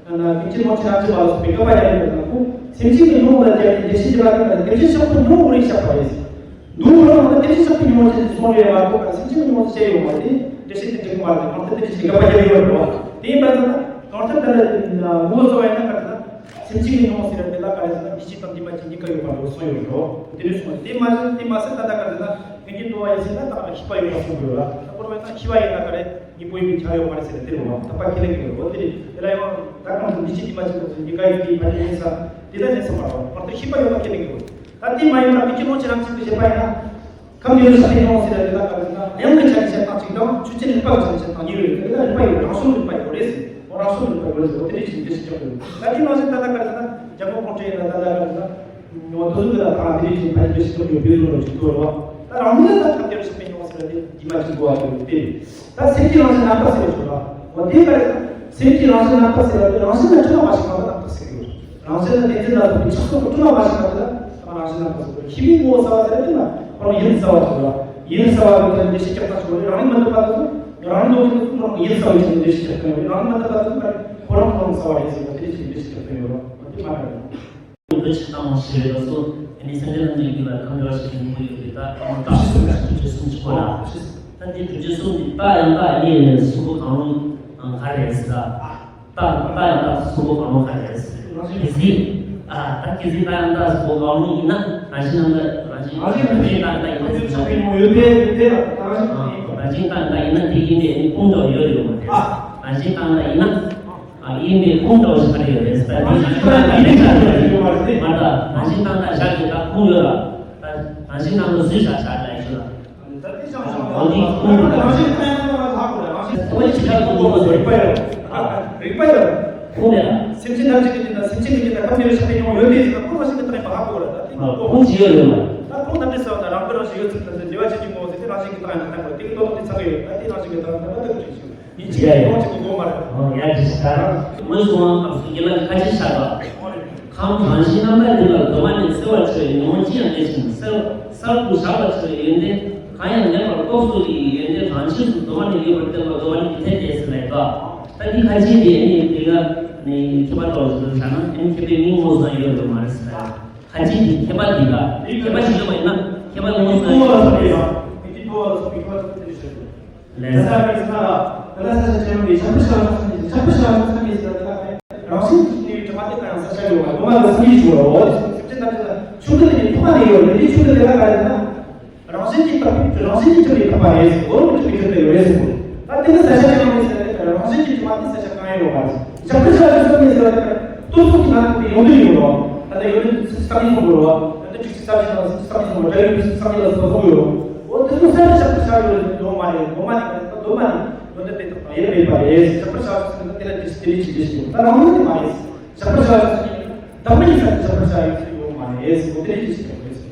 ན་ཀུན་མཁྱེན་ནོར་ཅན་རབ་འབྱམས་པ་ལ་སོགས་པའི་དགག་པ་རྒྱབ་པའི་བར་ན་ཁོ་སེམས་ཅན་གྱི་སྙིང་པོ་ལ་སྦྱར་ཏེ་འགྲེལ་བཤད་བྱེད་པ་དེ་ན་དེ་བཞིན་གཤེགས་པ་སྙིང་པོ་རེད་བཤད་པ་རེད་ཟེར། འདུག་ལ་ནང་དེ་བཞིན་གཤེགས་པའི་སྙིང་པོ་ཅན་གསུངས་རེད་བ། ཁོ་ག་སེམས་ཅན་གྱི་སྙིང་པོ་བཤད་ཡོད་མ་རེད། འགྲེལ་བཤད་དེ་འགྲིག་མ་རེད། གང་ལྟར་དེ་བཞིན་དགག་པ་རྒྱབ་ཡོད་རེད་བ། དེ་ཡིན་པ་ཙམ་ན་གང་ལྟར་ད་ལྟ་ངོ་བོ་གསོ་བ་ཡིན་ན་ག་རེ་ཟེར་ན་སེམས་ཅན་གྱི་སྙིང་པོ་ཟེར་ཡ་དེ་ལ་ག་རེ་ཟེར་ན་འདི་ཕྱི་དང་འདི་མ་ཕྱི་གཉིས་ཀ་ཡོད་པ་འགྲོ་གསུངས་ཡོད་རེད། དེ་ནས་གསུངས་པ་དེ་མ་ཟད་དེ་མ་ཟད་ད་ལྟ་ག་རེ་ཟེར་ན་ཀུན་མཁྱེན་ནོར་བ་ཡིན་ཟེར་ན་ད་ང་ཤེས་པ་ཡོད་པ་གསུངས་ཡོད་ར། ད་ཁོ་རང་ཡིན་ན་ཤེས་པ་ཡིན་ན་ག་རེ། གཉིས་པོ་ཡིན་པའི་ཆ་ཡོད་མ་རེད་ཟེར་ནས་དེ་རུ་བ་དག་པ་ཁས་ལེན་གྱི་ཡོད་རེད། དེ་རེད། དེ་ལ་ཡང་ད་གང་དུ་འདི་ཕྱི་འདི་མ་ཕྱི་འདུག་ཟེར་གཉིས་ཀ་ཡོད་དེ་ཕ་ཡིན་ས་དེ་ལ་ཉན་ས་མ་རེད། མ་གཏོགས་ཤེས་པ་ཡོད་པ་ཁས་ལེན་གྱི་ཡོད། ད་དེ་མ་ཡིན་པ་མི་སྐྱེ་ལོངས་སྤྱོད་རང་བཞིན་གྱི་བྱེད་པ་ཡིན་ན། ཁམས་ཡོད་ས་ཡིན་ཡོང་ཟེར་ཡ་དེ་ལ་ག་རེ་ཟེར་ན་དབྱངས་ཀྱི་ཆ་ནས་བཤད་སྟངས་གཅིག་དང་ཆོས་ཅན་རིག་པ་གི་ཆ་ནས་བཤད་སྟངས་གཉིས་ཡོད་རེད། དེ་ལ་རིག་པ་ཡོད་རང་བྱུང་རིག་པ་ཡོད་རེད་ཟེར། འོ་རང་བྱུང་རིག་པ་ཡོད་ཟེར། འོ་དེ་འདྲ་ཞིག་འགྲེལ་བཤད་རྒྱག་དགོས། ད་དེ་ནང་བཞིན་ད་ལྟ་ག་རེ་ཟེར་ན་རྒྱལ་མོ་ཁོང་ཁྲོ་ཡིན་ན་ད་ལྟ་ག་རེ་ཟེར་ན། ཉོ་དུ་ཟུག་ལ་ཐང་དེ་རིགས་ཀྱི་ཕན་ཚུན་ཞིག་ཐུབ་ཡོད་པའི་བཟོ་འདྲ་ཞིག་ཐུབ་རེད་བ། ད་རང་མོས་ལ་ད་ཐབས་བདེ་ཞིག་པའི་ཉོ་ཟེར་བ་དེ་རྗེས་མ་ཅིག་གོ་བ་ཡོད་དེ། ད་སེམས་ཀྱི་རང་བཞིན་རྣམ་དག་ཟེར་བའི་ཆོས་ལ། འོ་དེ་ག་རེ། སེམས་ཀྱི་རང་བཞིན་རྣམ་དག་ཟེར་བ་དེ་རང་བཞིན་ལ་སྤྲོས་པ་མ་ཞིག་པ་ལ་རྣམ་དག་ཟེར་གྱི་ཡོད། རང་བཞིན་ལ་བདེན་འཛིན་ལ་སོགས་པའི་ཆགས་སོགས་ཀྱི་སྤྲོས་པ་མ་ཞིག་པ་དེ་ལ་ད་རང་བཞིན་རྣམ་དག་ཟེར་གྱི་ཡོད། ཤེས་པའི་ངོ་བོ་གསལ་བ་དེ་ལ་དེ་ལ་ཁོ་རང་ཡུལ་གསལ་བ་ཞིག་ལ། ཡུལ་གསལ་བ་དེ་ལ་འགྲེལ་བཤད་རྒྱག་སྟངས་ཞིག་ཡོད་རེད། རང་ཉིད་མི་རྟོགས་པ་དེ་ཚོ་རང་ཉིད་མི་རྟོགས་པ་དེ་ཚོ་ཁོ་རང་ཡུལ་གསལ་བའི་ཆ་ནས་འགྲེལ་བཤད་རྒྱག་གི་ཡོད་རེད། རང་ཉིད་མི་རྟོགས་པ་དེ་ཚོ་ཁོ་རང་ཁོ་རང་གསལ་བ་རེད་ཟེར་བ་དེ་རེད་ཅེས་འགྲེལ་བཤད་རྒྱག་གི་ཡོད་རེད། འོ་དེ་མ་རེད། འདུ་བྱེད་དང་ཞེས་པའི་སྐབས་སུ་ཨ་ནི་སེམས་ཅན་རྣམས་ཀྱི་རྒྱུད་ལ་ཁམས་བདེ་བར་གཤེགས་པའི་སྙིང་པོ་ཡོད་པས་ད་ཁམས་དག་ཐུགས་རྗེ་གསུམ་གྱི་སྐོར་ལ། ད་འདི་ཐུགས་རྗེ་གསུམ་འདི་རྟགས་ཡང་དག་ཨ་ནི་གསུམ་པོ་གང་རུང་ག་རེ་ཟེར། རྟགས་རྟགས་ཡང་དག་གསུམ་པོ་གང་རུང་ག་རེ་ཟེར། གལ་སྲིད་ཨ་ད་གལ་སྲིད་རྟགས་ཡང་དག་གསུམ་པོ་གང་རུང་ཡིན་ན་རང་བཞིན་རྣམ་དག་རང་བཞིན་རང་བཞིན་རྟགས་ཡང་དག་ཡིན་ན་ཟེར་ན། ཡོད་དེ་ཡོད་དེ་ལ་རང་བཞིན་རྟགས་ཡིན་པ། རང་བཞིན་རྟགས་ཡང་དག་ཡིན་ན་དེ་ཡིན་པས་ཨ་ནི་ཁུངས་འདྲ་བ་ཡོད་རེད་ཡོད་མ་རེད། རང་བཞིན་རྟགས་ཡང་དག་ཡིན་ན། ཨ་ཡིན་པའི་ཁུངས་འདྲ་བ་ཞིག་ག་རེ་ཡོད་རེད་ཟེར་ན། དེ་ཞིག་ཁྱོད་ལ་ཡིན་ཞག་ཡོད་རེད་མ་རེད། མ་ད་རང་བཞིན་རྟགས་དང་ཞག་གི་ད་ཁུངས་ཡོད་ལ། ད་རང་བཞིན་རྟགས་ལ་སུས་ཞག་ཞག་ལ་ཡིན་ཞུ་ལ། འོ་འདི་ཁུངས་རེད། རང་བཞིན་རྟགས་ཡང་དག་ལ་ཧ་གོ་རེད། རང་བཞིན་ཁོ་ཡི་ཞིག་ཁ་ཁུངས་འདུག་གོ་ཟེར། རིག་པ་ཡོད། རིག་པ་ཡོད། ཁུངས་རེད་ལ། སེམས་ཅན་ཐམས་ཅད་ཀྱི་དོན་དུ་སེམས་ཅན་གྱི་དོན་དུ་ཁམས་ཡོད་ཞིག་པའི་མྱོང་བ་ཡོད་པས་ཟེར་ན་ཁོ་རང་བཞིན་གྱི་རྟགས་ཡིན་པ་ཧ་གོ་རེད། ད་དེ་ཁུངས་ཅི་ཡོད་རེད་ལ། ད་ཁུངས་རྣམ་འགྲེལ་ཟེར་བ་ན་རང་དཔེ་རང་བཞིན་ཡོད་ཚུལ་དང་འབྲེལ་བ་བྱེད་ཀྱི་ངོ་བོ་ཟེར་ཏེ་རང་བཞིན་གྱི་རྟགས་ཡང་དག་ལ་ཧ་གོ་རེད། དེ་གི་དོན་དུ་དེ་ཚང་གི་ཡོད། ད་དེ་རང་བཞིན་གྱི་རྟགས་ཡང་དག་ལ་ཧ་གོ་རེད། ཡིན་གཅིག་ཡ་ཡ། ཡོང་གཅིག་གོ་མ་རེད། ཨོ་ཡ་ཅི་ཞིག་ད། ངོས་སུ་དབང་སྐབས་སུ་ཡིད་ལ་ཁ་ཆེ་བཞག་པ། ཁམས་རང་བཞིན་རྣམ་དག་འདི་ལ་གདོད་མ་ནས་གསལ་བར་བྱ་བའི་ངོ་བོ་ཅི་ཡང་མེད་ཅིང་གསལ་གསལ་དུ་བཞག་པར་བྱ་བའི་ཡོན་ཏན་གང་ཡང་མེད་པར་སྐབས་སུ་དེ་ཡི་ཡོན་ཏན་རང་ཆས་སུ་གདོད་མ་ནས་ཡོད་པར་བསྟན་པ་གདོད་མ་ནས་མི་འཐད་དེ་ཟེར་ལས་ཀ། ད་འདི་ཁ་ཆེ་དེ་ནི་འདི་ལ་ནི་མཁས་པ་ཏོག་ཙམ་བཞག་ན་ཨེམ་མཁས་པའི་མིང་ངོ་བཟང་ཡོད་དུ་མ་རེད་ཟེར། ཁ་ཆེ་དེ་མཁས་པ་འདི་ལ་མཁས་པ་ཞིག་ཡོད་པ་ཡིན་ན་མཁས་པ་ངོ་བཟང་ཡོད་དུ་མ་རེད་ཟེར། ལས། ད་ལྟ་བར་སྔ་ལ་ད་ལྟ་ས་ཆ་ཆེན་མོའི་ཞག་པོ་ཞག་ཆུ་སངས་རྒྱས་ཞག་པོ་ཞག་ཆུ་སངས་རྒྱས་ཟེར་བ་དེ་ལ་རང་བཞིན་གྱིས་གནས་པའི་དྲི་མ་དེ་ག་ཡང་ས་ཆ་ཡོད་པ་སྒོ་ང་ལ་སངས་རྒྱས་ཞུ་བ་འོ། སེམས་ཅན་ཐམས་ཅད་ལ་ཆུ་འདི་ལ་ནི་ཐོག་མ་ནས་ཡོད་རེད། འདི་ཆུ་འདི་དེ་ལ་ག་རེ་ན། རང་བཞིན་གྱིས་དག་པའི་རང་བཞིན་གྱིས་གྲུབ་པའི་དག་པ་རེད། བོད་མི་གྲུབ་པའི་གྲུབ་པ་ཡོད་རེད་ཟེར་གོ། ད་དེ་ནི་ས་ཆ་ཆེན་མོ་ཟེར་བ་དེ་ལ་རང་བཞིན་གྱིས་གྲུབ་པ་དེ་ས་ཆ་གང་ཡང་ཡོད་པ་རེད། ཞག་པོ་ཞག་ཆུ་སངས་རྒྱས་ཟེར་བ་དེ་ལ་སྟོབས་ཤུགས་ཀྱིས་ང་ཚོ་ཡོང་དུས་ཡོད་རེད། ད་ལྟ་ཡོད་རེད། སངས་རྒྱས་སོང་དགོས་རེད། ད་ལྟ་དྲུག་ཅུ་རྩ་བཞི་དང་སུམ་ཅུ་རྩ་གཉིས་སོང་བ་འདྲ་ཡོད་པའི་སངས་རྒྱས་ལ་སོགས་སོང་ཡོད། འོ་དེ་ཚོ་ས་ཆ་ཆགས་པ་ཆགས་ཡོད་རེད། འདོད་མ་རེད། འདོད་མ་རེད། འདོད་མ་རེད། འདོད་མ་རེད། འདོད་མ་རེད། ཡེ་མེད་པ་རེད། ཞག་པོ་ཞག་ཆུ་ཟེར་ན་དེ་ལ་དེ་དེ་རིགས་ཅིག་རེད་ཞེས། ད་རང་ལུགས་དེ་མ་རེད། ཞག་པོ་ཞག་ཆུ་ཟེར་ན་བདག་མེད་ཀྱི་ས་ཆ་ཞག་པོ་ཞག་ཡོད་ཚུལ་ཡོད་མ་རེད། འོ་དེ་རིགས་ཅིག་རེད།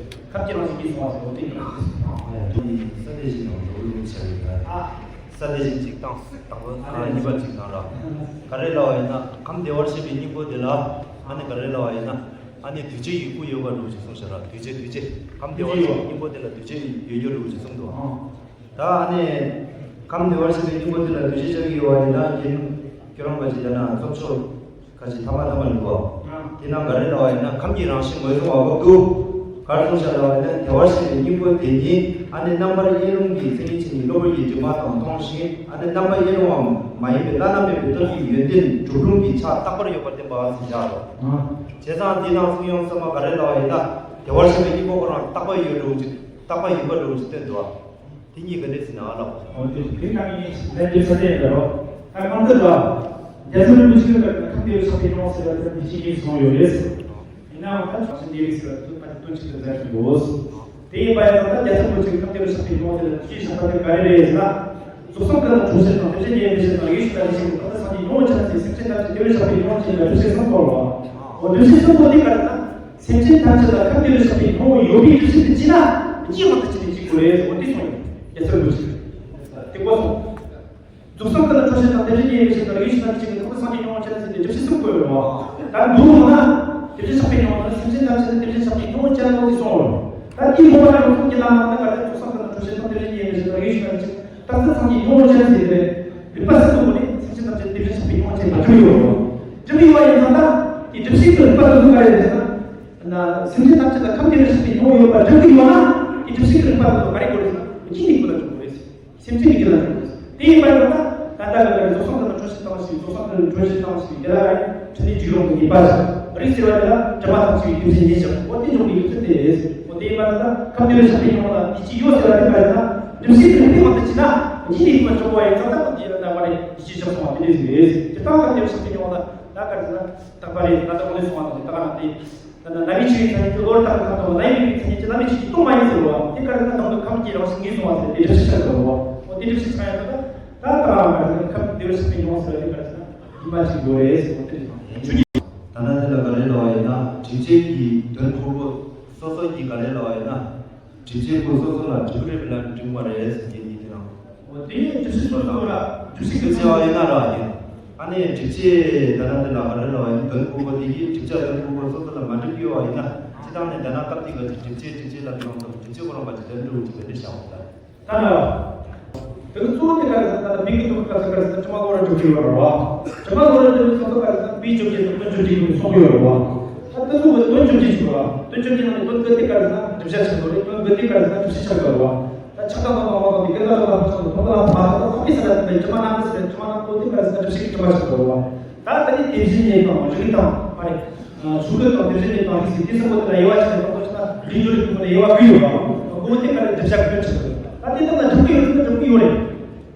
ཁམས་ཀྱི་རང་བཞིན་གྱིས་སོང་བ་ཟེར་བ་དེ་ཡིན། ས་དེ་བཞིན་དང་འགྲོ་བའི་ལུགས་བྱ་ཡི་ག་ས་དེ་བཞིན་གཅིག་དང་སྲིད་དང་པོ་ཁ་གཉིས་པ་གཅིག་དང་ར། ག་རེ་ལབ་པ་ཡིན་ན་ཁམས་བདེ་བར་གཤེགས་པའི་སྙིང་པོ་དེ་ལ་ཨ་ནི་ག་རེ་ལབ་པ་ཡིན་ན། ཨ་ནི་གདུལ་བྱའི་ཡུལ་སྐུ་ཡོད་པ་འདྲ་བོ་ཞིག་གསུངས་བཞག་ར། གདུལ་བྱ་གདུལ་བྱ། ཁམས་བདེ་བར་གཤེགས་པའི་སྙིང་པོ་དེ་ལ་གདུལ་བྱའི་ཡུལ་ཡོད་འདྲ་བོ་ཞིག་གསུངས་འདུག་ད་ཨ་ནི་ཁམས་བདེ་བར་གཤེགས་པའི་སྙིང་པོ་དེ་ལ་གདུལ་བྱ་ཆགས་ཀྱི་ཡོད་པ་ཡིན་ན་རྒན་ཁྱོད་རང་ག་ཅིག་ལབ་ན་ཚོགས་མཆོག་ག་ཅིག་ཐ་མ་ཐ་མ་ལུག་པ། དེ་ན་ག་རེ་ལབ་པ་ཡིན་ན་ཁམས་ཀྱི་རང་བཞིན་ངོས་བཟུང་བ་སྐབས་དུ། གར་སོང་ཤ་ལ་བ་ནི་བདེ་བར་གཤེགས་པའི་སྙིང་པོ་དེ་ཉིད་ཨ་ནི་རྣམ་པར་གཡེང་རུང་གི་མཚན་ཉིད་ཅན་གྱི་གློ་བུར་གྱི་དྲི་མ་དང་མཐོང་ཞིང་ཨ་ནི་རྣམ་པར་གཡེང་རུང་བའང་མ་ཡིན་པའི་བླ་ན་མེད་པའི་སྟོབས་ཀྱིས་ཡོན་ཏན་གྲུབ་རུང་གི་ཆ་རྟག་པར་ཡོད་པར་བསྟན་པ་ཟེར་བཞག་རོ། བྱས་ཙང་འདི་ནང་གསུང་ཡོང་ས་མ་ག་རེ་ལབ་པ་ཡིན་ན་བདེ་བར་གཤེགས་པའི་སྙིང་པོ་ཁོ་རང་རྟག་པ་ཡོད་འགྲོ་ཅིག་རྟག་པ་ཡིན་པ་འགྲོ་ཅིག་བསྟན་འདུག་ཨ། དེ་གཉིས་ཀ་ནི་ཟིན་ན་ཨ་ལགས། འོ་དེ་དེ་ནང་གི་ལན་དེ་ས་དེ་ཡིན་པ་རོ། ད་གང་ལྟར་ལ། རྒྱལ་སྲས་རིན་པོ་ཆེ་གིས་ཁམས་བདེ་བར་གཤེགས་པའི་སྙིང་པོ་ཟེར་བ་དེ་འདི་ཅིག་ཡིན་གསུངས་ཡོད་རེད། ཡིན་ནའང་ད་བྱང་ཆུབ་འདི་རིགས་ཟེར་བ་དེ་ཕལ་ཆེར་དོན་གཅིག་ཏུ་མཛད་ཀྱི་འདུག་དེ་ཡིན་པ་ཡིན་ན་ད་རྒྱལ་སྲས་རིན་པོ་ཆེ་གིས་ཁམས་བདེ་བར་གཤེགས་པའི་སྙིང་པོ་དེ་ལ་དེ་ཅིག་བཞག་པ་དེ་ག་རེ་རེད་ཟེར་ན། རྫོགས་སངས་རྒྱས་ལ་གྲོལ་བྱེད་དང་དེ་བཞིན་གཤེགས་པའི་ཞིང་དང་ཡེ་ཤེས་དང་ཡེ་ཤེས་ཀྱི་ཐུགས་རྗེ་སངས་རྒྱས་ཡིད་འོང་ཅན་ཟེར་སེམས་ཅན་ཐམས་ཅད་བདེ་བར་གཤེགས་པའི་སྙིང་པོ་ཅན་ལ་དེ་བཞིན་གསུངས་པ་ལ། འོ་དེ་བཞིན་གསུངས་པ་དེ་ག་རེ་ན། སེམས་ཅན་ཐམས་ཅད་ལ་ཁམས་བདེ་བར་གཤེགས་པའི་སྙིང་པོ་ཡོད་པའི་རྒྱུ་མཚན་དེ་ཅི་ན། གཉིས་མ་ཐག་ཅི་ནས་གཅིག་པུ་རེད་ཟེར་བ་དེ་གསུངས་ཡོད། རྒྱལ་སྲས་རིན་པོ་ཆེ། དེ་གོ་སོང་། རྫོགས་སངས་རྒྱས་ལ་གྲོལ་བྱེད་དང་དེ་བཞིན་གཤེགས་པའི་ཞིང་དང་ཡེ་ཤེས་ཐམས་ཅད་ཀྱི་ཐུགས་རྗེ་སངས་རྒྱས་ཡིད་འོང་ཅན་ཟེར་ཏེ་བརྗོད་བྱའི་གསུང་བཀོད་ཡོད་རེད་བ། ད་འདུག་ན། དེ་བཞིན་གཤེགས་པའི་སྙིང་པོ་ནི་སེམས་ཅན་ཐམས་ཅད་ནི་དེ་བཞིན་གཤེགས་པའི་སྙིང་པོ་ཅན་ནོ་ཞེས་གསུངས་པ་རེད། ད་དེའི་སྒོ་ནས་རྫོགས་སངས་རྒྱས་བླ་མ་ནི་ག་རེ་རྫོགས་སངས་རྒྱས་ལ་གྲོལ་བྱེད་དང་དེ་བཞིན་གཤེགས་པའི་ཞིང་དང་ཡེ་ཤེས་ཐམས་ཅད་ཀྱི་ཐུགས་རྗེ་སངས་རྒྱས་ཡིད་འོང་ཅན་ཟེར་ཏེ། རིག་པ་གསུམ་པོ་ནི་སེམས་ཅན་ཐམས་ཅད་དེ་བཞིན་གཤེགས་པའི་སྙིང་པོ་ཅན་ལ་གྲུབ་ཡོད་རེད། གྲུབ་ཡོད་པ་ཡིན་ཙང་ད། དེ་གྲུབ་བྱེད་ཀྱི་རིག་པ་དེ་ཚོ་ག་རེ་རེད་ཟེར་ན། སེམས་ཅན་ཐམས་ཅད་ལ་ཁམས་བདེ་བར་གཤེགས་པའི་སྙིང་པོ་ཡོད་པར་སྒྲུབ་ཀྱི་ཡོད་ན། དེ་གྲུབ་བྱེད་ཀྱི་རིག་པ་དེ་ཚོ་ག་རེ་དགོས་རེད་ཟེར་ན། སྙིང་ནི་ཀུན་ལ་འཇུག་དགོས་རེད། སེམས་ཅན་གྱི་སྙིང་ལ་འཇུག་དགོས་རེད། དེ་ཡིན་པ་ཡིན་ན། ད་ལྟ་གི་རྫོགས་སངས་རྒྱས་ལ་གྲོལ་བྱེད་བཏང་ཞིང་རྫོགས་སངས་རྒྱས་ལ་གྲོལ་བྱེད་བཏང་ཞིང་དེ་ལ་རིགས་ཕྲིན་ལས་འཇུག་ཡོང་གི་ནུས་པ་ཞིག་རིགས་ཟེར་བ་དེ་ལ་དྲི་མ་དང་བཅས་པའི་རྒྱུ་མཚན་ཉིད་ཞིག་འོ་དེ་འཇོག་པའི་ཡུལ་ཚུལ་དེ་རེད། འོ་དེ་ཡིན་པ་ཡིན་ན་ཁམས་བདེ་བར་གཤེགས་པའི་སྙིང་པོ་ལ་དེ་ཅི་ཡོད་ཟེར་བ་དེ་ལ་ཡིན་ན། གྲུབ་བྱེད་ཀྱི་རིག་པའི་དབང་དུ་བྱས་ན་སྙིང་ནི་ཀུན་ལ་འཇུག་པ་ཡིན་ཙང་ད་ཁོ་དེ་ཡོད་ན་མ་རེད། དེ་ཅི་བཞག་སོང་བ་དེ་འདྲ་ཞིག་རེད། དེ་ལྟར་ཁམས་བདེ་བར་གཤེགས་པའི་སྙིང་པོ་ལ་ད་ག་རེ་ཟེར་ན། རྟག་པ་རེད། ད་ལྟ་འོ་ལེ་སོང་བ་དང་ད་ག་ན་དེ། ད་ནི་རྣ་བའི་ཆོས་ཀྱི་ཐ་སྙད་ཀྱི་བློ་རྟག་ཏུ་ཁམས་དང་། རྣ་བའི་མིག་གི་ཐ་སྙད་ཀྱི་རྣམ་པའི་ཆོས་ཀྱི་སྟོང་མ་ཡིན་ཟེར་བ། དེ་ག་རེ་ན་ནང་དུ་ཁམས་ཀྱི་རང་བཞིན་ངེས་སོང་བ་ཟེར་དེ་སྒྲུབ་བྱེད་ཆགས་དགོས་བ། འོ་དེ་སྒྲུབ་བྱེད་ཆགས་ཡོད་ན་ད་ད་ག་རེ་ཁམས་བདེ་བར་གཤེགས་པའི་སྙིང་པོ་ཟེར་བ་དེ་ག་རེ་ཟེར་ན་ཉི་མ་གཅིག་དགོས་རེད་ཟེར་བ་དེ་རེད། ཆོས་ཀྱི། ད་ནི་འདི་ལ་ག་རེ་ལབ་པ་ཡིན་ན་སྒྲིབ་བྱེད་ཀྱི་དོན་ཕུང་པོ་སོ་སོ་གྱིས་ག་རེ་ལབ་པ་ཡིན་ན། སྒྲིབ་བྱེད་ཀུན་སོ་སོ་ལ་སྒྲིབ་པ་རེད་པས་ན་སྒྲིབ་པ་མ་རེད་ཟེར་གྱི་ཡིན་དེ་རང་། འོ་དེ་སྒྲིབ་བྱེད་སོ་སོ་ལ་སྒྲིབ་བྱེད་ཀྱི་ཟེར་བ་ཡིན་ན་ར་ཡིན། ཨ་ནི་སྒྲིབ་བྱེད་ད་ལྟ་འདི་ལ་ག་རེ་ལབ་པ་ཡིན། དོན་ཕུང་པོ་དེ་གིས་སྒྲིབ་བྱ་དོན་ཕུང་པོ་སོ་སོ་ལ་མ་སྒྲིབ་ཀྱི་ཡོད་པ་ཡིན་ན། སྤྱིར་བཏང་ནས་ད་ནང་སྐབས་དེ་ག་ཅིག་སྒྲིབ་བྱེད་སྒྲིབ་བྱེད་ལ་དེ་རང་དང་སྒྲིབ་བྱེད་ཁོ་རང་ག་ཅིག་དོན་འགྲུབ་ཅིག་དེ་འདྲ་བྱ་བ་ད། ད་ལ། དེ་ནི་གཙོ་བོ་དེ་ག་རེ་ཟེར་ན་ད་ལྟ་མིག་གིས་མཐོང་སྐབས་སུ་ག་རེ་ཟེར་ན་དྲི་མ་གོ་ར་འགྲུབ་ཀྱི་ཡོད་རེད་བ། དྲི་མ་གོ་ར་འགྲུབ་ཀྱི་སོ་སོ་ག་རེ་ཟེར་ན་དཔེའི་བཅོ་བརྒྱད་དང་དོན་བཅོ་བརྒྱད་ཀྱི་གསུང་གི་ཡོད་རེད་བ། ད་ལྟ་ཚོ་བའི་དོན་བཅོ་བརྒྱད་ཅིག་རེད་བ། དོན་བཅོ་བརྒྱད་ནང་ནས་དོན་དགུ་དེ་ག་རེ་ཟེར་ན་བསྒྲུབ་བྱ་ཆགས་དགོས་རེད། དོན་དགུ་དེ་ག་རེ་ཟེར་ན་བསྒྲུབ་བྱེད་ཆགས་དགོས་རེད་བ། ད་ཆགས་སྡང་དང་སྡང་བ་དང་དེ་ཀུན་ལ་སོགས་པ་ཆགས་དང་མཐོང་ལ་མ་ཐག་ཏུ་ཁོག་གི་ས་ལ་དེ་དྲི་མ་རྣམ་པར་སེལ་བའི་དྲི་མ་རྣམ་པོ་དེ་ག་རེ་ཟེར་ན་བསྒྲུབ་བྱེད་ཀྱི་དྲི་མ་ཆགས་དགོས་རེད་བ། ད་ད་ནི་དེ་བཞིན་གནས་དང་རིགས་དང་མ་རེད། ཆོས་སྐུ་དང་དེ་བཞིན་གནས་དང་རིགས་ཀྱི་དེ་གསུམ་པོ་དེ་ལ་དབྱེ་བ་ཕྱེ་ནས་བརྟག་པ་ཞིག་ན་རིགས་འགྲོ་རིགས་ཀུན་པོ་ལ་དབྱེ་བ་དགུ་ཡོད་པ། དགུ་དེ་ག་རེ་བསྒྲུབ་བྱ་ཀུན་ཆགས་དགོས། ད་དེ་ལྟར་ན་སྒྲུབ་ཀྱི་ཡོད་ན་སྒྲུབ་ཀྱི་ཡོད་རེད།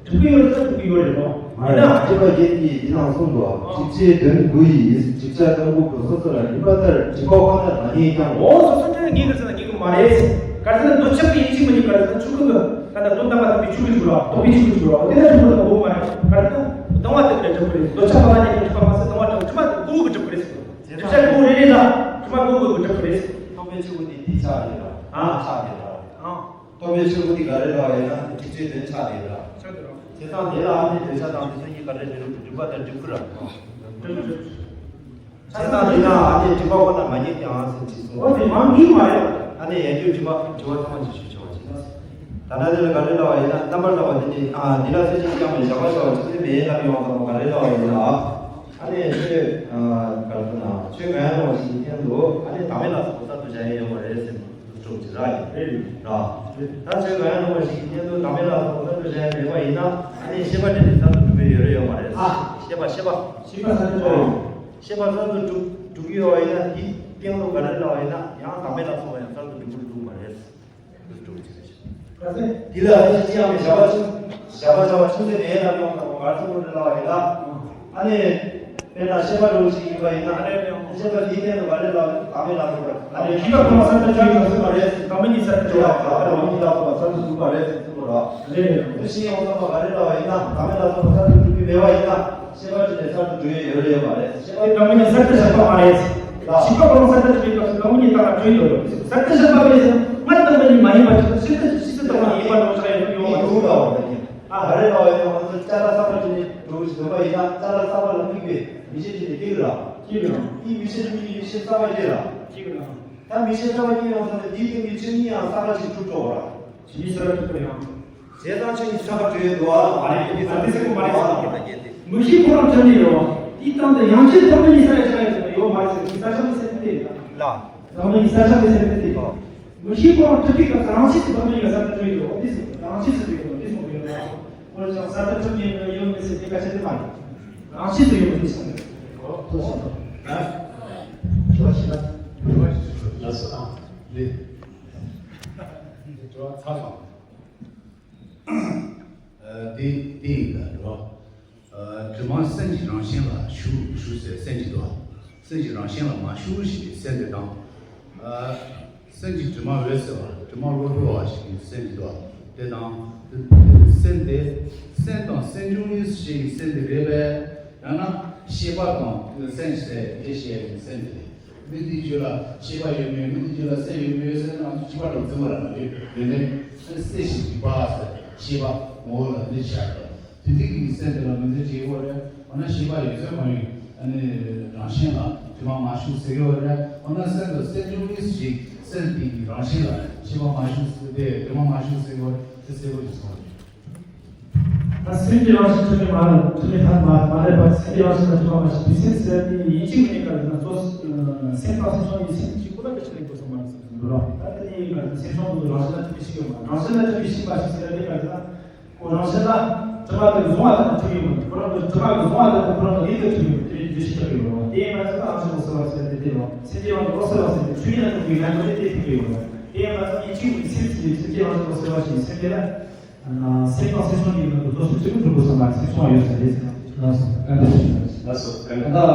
སྒྲུབ་ཀྱི་ཡོད་ན་སྒྲུབ་ཀྱི་ཡོད་རེད་ནོ། མ་རེད། ཡིན་ན། སྤྱོད་པ་རྒྱན་གྱིས་འདི་ནང་གསུངས་འདུག་སྒྲིབ་བྱེད་དོན་དགུ་ཡིས། སྒྲིབ་བྱ་དོན་དགུ་པོ་སོ་སོ་ལ་སྒྲིབ་པ་ལྟར་སྒྲིབ་པ་དབང་ལ་མ་ངེས་ཀྱང་། འོ་སོ་སོ་སྒྲིབ་པ་ངེས་ཀྱང་ཟེར་ན་ངེས་ཀྱི་མ་རེད། ག་རེ་ཟེར་ན་འདོད་ཆགས་ཀྱི་ཡིད་བྱེད་མི་ཉིད་ག་རེ་ཟེར་ན་ཆོས་སྐུ་གི་ད་ལྟ་དོན་དམ་པ་དམ་པའི་ཆོས་སྐུ་འཇུག་རོགས་རྟོགས་པའི་ཆོས་སྐུ་འཇུག་རོགས་དེ་ལ་སྒྲིབ་པ་དང་དགོས་མ་རེད། ག་རེ་ཟེར་ན་སྡང་བ་དེ་ལ་སྒྲིབ་པ་རེད། འདོད་ཆགས་པ་ལ་ཉེ་བའི་སྒྲིབ་པ་མ་ཟད་སྡང་བ་དང་དྲི་མ་དེ་དགུ་གི་སྒྲིབ་པ་རེད་ཟེར། སྒྲིབ་བྱ་དགུ་རེ་རེ་ལ་དྲི་མ་དགུ་དགུ་གི་སྒྲིབ་པ་རེད། རྟོགས་པའི་ཆོས་སྐུ་དེ་དེའི་ཆ་རེད་ལ། ཨ། ཆ་དེ་ལ། ཨ། རྟོགས་པའི་ཆོས་སྐུ་དེ་ག་རེ་ལབ་ཡིན་ན་སྒྲིབ་བྱེད་དོན་ཆ་དེ་ལ། ཆ་དེ་ལ། བྱས་ཙང་དེ་ལ་ཨ་ནི་འདོད་ཆགས་དང་དེ་ཚོ་གཉིས་ཀ་རེ་རེ་རུ་སྒྲིབ་པ་དང་སྒྲིབ་ཁུ་ར། བྱས་ཙང་དེ་ལ་ཨ་ནི་སྒྲིབ་པ་ཁོ་ན་མ་རྙེད་ཀྱང་ཟེར་ཅིག་གསུངས། འོ་དེ་མ་རྙེད་མ་རེད། ཨ་ནི་ཡན་ཆོད་སྒྲིབ་པ་སྒྲིབ་པ་ཐ་མ་ཅིག་ཞུ་ཆོག་པ་ཅིག། ད་ལྟ་དེ་ལ་ག་རེ་ལབ་པ་ཡིན་ན། རྣམ་པར་ལྟ་བ་དེ་ནི་ཨ་འདི་ལ་སེམས་ཅན་ཀྱང་མེད། བཞག་པར་བྱ་བ་ཅུང་ཟད་མེད་ལབ་ཡོང་ཙང་ག་རེ་ལབ་པ་ཡིན་ན། ཨ་ནི་ཆོས་ཨ་ག་རེ་ཟེར་ན། ཆོས་གང་ཡང་རུང་བ་ཞིག་གི་སྟེང་དུ་ཨ་ནི་བདག་མེད་ལ་སོགས་པ་གསར་དུ་བྱ་ཡ་ཡོད་མ་རེད་ཟེར་ནས་སྒྲུབ་ཅིག་ར་ཡིན། རེད་ར། ད་ཆོས་གང་ཡང་རུང་བ་ཞིག་གི་སྟེང་དུ་བདག་མེད་ལ་སོགས་པ་གསར་དུ་བྱ་ཡ་མེད་པ་ཡིན་ན། ཨ་ནི་ཤེས་པ་དེ་ནི་གསར་དུ་གྲུབ་པའི་ཡོད་རེད་ཡོད་མ་རེད། ཨ། ཤེས་པ་ཤེས་པ། ཤེས་པ་གསར་དུ་གྲུབ། ཤེས་པ་གསར་དུ་གྲུབ་གྲུབ་ཀྱི་ཡོད་པ་ཡིན་ན། དེའི་སྟེང་དུ་ག་རེ་ལབ་པ་ཡིན་ན། ཡང་བདག་མེད་ལ་སོགས་པ་ཡང་གསར་དུ་གྲུབ་ཀྱི་འདུག་མ་རེད། འདི་ལ་ཨ་ནི་ཅི་ཡང་མེད། བཞག་པ་ཅུང་བཞག་པར་བྱ་བ་ཅུང་ཟད་མེད་ལབ་ཡོང་དང་། ང་ཚོ་ལ་ལ་བ་ཡིན་ལ། ཨ་ནི་དཔེར་ན་ཤེས་པ་འདྲ་བོ་ཞིག་ཡིན་པ་ཡིན་ན། ཤེས་པ་འདིའི་སྟེང་དུ་ག་རེ་ལབ། བདག་མེད་ལ་སོགས་པ། ཨ་ནི་ཤེས་པ་ཁོ་ན་གསར་དུ་གྲུབ་ཡོང་ཐུབ་པ་རེད། བདག་མེད་ཉིད་གསར་དུ་གྲུབ་པ། བདག་མེད་ཉིད་ལ་སོགས་པ་གསར་དུ་གྲུབ་པ་རེད་ཟེར་གསུངས་པ་རེད། དེ་བཞིན་ཡང་དག་པ་ག་རེ་ལབ་པ་ཡིན་ན། བདག་མེད་ལ་སོགས་པ་གསར་དུ་གྲུབ་ཀྱི་མེད་པ་ཡིན་ན། ཤེས་པ་ཅི་ནས་གསར་དུ་གྲུབ་ཡས་ཡོད་རེད་ཡོད་མ་རེད། ཤེས་པ་བདག་མེད་ཉིད་གསར་དུ་བཞག་པ་མ་རེད། ཤེས་པ་ཁོ་རང་གསར་དུ་གྲུབ་པའི་སྐབས་སུ་བདག་མེད་ཉིད་རྟག་ལ་གྲུབ་ཡོད་རེད། གསར་དུ་བཞག་པ་མེད་ཟེར་ན། སྔར་ལྟ་བུ་ཉིད་མ་ཡིན་པ་ཅིག་དང་། ཕྱིས་ལྟ་ཕྱིས་སུ་ལྟ་བ་ཡིན་པ་འདྲ་བོ་ཞིག་ཡོང་གི་ཡོད་མ་རེད། ཨ། ག་རེ་ལབ་པ་ཡིན་ན། ང་ཚོ་ཅ་ལག་གསར་པ་ཅིག་ནས་འགྲོ་བཞིན་འདུག་པ་ཡིན་ན། ཅ་ལག་གསར་པ་ལ་དམིགས་པའི་མིག་ཤེས་ཅིག་ནས་སྐྱེ་གི་ར། སྐྱེ་གི་ར། དེའི་མིག་ཤེས་དམིགས་ནས་མིག་ཤེས་གསར་པ་སྐྱེ་ར། སྐྱེ་གི་ར། ད་མིག་ཤེས་གསར་པ་སྐྱེ་ཡོང་ཙང་ནས་དེའི་སྟེང་གི་ཆོས་ཉིད་ཡང་གསར་པ་ཞིག་གྲུབ་འགྲོ་བ་ར། ཆོས་ཉིད་གསར་པ་གྲུབ་པ་ཡང་། བྱས་ཙང་ཆོས་ཉིད་གསར་པ་གྲུབ་ཡོད་འདུག་ཨ། མ་རེད། དེ་གསར་པ་ཟེར་གོ་མ་རེད་ཟེར། མིག་ཤེས་ཁོ་རང་ཐོན་ནས་ཡོད། དེའི་སྟེང་དུ་ཡང་ཆོས་ཐོན་པ་ཉིད་གསར་པ་ཆགས་ཡོད་ཡོད་མ་རེད་ཟེར། དེ་གསར་ཆགས་ཀྱི་སེམས་དེ་ལ། བདག་མེད་ཉིད་གསར་ཆགས་ཀྱི་སེམས་དེ་དེ། མིག་ཤེས་ཁོ་རང་ཐོན་པའི་སྐབས་སུ་རང་ཆས་སུ་བདག་མེད་ཉིད་གསར་དུ་གྲུབ་ཡོད་འདུག་དེ་སོང་རང་ཆས་སུ་གྲུབ་ཡོད་འདུག་དེ་སོང་གི་ཡོད་ལ། འོན་ཀྱང་གསར་དུ་གྲུབ་ཉིད་ཡོད་མེད་ཟེར་དེ་སྐད་ཆ་དེ་མ་རེད། རང་ཆས་སུ་ཡོད་པ་དེ་སོང་གི་ཡོད། ཐུགས་རྗེ་ཆེ། ལགས་སོ། ཨ། ལགས་སོ། ཨ། ལགས། དྲི་བ་ཚར་སོང་། ཨ། དེ་དེ་ཡིན་ད་རོ། ཨ། དྲི་མ་སེམས་ཀྱི་རང་བཞིན་ལ་ཞུགས་ཞུགས་ཟེར་སེམས་ཀྱི་དོ། སེམས་ཀྱི་རང་བཞིན་ལ་མ་ཞུགས་ཞེས་པའི་སེམས་དེ་དང་། ཨ། སེམས་ཀྱི་དྲི་མ་འོད་གསལ་བ། དྲི་མ་གློ་བུར་བ་ཞེས་པའི་སེམས་ཀྱི་དོ། དེ་དང་། སེམས་དེ། སེམས་དང་སེམས་བྱུང་གཉིས་ཞེས་པའི་སེམས་དེ་རེད་པས། ཡང་ན་ཤེས་པ་དང་སེམས་ཟེར་དེ་བཤད་པའི་སེམས་དེ་རེད། མི་དེའི་རྒྱུད་ལ་ཤེས་པ་ཡོད་མེད། མི་དེའི་རྒྱུད་ལ་སེམས་ཡོད་མེད་ཟེར་ན་ང་ཚོ་ཤེས་པ་དང་འཛིན་པ་རང་ཡོད་ཡོད་མེད། སེམས་ཤེས་པ་ཟེར་ཤེས་པ་ངོ་བོ་ལ་འདི་ཤར་དང་། དེ་དུས་ཀྱི་སེམས་དེ་ལ་ངོས་འཛིན་བྱེད་དགོས་རེད། འོ་ན་ཤེས་པ་ཡོད་ཚད་མ་ཡོད། ཨ་ནི་རང་བཞིན་ལ་དྲི་མ་མ་ཞུགས་ཟེར་གྱི་ཡོད་རེད། འོ་ན་སེམས་དང་སེམས་བྱུང་གཉིས་ཤིག་སེམས་དེ་གི་རང་བཞིན་ལ་ཤེས་པ་མ་ཞུགས་ཟེར་ཏེ་དྲི་མ་མ་ཞུགས་ཟེར་གྱི་ཡོད་རེད། དེ་གསལ་པོ་ཞིག་གསུངས་རེད། ད་སེམས་ཀྱི་རང་བཞིན་ཐོག་ནས་མ་ལ་ཐོག་ནས་ཐ་མ་མ་ལས་པ་སེམས་ཀྱི་རང་བཞིན་ལ་དྲི་མ་མ་ཞིག་དེ་སེམས་ཟེར་ཏེ་ཡིན་གཅིག་མིན་གཅིག་ག་རེ་ན་གཙོ། སེམས་དང་སེམས་བྱུང་གཉིས་སེམས་གཅིག་པུ་ལ་ག་ཅི་ལ་གོ་ས་མ་རེད་ཟེར་གྱི་འདུག་ར། ད་དེ་ནས་ག་རེ་ན་སེམས་བྱུང་དུ་རང་བཞིན་ལ་དྲི་མ་ཞིག་ཡོད་མ་རེད། རང་བཞིན་ལ་དྲི་མ་ཞིག་མ་ཞིག་ཟེར་ཏེ་ག་རེ་ན། ཁོ་རང་བཞིན་ལ་དྲི་མ་དེ་བཟུང་བ་དང་འཁྲུལ་ཡོད་མ་རེད། ཁོ་རང་གི་དྲི་མ་གི་བཟུང་བ་དང་ཁོ་རང་གི་ལས་དང་འཁྲུལ་ཡོད་མ་རེད། དེ་འདུ་ཤེས་ཆགས་ཡོད་རེད། དེ་ཡིན་པ་ཙམ་ལ་རང་བཞིན་གོ་ས་ལ་ཟེར་ཏེ་དེ་རེད། སེམས་ཀྱི་དབང་དུ་གོ་ས་ལ་ཟེར་ཏེ་འཁྲུལ་ཡིན་ན་འཁྲུལ་གྱི་ངན་པ་དེ་དེ་ཐུག་གི་ཡོད་རེད། དེ་ཡིན་པ་ཙམ་ཡིན་གཅིག་མིན་སེམས་ཀྱི་སེམས་ཀྱི་དབང་དུ་གོ་ས་ལ་ཟེར་སེམས་ཀྱི་ལ། སེམས་དང་སེམས་བྱུང་གཉིས་ནང་དུ་རྫོགས་སུ་ཚུལ་ཁྲིམས་སྒྲུབ་དགོས་བསམ་པ་སེམས་བྱུང་བ་ཡོད་ཟེར་རེད། ལགས་སོ། བཀའ་དྲིན་ཆེ། ལགས་སོ། བཀའ་དྲིན་ཆེ། ད་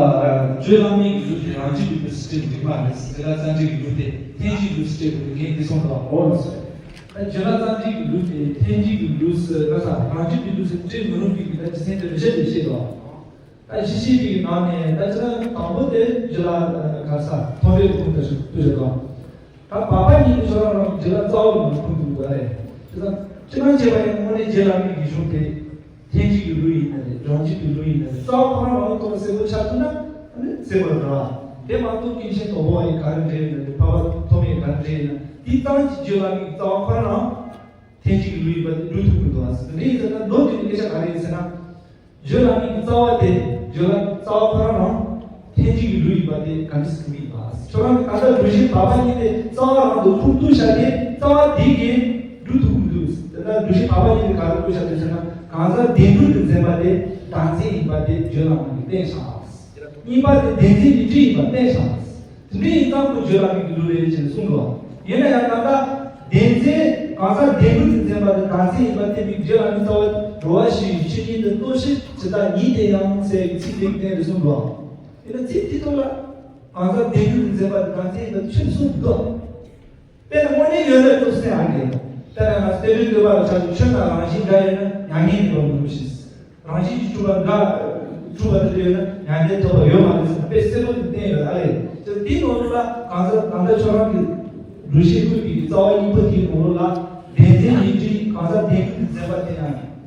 བརྗོད་བླ་མེད་ཀྱི་ལུགས་དེ་རང་རྒྱུད་ཀྱི་ལུགས་སུ་སྤྲད་པ་འགྲིག་མ་རེད། དེ་ལ་རྩ་འགྲིག་གི་ལུགས་དེ་ཐལ་འགྱུར་ལུགས་སུ་སྤྲད་དགོས་པའི་ངས་འདི་གསུངས་དང་། འོ་ལགས་སོ། ད་བརྗོད་བླ་རྩ་འགྲིག་གི་ལུགས་དེ་ཐལ་འགྱུར་གྱི་ལུགས་སུ་ལ་ས་རང་རྒྱུད་ཀྱི་ལུགས་སུ་སྤྲད་མི་རུང་བའི་གི་ད་རྒྱུ་མཚན་དེ་རེ་ཞིག་རེ་ཞིག་དང་། ད་གཞི་ཤེས་པའི་ནང་ནས་ད་ཅི་ན་དང་པོ་དེ་རྒྱུ་ལ་ག་ས་མཐོང་བའི་ཁུངས་དང་ཞུ་དུ་བཞག་དང་། ད་བར་པ་གཉིས་ཀྱི་ཕྱོགས་རང་རང་རྒྱུ་ལ་རྩ་བ་ལ་ཁུངས་དུ་འདུག་རེད། དེ་ཙང་ཅི་ན་བྱས་པ་ཡིན་དངོས་གནས་རྒྱུ་ལ་མིག་གི་གཞུང་དེ་ཐལ་འགྱུར་གྱི་ལུགས་ཡིན་ན་རེད། རང་རྒྱུད་ཀྱི་ལུགས་ཡིན་ན་རེད། རྩ་བ་ཁོ་རང་རང་ལ་གཏོང་བ་གསལ་པོ་ཆགས་ཐུབ་ན་ཨ་ནི་གསལ་པོ་རེད། དེ་མ་གཏོགས་སྐྱེ་མཆེད་དོག་པོ་བ་ཡི་ག་རེ་འདྲེས་ཡིན་ན་རེད། འཕགས་པ་ཐོགས་མེད་ག་རེ་འདྲེས་ཡིན་ན་དེའི་རྩ་བ་གི་རྒྱུ་ལ་མིག་རྩ་བ་ཁོ་རང་རང་། ཐལ་འགྱུར་གྱི་ལུགས་ཡིན་པ་དེ་སྒྲུབ་ཐུབ་ཀྱི་འདུག་ཨ། དེ་ཡིན་ཟེར་ན་མདོ་དེ་ནི་སྐད་ཆ་ག་རེ་ཡིན་ཟེར་ན། བརྗོད་བླ་མེད་ཀྱི་རྩ་བ་དེ་བརྗོད་བླ་རྩ་བ་ཁོ་རང་རང་ཐལ་འགྱུར་གྱི་ལུགས་ཡིན་པ་དེ་ག་འདྲ་ཟེར་གྱི་ཡིན་པ། ཁྱོད་རང་གི་གང་ལྟར་སྒྲུབ་བྱེད་བར་པ་གཉིས་དེ་རྩ་བ་རང་དུ་ཁུངས་གཏུགས་བཞག་སྟེ་རྩ་བ་དེ་གིས་སྒྲུབ་ཐུབ་ཀྱི་འདུག་དེ་ལྟར་སྒྲུབ་བྱེད་བར་པ་གཉིས་དེ་ག་རེ་བཀོད་བཞག་འདུག་ཟེར་ན། གང་ཟག་བདེན་གྲུབ་ཏུ་འཛིན་པ་དེ་བདག་འཛིན་ཡིན་པ་དེ་བརྗོད་བླ་མེད་ཀྱིས་བསྟན་བཞག་གཉིས་པ་དེ་བདེན་འཛིན་ཉིད་སྤྲི་ཡིན་པ་བསྟན་བཞག་དེ་འདྲ་ཡིན་ཙང་ཁོ་བརྗོད་བླ་མེད་ཀྱི་ལུགས་རེད་ཅེས་གསུངས་འདུག་ཡིན་ན་ཡང་ད་ལྟ་བདེན་འཛིན་གང་ཟག་བདེན་གྲུབ་ཏུ་འཛིན་པ་དེ་བདག་འཛིན་ཡིན་པ་བསྟན་པའི་བརྗོད་བླ་མེད་རྩ་བ་འགྲོ་བ་བཞི་ཡི་ཆོས་ཉིད་དུ་རྟོགས་ཕྱིར་ཇི་ལྟར་ཉིད་དེ་ཡང་ཟེར་བའི་ཚིག་དེ་བསྟན་ཏེ་གསུངས་འདུག་ཡིན་ན་ཚིག་དེ་ཐོག་ལ་གང་ཟག་བདེན་གྲུབ་ཏུ་འཛིན་པ་དེ་བདག་འཛིན་ཡིན་པ་ཆོས་གསུངས་འདུག་དཔེར་ན་དངོས་གནས་ཡོད་ན་ཐུགས་སེམས་ཨ་གེ། དཔེར་ན་ང་ཚོ་རྟེན་འབྲེལ་བསྟོད་པ་ལ་ཆ་བཞག་ཆོས་དང་རང་བཞིན་འདྲ་ཡོད་ན་མྱ་ངན་འདས་པ་མི་འགྲུབ་ཞིང་། རང་བཞིན་གྱིས་གྲུབ་པ་འདྲ་གྲུབ་པ་དེ་འདྲ་ཡོད་ན་མྱ་ངན་ཐོབ་པ་ཡོད་མ་རེད་ཟེར་ན་དཔེ་གསལ་པོ་དེ་བསྟན་ཡོད་ཨ་ལས། དེ་དེའི་ནང་ལ་གང་ཟག་ད་ལྟ་ཁྱོད་རང་གི་འདུ་ཤེས་བཀོད་པའི་རྩ་བ་གཉིས་པོ་དེའི་ནང་ལ་བདེན་འཛིན་ཉིད་སྤྲི་གང་ཟག་བདེན་གྲུབ་ཏུ་འཛིན་པ་དེ་ཡང་ཡིན།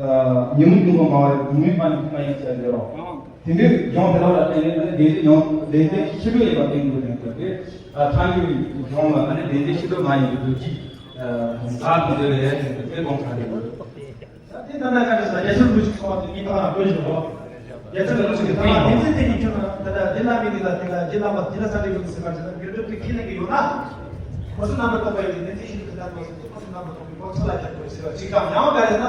ཉོན་མོངས་ཀུན་སློང་མང་བ་ཉོན་མོངས་པ་ཉིད་ཀུན་ལ་ཡིན་ཟེར་འདི་རོ། དེ་འདྲའི་སྦྱོང་དེ་ལ་ལ་བརྟེན་ནས་བདེན་འཛིན་ཡང་བདེན་འཛིན་ཕྱི་དྲོ་ཡིན་པ་བསྟན་དགོས་ནས་དེ་ཐལ་འགྱུར་བའི་སྦྱོང་ལ་ཨ་ནི་བདེན་འཛིན་ཕྱི་དྲོ་མ་ཡིན་པའི་རྡོ་རྗེ་ལ་དེ་འདྲ་རེད་དེ་དགོངས་ཁ་རེད། ད་དེ་ད་ལྟ་ག་རེ་ཟེར་རྒྱལ་སྲས་ལུགས་ཀྱི་ཚོགས་པ་དེ་གཉིས་ཐག་ལ་བཀོད་བཞག་རོགས། རྒྱལ་སྲས་ལུགས་ཀྱི་ཐག་ལ་བདེན་འཛིན་དེ་གཉིས་ཁྱོད་ན་ད་ལྟ་དེ་ལ་མི་དེ་ལ་དེ་ལ་རྗེ་བླ་མ་དེ་ལ་ས་འདྲི་དགོས་ཟེར་བ་ཟེར་ན་དགེ་སྒྲུབ་དེ་ཁས་ལེན་གྱི་ཡོད་ན། ཁོ་ཚོ་རྣམ་པར་རྟོག་པ་ཡོད་དེ་བདེན་འཛིན་ཤིན་ཏུ་དེ་ལྟར་མ་ཟེར་ཏེ་ཁོ་ཚོ་རྣམ་པར་རྟོག་པའི་སྒོ་ཚུལ་ལ་རྒྱབ་དགོས་ཟེར་བ་ཅིག་དང་ཡང་ག་རེ་ན།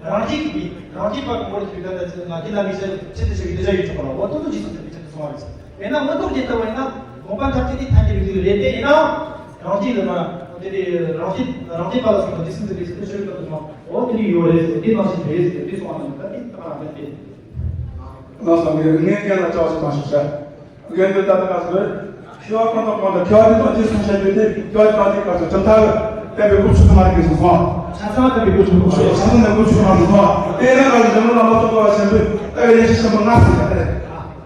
རང་བཞིན་གྱིས་རང་བཞིན་པར་ངོ་བོར་གྱུར་པའི་ད་ལྟ་ཅི་ལ་དེ་ལ་མི་ཟེར་ཆེད་དུ་བྱེད་པའི་དེ་ལ་ཡོད་ཆོག་པ་ལ་འོ་ཏོ་ཏོ་ཇི་སྲིད་དུ་མི་ཆེད་དུ་སོང་བ་རེད། དཔེར་ན་མངོན་རྟོགས་ཅན་ལྟ་བ་ཡིན་ན་དགོངས་པ་མཐར་ཕྱིན་དེ་ཐལ་འགྱུར་རིགས་རེད་དེ་ཡིན་ནའང་རང་བཞིན་ལ་ན་དེ་དེ་རང་བཞིན་རང་བཞིན་པ་ལ་སོགས་པ་འདི་སྲིད་དུ་རེད་ཟེར་ཏེ་ཤོད་སྐབས་སུ་མ་འོ་དེ་ནི་ཡོད་རེད་ཟེར་དེ་ནང་བཞིན་རེད་ཟེར་དེ་སོང་བ་ན་ད་དེ་ད་ག་རང་བདེན་ཏེ། ང་བསམ་གི་ངས་ངས་ལ་ཅག་ཅིག་བཏང་ཤོག་ཤ། རྒན་པའི་ད་ལྟ་ག་ཟེར། ཤི་བ་གང་དང་གང་དང་ཁྱོད་ཀྱི་ཐོག་ཅི་གསུང་བཤད་རྒྱུ་དེ་ཁྱོད་ཀྱི་ཐོག་ཅི་ག་ཟེར་གྲུབ་མཐའ་བསྟན་པའི་དབུ་ཚུགས་མ་རིག་གི་སོང་སོང་། ཆ་ཚང་བསྟན་པའི་དབུ་ཚུགས་མ་རིག་ཆ་ཚང་བསྟན་པའི་དབུ་ཚུགས་མ་རིག་སོང་། དེ་ན་ག་ཟེར་འཇམ་དཔལ་ལྷ་མོ་ཙོང་ཁ་པ་ཆེན་པོས་ལྟ་བའི་ལས་ཀྱི་ཆེན་པོ་ལྔ་གསུངས་པ་རེད།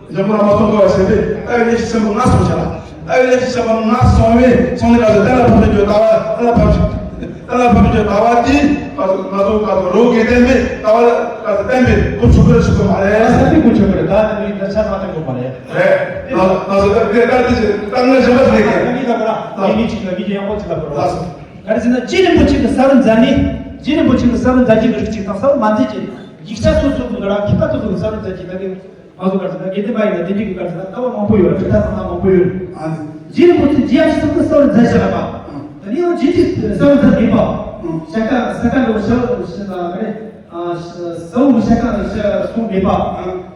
འཇམ་དཔལ་ལྷ་མོ་ཙོང་ཁ་པ་ཆེན་པོས་ལྟ་བའི་ལས་ཀྱི་ཆེན་པོ་ལྔ་གསུངས་བྱ། ལྟ་བའི་ལས་ཀྱི་ཆེན་པོ་ལྔ་གསུངས་བས་སོང་ནས་ག་ཟེར་གཏན་ལ་ཕབ་པའི་རྒྱུ་ལྟ་བ་གཏན་ལ་ཕབ་པའི་གཏན་ལ་ཕབ་པའི་རྒྱུ་ལྟ་བ་དེ་ང་ཚོ་ང་ཚོ་ང་ཚོ་རོ་གེ་བསྟན་པའི་ལྟ་བ་ལ་ང་ཚོ་བསྟན་པའི་དབུ་ཚུགས་པར་ཞུ་གི་མ་རེད། ད་ས་དེ་དབུ་ཚུགས་པར་ད་དེ་མིན་ད་ཆ་ཚང་སྟོན་དགོས་མ་རེད། རེད། ང་ང་ཚོ་ད་དེ་ད་དེ་ཞིག་ད་ངས་གཞན་པ་ཞིག་ལས་ཀྱི། ད་ངས་ད་ག་ར་ངས་མི་གཅིག་ལ་མི་གཅིག་ཡག་པོ་ཅིག་ལབ་དགོས་རེད། ག་རེ་ཟེར་ན་རྗེ་རིན་པོ་ཆེ་གི་ས་རུ་མཛད་ནི་རྗེ་རིན་པོ་ཆེ་གི་ས་རུ་མཛད་རྒྱུ་གི་རིགས་གཅིག་དང་ས་རུ་མ་མཛད་ཀྱི་ཡིག་ཆ་སོ་སོ་གི་ར་མཁས་པ་དེ་ཚོ་གི་ས་རུ་མཛད་ཀྱི་ད་གི། ང་ཚོ་ག་རེ་ཟེར་ན་དགེ་ལྡན་པ་ཡིན་ན་དེ་འདྲའི་གི་ག་རེ་ཟེར་ན་ལྟ་བ་མང་པོ་ཡོད་རེད། གྲུབ་མཐའ་ཚང་མ་མང་པོ་ཡོད་རེད། རྗེ་རིན་པོ་ཆེ་རྗེ་ཡབ་སྲས་གསུམ་གྱི་ས་རུ་མཛད་བཞག་པ། དེ་ནས་ཡང་རྗེ་རིན་པོ་ཆེ་ས་རུ་མཛད་མེད་པ། ཤ་ཀ་ས་ཀ་འགྲོ་ཤ་ཤ་ན་རེད། ས་འུ་ཤ་ཀ་ཤ་སོང་མེད་པ།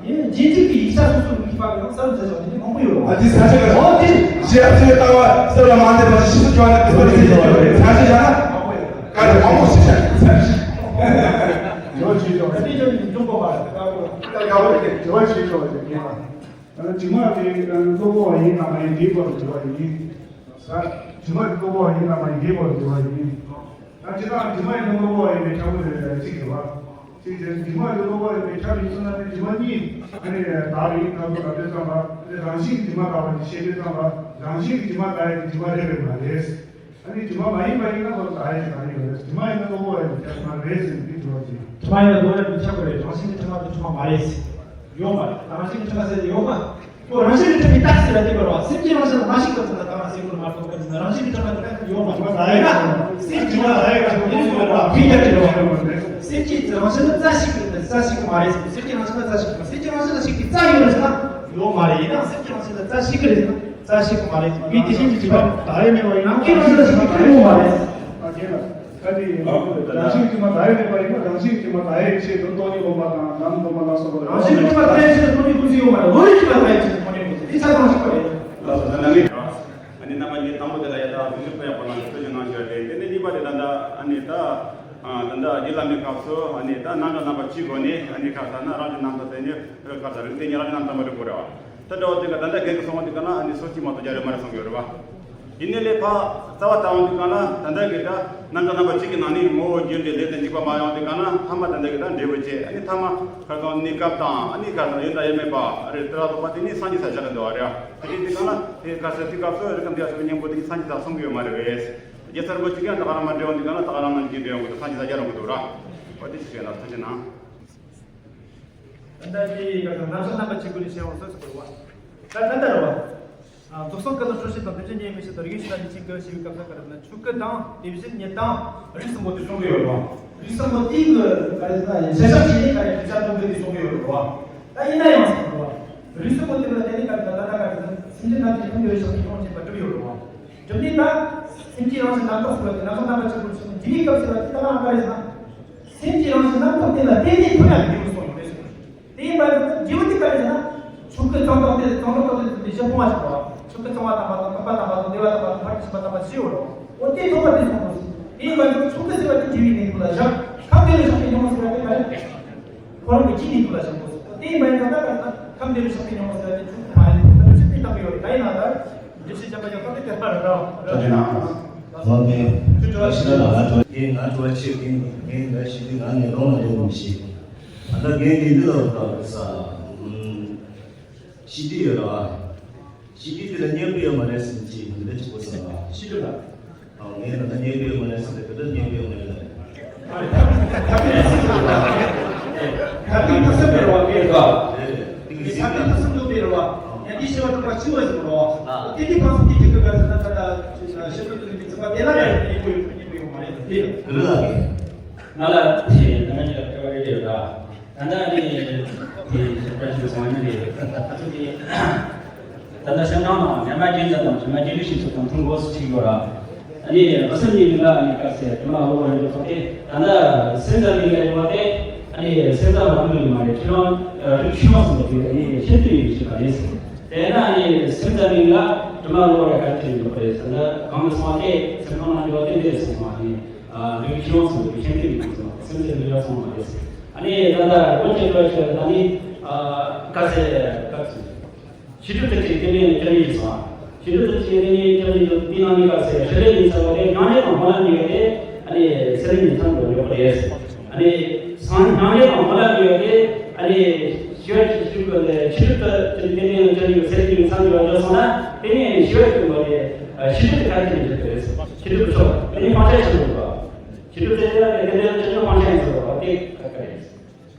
ཡང་རྗེ་རིན་གྱི་ཡིག་ཆ་སོ་སོ་གི་ཁྱད་པར་ཡང་ས་རུ་མཛད་བཞག་པ་དེ་འདྲ་མང་པོ་ཡོད་རེད། ཨ་དེ་ས་ཆ་ག་ཨོ་དེ། རྗེ་ཡབ་སྲས་ལྟ་བ་ས་རུ་མ་མཛད་པ་ཞིག་ཤིན་ཏུ་ཁྱོད་ལ་དེ་ས་རུ་མཛད་བཞག་པ་རེད། ས་ཆ་ཡང་མང་པོ་ཡོད་རེད། ག་རེ་མང་པོ་ཞིག་ཆགས་ས་རུ་ཞིག་ཇོ་ཇོ་ཇོ་ཨ་ནི་ཇོ་ཇོ་ཇོ་གོ་བ་རེད། ད་གོ་ད་ག་བ་རེད། ཇོ་ཇོ་ཇོ་ཇོ་གོ་བ། ཨ་ནི་ཇི་མ་དེ་ཀློ་བོ་བ་ཡིན་ནམ་མ་ཡིན་དེའི་སྐོར་དུ་དྲི་བ་ཡིན། ད་ཇི་མ་དེ་ཀློ་བོ་བ་ཡིན་ནམ་མ་ཡིན་དེའི་སྐོར་དུ་དྲི་བ་ཡིན། ད་ཇི་ལྟར་ཇི་མ་ཡིན་ན་ཀློ་བོ་བ་ཡིན་པའི་ཁྱབ་པ་རེད་ལ་གཅིག་དྲི་བ། གཅིག་དེ་ཇི་མ་ཡིན་ན་ཀློ་བོ་བ་ཡིན་པའི་ཁྱབ་ཡིན་ཟེར་ན་ནི་ཇི་མ་གཉིས་ཨ་ནི་བདག་རེད། ང་ཚོ་ལ་དེ་ཙམ་པ་རང་བཞིན་གྱི་ཇི་མ་དག་པ་ནི་ཤེས་པའི་ཙམ་པ་རང་བཞིན་གྱི་ཇི་མ་དག་ཡ་གི་ཇི་མ་རེད་པས་མ་རེད། ཨ་ནི་དྲི་མ་མ་ཡིན་པ་ཡིན་ན་ཁོ་ད་ཡིན་གང་ཡོད་རེད། དྲི་མ་ཡིན་ན་ཀློ་བོ་ཡིན་ཁྱབ་མ་རེད་ཟེར་ནས་དྲི་བ་ཅིག་དྲི་མ་ཡིན་ན་ཀློ་བོ་ཡིན་ཁྱབ་པ་རེད། རང་བཞིན་གྱི་དྲི་མ་དེ་དྲི་མ་མ་རེད་ཟེར་ཡོད་མ་རེད། རང་བཞིན་གྱི་དྲི་མ་ཟེར་ཡོད་མ་ཁོ་རང་བཞིན་གྱི་དྲི་མའི་རྟགས་ཟེར་བ་དེ་བར་བ་སེམས་ཀྱི་རང་བཞིན་ལ་མ་ཞིག་པ་ཚོ་ལ་ད་རང་སེམས་ཀྱི་མ་གཏོགས་པ་ཡིན་ན་རང་བཞིན་གྱི་དྲི་མ་དེ་ཡོད་མ་རེད། ད་ཡིན་ན་སེམས་ཀྱི་མ་ད་ཡིན་ན་ཡོད་མ་རེད། སེམས་ཀྱི་རང་བཞིན་ལ་རྩ་ཞིག་རྩ་ཞིག་མ་རེད་ཟེར། སེམས་ཀྱི་རང་བཞིན་ལ་རྩ་ཞིག་མ་སེམས་ཀྱི་རང་བཞིན་ལ་ཞིག་གི་རྩ་ཡོད་རེད་ཟེར་ན་ཡོད་མ་རེད། ཡིན་ན་སེམས་ཀྱི་རང་བཞིན་ལ་རྩ་ཞིག་གི་རེད་ཟེར་ན། རྩ་ཞིག་མ་རེད། མི་དེ་བཞིན་གྱི་དྲི་མ་ད་ཡོད་མེད་པ་ཡིན་ན་ཁྱེད་རང་ཚོ་ལ་ཞིག་གི་ཡོད་མ་རེད། ཨ་ཁྱེད་ལ་ད་དེ་རང་བཞིན་དྲི་མ་ད་ཡོད་མེད་པ་ཡིན་ན་རང་བཞིན་དྲི་མ་ད་ཡོད་ཆེད་དུ་སྟོང་ཉིད་སྒོམ་པ་དང་ནམ་སྒོམ་པ་ལ་སོགས་པ་རེད། རང་བཞིན་དྲི་མ་ད་ཡོད་ཆེད་དུ་སྟོང་ཉིད་སྒོམ་ཚུལ་ཡོད་མ་རེད། བློ་ཡི་དྲི་མ་ད་ཡོད་ཆེད་དུ་སྟོང་ཉིད་སྒོམ་ཚུལ་དེ་ཆ་ཚང་ཞིག་པ་རེད། ལགས་སོ། ད་ནང་མི་ཨ་ནི་རྣམ་པ་གཉིས་དང་པོ་དེ་ལ་ཡ་ད་དུས་ཚོད་ཕོན་ཡག་པོ་གནང་ནས་ཐུགས་རྗེ་གནང་ཞུ་བ་རེད། དེ་ནས་གཉིས་པ་དེ་ད་ད་ཨ་ནི་ད་ད་ད་རྗེ་བླ་མའི་སྐབས་སུ་ཨ་ནི་ད་རྣམ་གྲངས་རྣམ་པ་བཅུའི་སྒོ་ནས་ཨ་ནི་ཁ་ས་ན་རང་གི་རྣམ་ཐར་དེ་ནི་རི་ཁ་ས་རིགས་དེ་ཉིད་རང་གི་རྣམ་ཐར་མ་རིག་པོ་རེད་བ། ད་འདྲ་བ་དེ་ག་ད་ལྟ་རྒན་གྱིས་གསུངས་པ་དེ་ག་ན་ཨ་ནི་སོ་སྐྱེ་མ་གཏོགས་རྒྱ་རིགས་མ་རེད་གསུངས་ཡོད་རེད་བ། ཡིན་ནའི་ལས་ཕ་རྩ་བ་ལྟ་བ་དེ་ག་ན་ད་ལྟ་གི་ད་རྣམ་གྲངས་རྣམ་པ་གཅིག་གི་ནང་ནས་ངོ་བོ་རྒྱུ་འབྲས་ལས་དང་འཇིག་པ་མ་ཡོང་དེ་ག་ན་ཐ་མ་ད་ལྟ་གི་ད་འབྲས་བུ་བྱས་ཨ་ནི་ཐ་མ་ཁ་སང་གནས་སྐབས་དང་ཨ་ནི་ཁ་སང་ཡོད་དང་ཡོད་མེད་པ་ཨ་རེ་དེ་ལ་སོགས་པ་དེ་ནི་སངས་རྒྱས་ས་བཞག་གི་འདུག་བ་རེད། དེ་དེ་ག་ན་དེ་ག་ས་དེ་སྐབས་སུ་རི་ཀམ་དེ་ཡ་སོགས་པའི་གཉེན་པོ་དེ་ནི་སངས་རྒྱས་ས་གསུང་གི་ཡོད་མ་རེད་བས། རྗེ་ཚར་པོ་གཅིག་ཀྱང་ད་ག་རང་མ་འབྲེལ་བ་འདི་ག་ན་ད་ག་རང་ནང་གི་འབྲེལ་བ་དེ་སངས་རྒྱས་ས་རྒྱ་རང་གི་འདུག་ར། འོ་དེ་ཞིག་བྱས་ན་ཐུགས་རྗེ་གནང་། ད་ལྟ་དེ་ག་ས་རྣམ་གཞག་རྣམ་པ་གཅིག་པུ་ནས་བཤད་འོང་ས་སུ་བར་བ། ད་ད་ལྟ་ར་བ། རྫོགས་སངས་སྐུ་དང་སྲོག་ཤིང་དང་དེ་བཞིན་ཉིད་མི་ཤིགས་དང་རིགས་ཤིགས་དང་ཉིད་ཅན་གྱི་ཞེས་པའི་སྐབས་སུ་ག་རེ་ན་ཆོས་སྐུ་དང་དེ་བཞིན་ཉིད་དང་རིགས་གསུམ་པོ་དེ་གསུང་གི་ཡོད་རེད་བ། རིགས་གསུམ་པོ་དེ་གི་ག་རེ་ཟེར་ན་གཞལ་བྱ་ཞིག་ནས་ག་རེ་རིགས་ཆ་མཐོན་པོ་དེ་གསུང་གི་ཡོད་རེད་བ། ད་ཡིན་ན་ཡང་ཟེར་བ། རིགས་གསུམ་པོ་དེ་ལ་བརྟེན་ནས་ག་རེ་ད་ལྟ་ན་ག་རེ་ཟེར་ན་སེམས་ཅན་ཐམས་ཅད་ཐུན་མོང་བའི་ཕྱོགས་ཀྱི་ཡོངས་བྱེད་པ་གྲུབ་ཡོད་རེད་བ། གྲུབ་ནས་ད་སེམས་ཀྱི་རང་བཞིན་རྣམ་དག་ཟེར་བ་དེ་རྣམ་གཞག་རྣམ་པ་གཅིག་པུ་ཞིག་འབྲི་བའི་སྐབས་ཟེར་བ་དེ་ད་ལྟ་ན་ག་རེ་ཟེར་ན། སེམས་ཀྱི་རང་བཞིན་རྣམ་དག་དེ་ལ་བརྟེན་ནས་ཐོན་ཡག་གི་འབྲས་བུ་གསུངས་ཡོད་རེད་ཟེར། དེའི་བར་དུ་འབྲས་བུ་དེ་ག་རེ་ཟེར་ན། ཆོས་སྐུ་གཙང་དག་དེ་གཙང་དག་དག་དེ་ཚོ་དེ་བཞི་སྤོང་བ་ཞིག་རེད་བ། ཆོས་སྐུ་གཙང་བ་དམ་པ་དང་དག་པ་དམ་པ་དང་བདེ་བ་དམ་པ་དང་མཐར་ཕྱིན་པ་དམ་པ་བཞི་ཡོད་རེད་བ། འོ་དེ་ཐོབ་པ་དེ་གསུངས་ཡོད་རེད། དེའི་བར་དུ་ཆོས་སྐུ་ཟེར་བ་དེ་འབྲས་བུའི་གནས་ལུགས་ལ་བཞག་ཁམས་བདེ་བའི་ཕྱོགས་ཀྱི་ཉོན་མོངས་ཟེར་བ་དེ་ག་རེ་རེད། ཁོ་རང་གི་སྤྱིའི་གནས་ལུགས་ལ་བཞག་དགོས་སོ། དེའི་བར་དུ་ད་ག་རེ་ཟེར་ན་ཁམས་བདེ་བའི་ཕྱོགས་ཀྱི་ཉོན་མོངས་ཟེར་བ་དེ་ཆོས་སྐུ་མ་རེད། ད་འབྲས་བུ་ཞིག་དེ་བཏང་གི་ཡོད་རེད། ད་ཡིན་ན་ད། རྗེ་ཤེས་བྱམས་པ་ཡང་ཁ་ཏེ་དེ་ལྟར་ར། ཐུགས་རྗེ་གནང་། ལགས་ཏེ། ཁྱོད་དྲི་བ་ཞིག་ལ་ང་དྲི་བ་ངས་ང་དྲི་བ་ཆེ་གིན་ངས་འདྲ་ཞིག་འདི་ང་ངས་ལོང་ལ་ལེན་མི་ཤེས། ད་ལྟ་ངས་འདི་འདི་ལ་བལྟ་བ་ས། ཤི་སྟེ་ཡོད་ར། ཤི་སྟེ་དེ་ལ་གཉེན་པོ་ཡོད་མ་རེད་ཟེར་གྱི་འདི་འདྲ་ཅིག་གོ་ས་ལ། ཤི་སྟེ་ལ། ཨ་ངས་ད་ལྟ་གཉེན་པོ་ཡོད་མ་རེད་ཟེར་ཏེ་དེ་ལྟར་གཉེན་པོ་ཡོད་མ་རེད་ལ། ཨ་རེ་ད་ད་ད་ད་ད། ད་ལྟའི་ཐུགས་བསམ་སྤེལ་བ་མེད་པ། ད་ལྟའི་ཐུགས་བསམ་དུ་སྤེལ་བ། ཡང་འདི་ཞེས་པ་ཐུབ་པ་ཆུ་བ་ཟིན་རོ། ཨ། ཏི་ཏི་ཕག་སུ་ཏི་ཏི་ཀི་ག་ཟེར་ན་ད་ལྟ་ཤེས་པ་ཐུབ་པའི་ཚོགས་པ་དེ་ལ་ཡང་ཡིན་པོ་ཡོད་ཡིན་པོ་ཡོད་མ་རེད་དེ། ང་ལ་དེ་ང་ལ་ཡང་སྐལ་བ་རེ་རེ་ཡོད་ད། ད་ལྟ་ནི་དེ་ཞེས་པ་ཆུ་བ་ཟིན་རེད། ད་ཐུག་གི། ད་ལྟ་སེམས་ནང་ནང་ཉི་མ་རྒྱུན་ཚད་དང་ཉི་མ་རྒྱུན་རིགས་ཤིག་ཚོ་དང་མཐུན་དགོས་སུ་ཆིག་ཡོད་ར། ཨ་ནི་ཨ་སེམས་ཉིད་ལ་ནི་དཀར་ཟས་དྲི་མ་ལོག་རེ་འཇོག་པ་དེ་ད་ལྟ་སེམས་ཙམ་ཉིད་ལ་ཡོད་པ་དེ། ཨ་ནི་སེམས་ཙམ་མ་ལུས་ཡོད་མ་རེད། ཁྱེད་རང་རིགས་ཤིག་ཡོང་སོང་དེ་ཨ་ནི་ཤེས་ཏུ་ཡོད་ཞིག་ག་རེད་ཟེར། དེས་ན་ཨ་ནི་སེམས་ཙམ་ཉིད་ལ་དྲི་མ་ལོག་རེ་ག་ཅིག་འཇོག་པ་རེད་ཟེར་ན་གང་ལ་སོང་བ་དེ་སེམས་ནང་ལ་འཇོག་པ་དེ་འདྲས་སོང་བ་ནི་རིགས་ཤིག་ཡོང་སོང་དེ་ཤེས་ཏུ་ཡོད་སོང་སེམས་ཙམ་ཉིད་ལ་སོང་བ་རེད། ཨ་ནི་ད་ལྟ་རི་བོ་ཅན་པ་ཞིག་ད་ནི་དཀར་ཟས་དཀར་ཟས། ཕྱི་དྲོ་དེ་ཅིག་ལྟེ་གནས་ནས་སྐྱབས་ཡིན་སོང་། ཕྱི་དྲོ་དེ་ཅིག་ལྟེ་གནས་སྐྱབས་ཡིན་དུས་དེ་ནང་གཉིས་ཀ་ཟེར་ཕྱི་དྲོ་ཡིན་ཟེར་བ་དེ་མྱང་འདས་དང་སྨོན་ལམ་གཉིས་ཀ་དེ་ཨ་ནི་ཚེ་རིང་ཉིན་མཚན་འགྲོ་ཡོད་པ་རེད། ཨ་ནི་སང་མྱང་འདས་དང་སྨོན་ལམ་གཉིས་ཀ་དེ་ཨ་ནི་ཞི་བ་ཞིག་ཞུ་དགོས་ཏེ་ཕྱི་དྲོ་དེ་ལྟེ་གནས་ནས་སྐྱབས་ཡིན་ཚེ་རིང་ཉིན་མཚན་འགྲོ་ཡོད་སོང་ན་ལྟེ་གནས་ནས་ཞི་བ་ཞིག་འགྲོ་དེ་ཕྱི་དྲོ་དེ་ག་རེ་བྱེད་ནས་འགྲོ་དགོས་རེད། ཕྱི་དྲོ་དེ་ཆོག་དེ་ནི་སྤང་བྱ་ཞིག་འགྲོ་དགོས། ཕྱི་དྲོ་དེ་ལྟེ་གནས་ནས་སྐྱབས་ཡིན་སྤང་བྱ་ཡིན་ཟེར་བ་དེ་ག་རེ་རེད།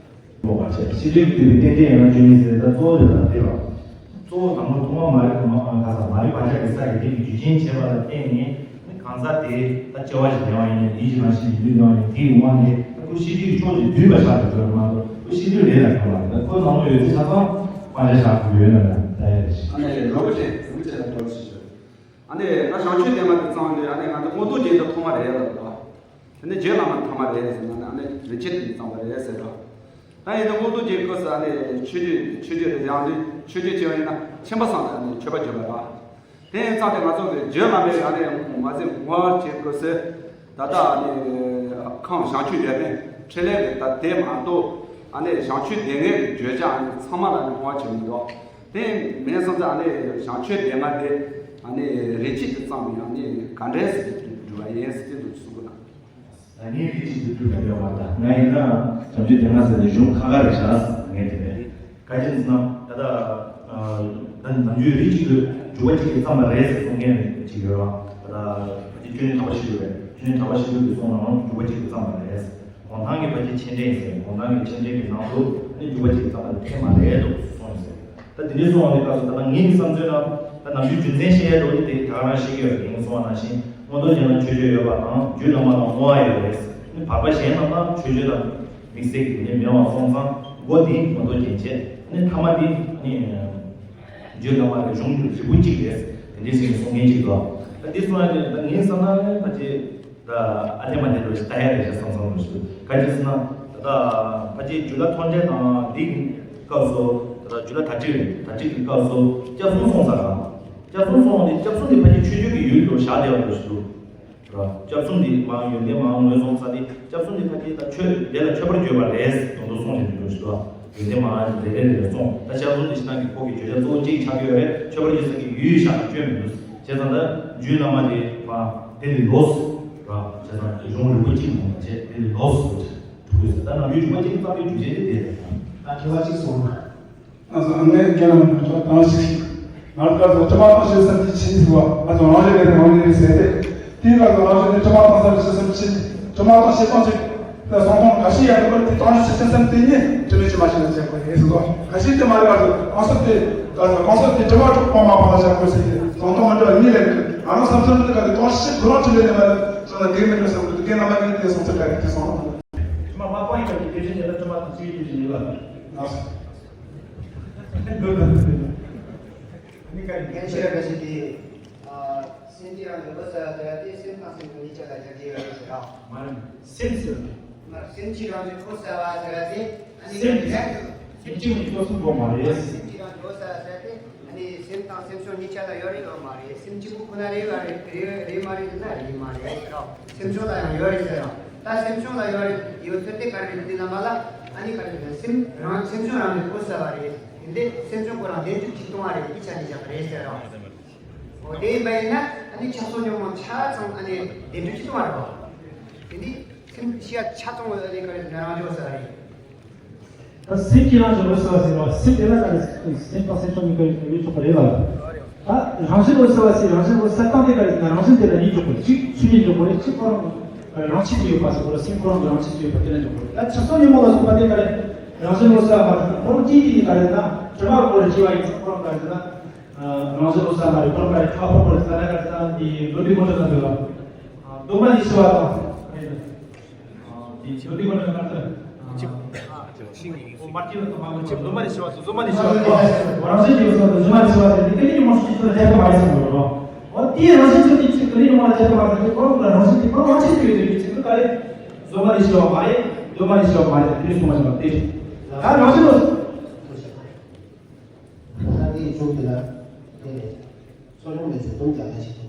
མོ་བ་ཆེ་ཕྱི་དྲིལ་དུས་རྟེན་འབྲེལ་ཡང་ན་བཅོས་མིན་ཟེར་ད་གཙོ་བོ་དེ་དང་དེ་བ། གཙོ་བོ་དང་པོ་ཐོག་མ་མ་རིག་མ་ག་ས་མ་རིག་པ་ཆགས་ཀྱི་ས་ཡི་དེ་གི་རྒྱུ་རྐྱེན་བྱས་པ་ལ་བརྟེན་ནས་ནི་གང་ཟག་དེ་ད་སྐྱེ་བ་ཞིག་ལེན་བ་ཡིན་ན་ཡིད་ཀྱི་རང་བཞིན་ཡིན་དུས་ལེན་བ་ཡིན་དེའི་དབང་གིས་ད་ཁུ་ཕྱི་དྲིལ་ཕྱོགས་ཀྱི་བསྡུས་པ་ཆགས་ཀྱི་འགྲོ་མ་གཏོགས་ཁུ་ཕྱི་དྲིལ་རེད་ལ་གང་བ་ད་ཁོ་ནང་ལོགས་ཡོད་ཚེ་ཆ་ཚང་སྤང་བྱ་བཞག་དགོས་ཡོད་ན་ད་ཡ་རེ་ཞིག་ཨ་ནེ་རོ་བོ་ཆེ་རོ་བོ་ཆེ་ལ་གྲོགས་ཞིག་ཞུ། ཨ་ནེ་ད་བྱང་ཆུབ་བདེན་མ་དེ་ཚང་ནས་ཨ་ནེ་ང་ཚོ་མངོན་རྟོགས་རྒྱན་དུ་ཐོག་མ་རེད་ལ་ད། དེ་ནས་རྗེ་བླ་མ་ཐ་མ་རེད་ཟེར་ན་ཨ་ནི་རིན་ཆེན་དེ་ཙམ་པ་རེད་ཟེར་རོ། ད་ཡིན་ན་མངོན་རྟོགས་རྒྱན་སྐབས་སུ་ཨ་ནི་ཆོས་བརྒྱུད་ཆོས་བརྒྱུད་རེད་ཡང་དེ་ཆོས་བརྒྱུད་ཅེས་པ་ཡིན་ན་ཆེན་པོ་ཙམ་དུ་ཨ་ནི་མཆོད་པ་བརྗོད་པ་རེད། དེ་ཡིན་ཙང་དེ་ང་ཚོ་གི་རྗེ་བླ་མའི་ཨ་ནི་མ་ཟད་ངོ་བོ་རྒྱན་སྐབས་སུ་ད་ལྟ་ཨ་ནི་ཁམས་བྱང་ཆུབ་འབྱོར་མེད་འཕྲིན་ལས་རེད་ད་དེ་མ་གཏོགས་ཨ་ནི་བྱང་ཆུབ་སྡེ་ལྔའི་བརྗོད་བྱ་ཨ་ནི་ཚང་མ་ལ་ཨ་ནི་ངོ་བོ་བྱེད་མི་འདུག་དེ་མིན་སོང་ཙང་ཨ་ནི་བྱང་ཆུབ་སྡེ་ལྔ་དེ་ཨ་ནི་རིན་ཆེན་དེ་ཙམ་ཡང་ནི་ག་འདྲས་སེ་སྒྲུབ་པ་ཡིན་ཟེར་དེ་འདུག་གསུང་གི་ན། ད་ངས་རིན་ཆེན་དེ་སྒྲུབ་པ་ཡོད་མ་རེད། ང་ཡིན་ན་བྱང་ཆུབ་སྡེ་ལྔ་ཟེར་ནས་གཞུང་ཁ་ཁ་རེད་ཤག་ངས་དེ་ནས་ག་ཅི་ཟེར་ན་ད་ལྟ་ད་ནམ་རྒྱུན་རིགས་གཅིག་ཏུ་འཇུག་པ་གཅིག་གིས་བརྩམས་པ་རེད་ཟེར་གསུང་མཁན་ཅིག་ཡོད་ར། ད་ལྟ་ཕལ་ཆེར་སྤྱོད་ཡོན་དག་པ་ཞིག་ཡོད་པས་སྤྱོད་ཡོན་དག་པ་ཞིག་ཡོད་པའི་གསུང་ནའང་འཇུག་པ་གཅིག་གིས་བརྩམས་པ་རེད། གུང་ཐང་གི་ཕལ་ཆེར་མཆོད་འགྲེལ་ཟེར་གུང་ཐང་གི་མཆོད་འགྲེལ་གྱི་ནང་དུ་ནི་འཇུག་པ་གཅིག་གིས་བརྩམས་པ་དེ་ཕན་མ་རེད་དོ་གསུངས་ཡོད་ཟེར། ད་དེ་འདྲའི་གསུངས་པ་འདི་སྐབས་སུ་ད་ལྟ་ངེད་ཀྱི་བསམ་ཚུལ་ནང་ད་ནམ་རྒྱུན་རྒྱུ་མཚན་བཤད་ཡས་འགྲོ་ནི་དེ་ད་ག་རང་བཤད་ཀྱི་ཡོད་རེད། ངས་གསུངས་པ་ནང་བཞིན་མངོན་རྟོགས་རྒྱན་ལ་མཆོད་བརྗོད་ཡོད་པ་དང་རྒྱུད་བླ་མ་ལ་བསྔོ་བ་ཡོད་རེད། ནི་བར་པ་གཞན་རྣམས་ལ་མཆོད་བརྗོད་དང་དམིགས་བསལ་གྱི་དེ་འདྲ་མེད་པ་སོང་ཙང་འགོ་འདི་མངོན་རྟོགས་རྒྱན་བྱས་ནི་ཐ་མ་འདི་ནི་རྒྱུད་བླ་མ་གི་གཞུང་གི་རིལ་བུ་གཅིག་རེད། དེ་འདྲའི་ཟེར་ནས་གསུང་མཁན་གཅིག་འདུག་ད་འདི་གསུང་ཡ་དེ་ད་ངས་བསམ་ན་ཕལ་ཆེར་ད་ཨ་ལྷན་མ་དེ་འདྲ་ཞིག་ལྟ་ཡ་རེད་ཤག་བསམ་བསམ་འདྲ་ཞིག་འདུག་ག་ཅི་ཟེར་ན་ད་ལྟ་ཕལ་ཆེར་རྒྱུད་བླ་མཐོང་གྲོལ་དང་འདི་གི་སྐབས་སུ་ད་ལྟ་རྒྱུད་བླ་དར་ཊིཀ་རེད། དར་ཊིཀ་གི་སྐབས་སུ་སྐྱབས་གསུམ་གསུངས་ས་རེད། སྐྱབས་གསུམ་གསུངས་ཏེ་སྐྱབས་གསུམ་དེ་ཕལ་ཆེར་མཆོད་བརྗོད་ཀྱི་ཡུལ་དུ་བཞག་བསྡད་པ་འདྲ་ཞིག་འདུག་ར། སྐྱབས་གསུམ་འདི་མར་ཡོན་ཏན་མར་ངོས་བཟུང་ས་དེ་སྐྱབས་གསུམ་འདི་ཕ་གི་ད་མཆོད་དེ་ལ་མཆོད་པར་བརྗོད་པ་རེད་དོན་དུ་གསུངས་ཏེ་འདུག་ཞུ་བ། ཡོན་ཏན་མར་རེ་རེ་རེ་རེ་གསུངས་ད་སྐྱབས་གསུམ་འདི་ཕྱི་ནང་གི་ཁོག་གི་བརྗོད་བྱ་གཙོ་བོ་གཅིག་ཆགས་ཀྱི་ཡོད་རེད། མཆོད་པར་བརྗོད་ས་གི་ཡུལ་བཞག་ནས་བརྗོད་མི་འདུག་བྱས་ཙང་ད་རྒྱུད་བླ་མ་དེ་མ་དེ་ལས་ལོགས་སུ་ར། བྱས་ཙང་གཞུང་རིལ་བུ་གཅིག་མ་བྱས་དེ་ལས་ལོགས་སུ་གྲུབ་དགོས་ཟེར། ད་ནམ་རྒྱུན་རིལ་བུ་གཅིག་བརྩམས་པའི་རྒྱུ་རྐྱེན་དེ་དེ་རེད། ད་དྲི་བ་གཅིག་སོང་ན། ང་ཚོ་ཨ་མའི་རྒྱལ་ལ་མི་འགྲོ་དང་ཞིག་ང་ཚོ་སྐབས་སུ་དྲི་མ་གཏོང་ཤེས་བསམ་གྱིས་ཕྱིན་ཟིན་པ་ང་ཚོ་རང་རེ་རེ་རང་རེ་རེ་ཟེར་ཏེ། དེའི་སྐབས་སུ་རང་རེ་རེ་དྲི་མ་གཏོང་བསམ་ཤེས་བསམ་གྱིས་དྲི་མ་གཏོང་ཤེས་གཏོང་ཅིག་ད་སོང་ཁོང་འགའ་ཤས་ཡང་དེ་ཚོ་དེ་གཏོང་ཤེས་བསམ་དེ་ཉིད་དྲི་མ་ཅི་མ་ཤེས་ན་བྱེད་དགོས་རེད་ཟེར་གོ། འགའ་ཤས་དེ་མ་རེད་པ་ཟེར། གང་ཟག་དེ་གང་ཟག་གང་ཟག་དེ་དྲི་མ་གཏོང་མ་གཏོང་ལ་བྱ་དགོས་ཟེར་ཏེ་སོང་ཁོང་མ་འགྲོ་བ་གཉིས་ལས་མི་འདུག་ང་རང་བསམ་ཚུལ་འདི་ག་དེ་གཏོང་ཤེས་དགོས་རང་དྲི་མ་ལས་མ་རེད། སོང་ན་དེ་མི་འགྲོ་བསམ་གི་འདུག་རྒན་རྣམ་པ་གཉིས་དེ་སོང་ཚུལ་ག་རེ་དེ་སོང་། དྲི་མ་མ་གཏོང་ཡིན་པ་དེ་དེ་བཞིན་ཉེ་ལ་དྲི་མ་དང་ཚིག་དེ་བཞིན་ཉེ་ལ། ཨ་ནི་ག་རེ། ཡང་ཤེས་རབ་དགའ་ཞིག་གིས། ཨ། སེམས་ཀྱི་རང་བཞིན་ལོ་ཙཱ་བ་ཟེར་ཏེ་སེམས་དང་སེམས་བྱུང་གཉིས་ཆ་ལ་སྦྱར་གྱི་ཡོད་རེད་ཟེར་རོ། མ་རེད། སེམས་ཟེར་བ། མ་རེད། སེམས་ཀྱི་རང་བཞིན་ལོ་ཙཱ་བ་ཟེར་ཏེ་ཨ་ནི་སེམས་ཀྱི་སེམས་ཀྱི་རང་བཞིན་ལོ་ཙཱ་བ་ཟེར་ཏེ་ཨ་ནི་སེམས་དང་སེམས་བྱུང་གཉིས་ཆ་ལ་ཡོད་རེད་ཡོད་མ་རེད། སེམས་གཅིག་པུ་ཁོ་ན་རེད་རེད་རེད་མ་རེད་ཟེར་ན་རེད་མ་རེད་ཟེར་རོ། སེམས་བྱུང་ལ་ཡང་ཡོད་རེད་ཟེར་རོ། ད་སེམས་བྱུང་ལ་ཡོད་རེད་ཡོད་ཚོད་དེ་ག་རེ་རེད་འདི་ལ་མ་ལ་ཨ་ནི་ག་རེ་རེད་སེམས་རང་སེམས་བྱུང་རང་ནི་ལོ་ཙཱ་བ་རེད། དེ་འདི་སེམས་བྱུང་ཁོ་རང་བདེན་གྲུབ་ཅིག་གཏོང་བ་རེད་ཨི་ཆ་ནི་བཞག་རེད་ཟེར་རོ། འོ་དེ་ཡིན་པ་ཡིན་ན་ཨ་ནི་ཆགས་སོགས་ཉོན་མོངས་ཆ་ཚང་ཨ་ནི་བདེན་གྲུབ་ཅིག་གཏོང་བ་རེད་བ། དེ་ནི་སེམས་ཤེས་ཡ་ཆ་ཚང་ཨ་ནི་ག་རེ་རང་འཇོག་ཟེར་བ་རེད། ད་སེམས་ཀྱི་རང་བཞིན་ལོ་ཙཱ་བ་ཟེར་བ་སེམས་དེ་ལ་ད་སེམས་དང་སེམས་བྱུང་གཉིས་ཀ་ཡོད་ཆོག་པ་རེད་ལ། ད་རང་བཞིན་ལོ་ཙཱ་བ་ཟེར་རང་བཞིན་ལོ་ཙཱ་སྟངས་དེ་ག་རེ་ཟེར་ན་རང་བཞིན་དེ་ལ་ཡིད་འཇོག་པ་རེད། གཅིག་ཆོས་ཉིད་འཇོག་པ་རེད། གཅིག་ཁོ་རང་ རང་བཞིན་གྱིས་ཡོད་པ་ཟེར་བ་ལ་སེམས་ཁོ་རང་གི་རང་བཞིན་གྱིས་ཡོད་པ་དེ་ལ་འཇོག་དགོས། ད་ཆགས་སྡང་ཉོན་མོངས་ལ་སོགས་པ་དེ་ག་རེ། རང་བཞིན་ལོ་གསལ་བ་དང་ཁོ་རང་སྐྱེ་དུས་ཀྱི་ག་རེ་ན་དྲི་མ་ཁོ་རང་སྐྱེ་བ་ཡིན་ཙང་ཁོ་རང་ག་རེ་ན། རང་བཞིན་ལོ་གསལ་མ་རེད། ཁོ་རང་ག་རེ་ཁ་ཕོར་པོ་རེད། ད་ན་ག་རེ་ད་འདི་ལོ་འདི་མོ་འདྲ་ན་འདོད་ལ། སྡོམ་པ་ནི་ཞི་བ་དང་། འདི་ལོ་འདི་མོ་འདྲ་ན་ག་རེ་ད། མར་ཁྱེར་ལ་དང་མ་མ་ཆེ་བཟོ་མ་ནི་ཞི་བ་དང་བཟོ་མ་ནི་ཞི་བ་དང་། རང་བཞིན་གྱིས་བཟོ་དང་བཟོ་མ་ནི་ཞི་བ་དང་འདི་ཀ་ནི་མང་ཤོས་ཀྱི་ཚོད་ཐེབས་པ་མ་ཡིན་སོང་ལོ། འོ་དེའི་རང་བཞིན་ཚོད་དེ་ཅིག་ཀ་ནི་མང་ལ་ཐེབས་པ་མ་ཡིན་ཁོ་རང་ལ་རང་བཞིན་དེ་ཁོ་རང་ཆེད་དུ་ཡོད་དེ་ཡོད་ཚིག་ཏུ་ཀ་རེ། བཟོ་མ་ནི་ཞི་བ་མ་རེད། འདོད་མ་ནི་ཞི་བ་མ་རེད། དེ་ནི་གསུངས་པ་ཞིག་ལ་དེ་ད་རང་བཞིན་ལ། ད་དེའི་མཇུག་དེ་ལ་དེ་ནས་གསོ་སྦྱོང་ལས་ཚོད་སྡོམ་རྒྱག་ཡ་ཞིག་ཏུ་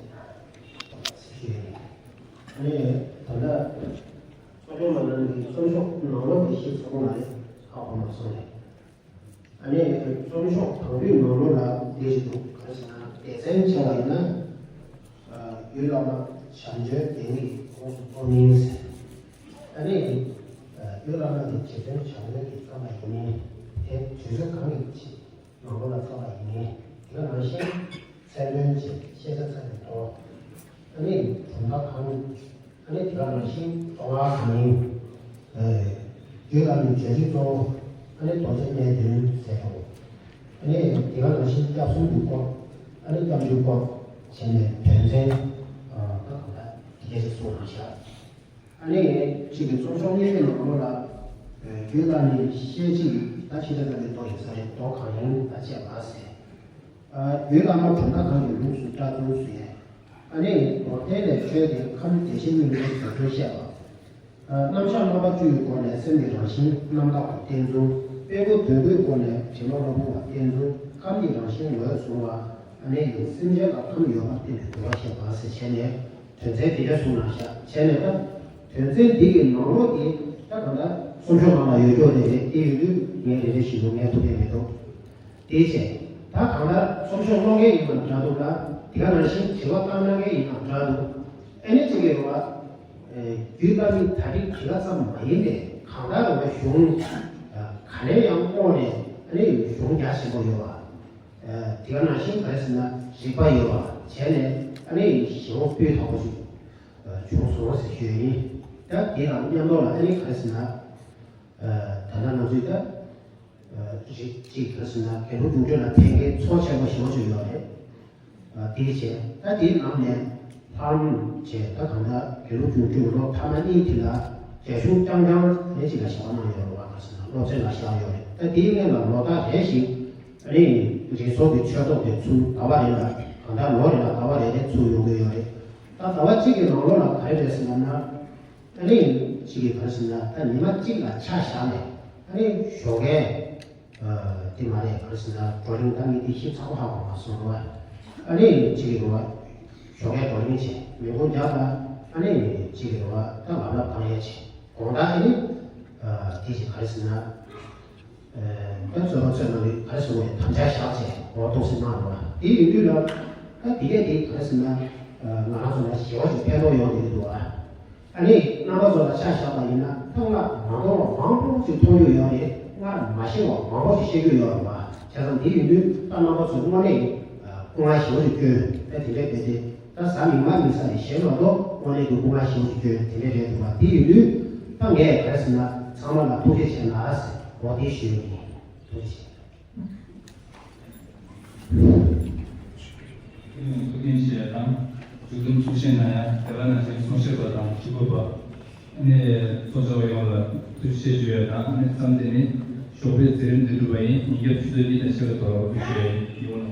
ཞུས་ཡོད། ཨ་ནི་ད་ལྟ། གསོ་སྦྱོང་མ་གནང་གི་གསོ་སྦྱོང་ནང་ལོགས་ཀྱི་ཤེས་ཚོགས་མ་རེད། ཁག་པོ་མ་སོང་རེད། ཨ་ནི་གསོ་སྦྱོང་དང་པོའི་ནང་ལོགས་ལ་འདི་ཞིག་འདུག་ག་རེ་ཟེར་ན་སྡེ་ཚན་བྱས་པ་ཡིན་ན། ཡུལ་བླ་མ་བྱམས་ཆོས་སྡེ་གཉིས་ཀྱི་ཁོངས་སུ་གཏོགས་མིན་ཟེར། ཨ་ནི་ཡུལ་བླ་མ་དེ་རྗེ་བཙུན་བྱམས་ཆོས་ཀྱིས་བརྩམས་པ་ཡིན་མིན་དེ་དུས་ཚོད་གང་གི་ཆེད། ནང་ལོགས་ལ་བརྩམས་པ་ཡིན་ངེས། དེ་ག་ནང་བཞིན་མཚན་དོན་བཅས་ཤེས་བྱ་ཚ་ནས་མཐོ། ཨ་ནི་གྲུབ་མཐའ་གང་། ཨ་ནི་དེ་ག་ནང་བཞིན་མདོ་སྔགས་གང་ཡིན། རྒྱུད་བླ་མའི་བརྗོད་གཞི་གཙོ་བོ། ཨ་ནི་རྡོ་རྗེ་གནས་བདུན་ཟེར་ཏོ། ཨ་ནི་དེ་ག་ནང་བཞིན་སྐྱབས་གསུམ་གྱི་སྐོར། ཨ་ནི་སྐྱབས་འཇུག་སྐོར་བྱས་ནས་དོན་ཚན་ད་གང་ལྟར་དེ་ག་ཞིག་གསུངས་གནང་བཞག་ཨ་ནི་གཅིག་གི་གསོ་སྦྱོང་གཉིས་ཀྱི་ནང་ལོགས་ལ། རྒྱུད་བླ་མའི་བཤད་ཅིང་ད་ཕྱི་དྲོ་ལྟ་བུའི་མདོ་ཡིན་ས་རེད། མདོ་གང་ཡིན་ད་བཅས་པ་ཟེར། རྒྱུད་བླ་མ་གྲུབ་མཐའ་གང་གི་ལུགས་སུ་བཀྲལ་ཚུལ་ཟེར། ཨ་ནི་མདོ་སྡེ་ལས་འཕྲོས་ཏེ་ཁམས་བདེ་གཤེགས་སྙིང་པོའི་དོན་སྟོན་བཤད་པ། རྣམ་གཞག་རྣམ་པ་བཅུ་ཡི་སྒོ་ནས་སེམས་ཀྱི་རང་བཞིན་རྣམ་དག་པ་བསྟན་ཚུལ། དཔེ་དགུ་འདོད་དགུའི་སྒོ་ནས་དྲི་མ་ལོག་པ་བསྟན་ཚུལ། ཁམས་ཀྱི་རང་བཞིན་ངོས་བཟུང་བ། ཨ་ནི་སེམས་ཅན་ལ་ཁམས་ཡོད་པར་བསྟན་པའི་དགོས་པ་བཤད་པ་ཟེར་བྱས་ནས། དོན་ཚན་འདི་འདྲ་གསུངས་གནང་བཞག་བྱས་ནས་ད། དོན་ཚན་འདི་གི་ནང་ལོགས་ཀྱི་ད་གང་ལྟར་གསོ་སྦྱོང་ནང་ལ་ཡོད་རྒྱུ་དེ་རེད། དེ་ཡོད་དུས་ངས་རེ་རེ་བཞིན་དུ་ངས་ཐུབ་ཡས་མི་འདུག་དེའི་ཕྱིར་ད་གང་ལྟར་གསོ་སྦྱོང་སློང་མཁན་ཡིན་པ་འདྲ་འདུག་ལ། དེ་ག་ནང་བཞིན་དྲི་བ་བཏང་གནང་མཁན་ཡིན་པ་འདྲ་འདུག་ཨ་ནི་གཅིག་གིས་རེད་བ། རྒྱུད་བླ་མའི་དར་རྒྱས་དེ་ག་ཙམ་མ་ཡིན་པའི་གང་ལྟར་རེད་བ། གཞུང་ག་ནས་ཡང་བསྔོགས་ནས་ཨ་ནི་གཞུང་རྒྱ་ཆེན་པོ་ཡོད་བ། དེ་ག་ནང་བཞིན་ག་རེ་ཟེར་ན་རིག་པ་ཡོད་པ་བྱས་ནས་ཨ་ནི་ཞེ་པོ་སྤུས་དག་པོ་ཞིག་བྱུང་སོང་ཟེར་ཞུ་ཡ་ཡིན། ད་དེ་དང་མཉམ་དུ་ལ་ཨ་ནི་ག་རེ་ཟེར་ན། ད་ལྟ་ང་ཚོས་ད་རིགས་གཅིག་ག་རེ་ཟེར་ན་དགེ་ལུགས་རྒྱུགས་སྤྲོད་ལ་ཕན་མཁན་ཚོགས་ཆེན་པོ་ཞེ་པོ་ཅིག་ཡོད་རེད། དེའི་རྗེས་ད་དེའི་ནང་ནས་ལྷ་རམས་བྱས། ད་གང་ལྟར་དགེ་ལུགས་རྒྱུགས་སྤྲོད་ལོ་ཐ་མ་གཉིས་དེ་ལ་རྒྱ་གཞུང་རྐྱང་རྐྱང་ལས་གཅིག་ལ་བྱ་བ་གནང་ཡོད་རེད་བ། ག་རེ་ཟེར་ན་སློབ་ཚན་ལ་བཞག་ཡོད་རེད། ད་དེའི་སྔོན་ལ་ལོ་ལྟར་རེ་བཞིན་རེ་རེ་ཚོགས་ཀྱི་ཆོས་ཐོག་དེ་ཚུར་ཟླ་བ་རེ་ལ་གང་ལྟར་ལོ་རེ་ལ་ཟླ་བ་རེ་རེ་ཚུར་ཡོང་གི་ཡོད་རེད། ད་ཟླ་བ་གཅིག་གི་ནང་ལོགས་ལ་ག་རེ་རེད་ཟེར་ན་ན། ཨ་ནི་གཅིག་གིས་ག་རེ་ཟེར་ན་ད་ཉི་མ་གཅིག་ལ་ཆ་བཞག་ནས་ཨ་ནི་ཞོགས་ཀས་དེ་མ་རེད། ག་རེ་ཟེར་ན་བགྲོ་གླེང་ད་ངས་དེ་ཞིབ་ཚགས་པོ་ཧ་གོ་མ་སོང་རོགས། ཨ་ནི་གཅིག་གིས་རོགས་ཞོགས་ཀས་བགྲོ་གླེང་བྱས། མི་མགོ་རྒྱག་ལ་ཨ་ནི་གཅིག་གིས་རོགས་ད་ལབ་ལབ་བཏང་ཡས་བྱས། དགོང་དག་ཨ་ནི་དེ་ཞིག་ག་རེ་ཟེར་ན། ད་ཚོད་པ་ཚོད་ནང་ལས་ག་རེ་ཟེར་དགོས་རེད། དམ་བཅའ་བཞག་བྱས་འོ་ཏོག་སེ་གནང་རོགས། དེ་ཡིན་དུས་ལ་ད་དེ་གས་དེ་ག་རེ་ཟེར་ན། ང་རང་ཚོ་ལ་ཞེ་པོ་ཅིག་ཕན་ཐོགས་ཡོང་བསྡད་ཀྱི་འདུག་ཨ། ཨ་ནི་རྣམ་པ་ཚོ་ལ་ཆ་བཞག་པ་ཡིན་ན་ད་སྔར་མ་མཐོང་བ་མང་པོ་ཅིག་མཐོང་རྒྱུ་ཡོད་རེད། སྔར་མ་ཤེས་པ་མང་པོ་ཅིག་ཤེས་རྒྱུ་ཡོད་རེད་བ། བྱས་ཙང་དེ་ཡིན་དུས་ད་རྣམ་པ་ཚོས་དངོས་གནས་སྐུ་ངལ་ཞེ་པོ་ཅིག་སྐྱོན་ད་དེ་འདྲས་བས་ཏེ། ད་གཟའ་མིག་དམར་མིག་གསལ་ནས་བཞེས་མ་གཏོགས་དངོས་གནས་ཀྱི་སྐུ་ངལ་ཞེ་པོ་ཅིག་སྐྱོན་དེ་འདྲས་རེད་འདུག་བ། དེ་ཡིན་དུས་ད་ངས་ག་རེ་ཟེར་ན་ཚང་མ་ལ་ཐུགས་རྗེ་ཆེ་གནང་ཟེར་འོ་དེ་ཞུ་ཡོད་ཡིན། ཐུགས་རྗེ་ཆེ། ཐུགས་རྗེ་ཆེ་དང་མཇུག་བསྡོམས་ཚུལ་བཞིན་ན་ཡང་དེ་བ་ན་ཞིག་གསུང་བཤད་པ་དང་ཞུ་དགོས་པ། ཨ་ནི་ཚོགས་བཅར་བ་ཡོངས་ལ་ཐུགས་རྗེ་ཆེ་ཞུ་ཡ་དང་། ཨ་ནི་མཚམས་འདི་ནི་ཞོགས་པའི་མཛད་རིམ་འདི་གྲུབ་པ་ཡིན། ཉིན་རྒྱབ་ཆུ་ཚོད་གཉིས་དང་ཕྱེད་ཀ་ཐོག་ལ་འགོ་ཞུ་ཡ་ཡིན།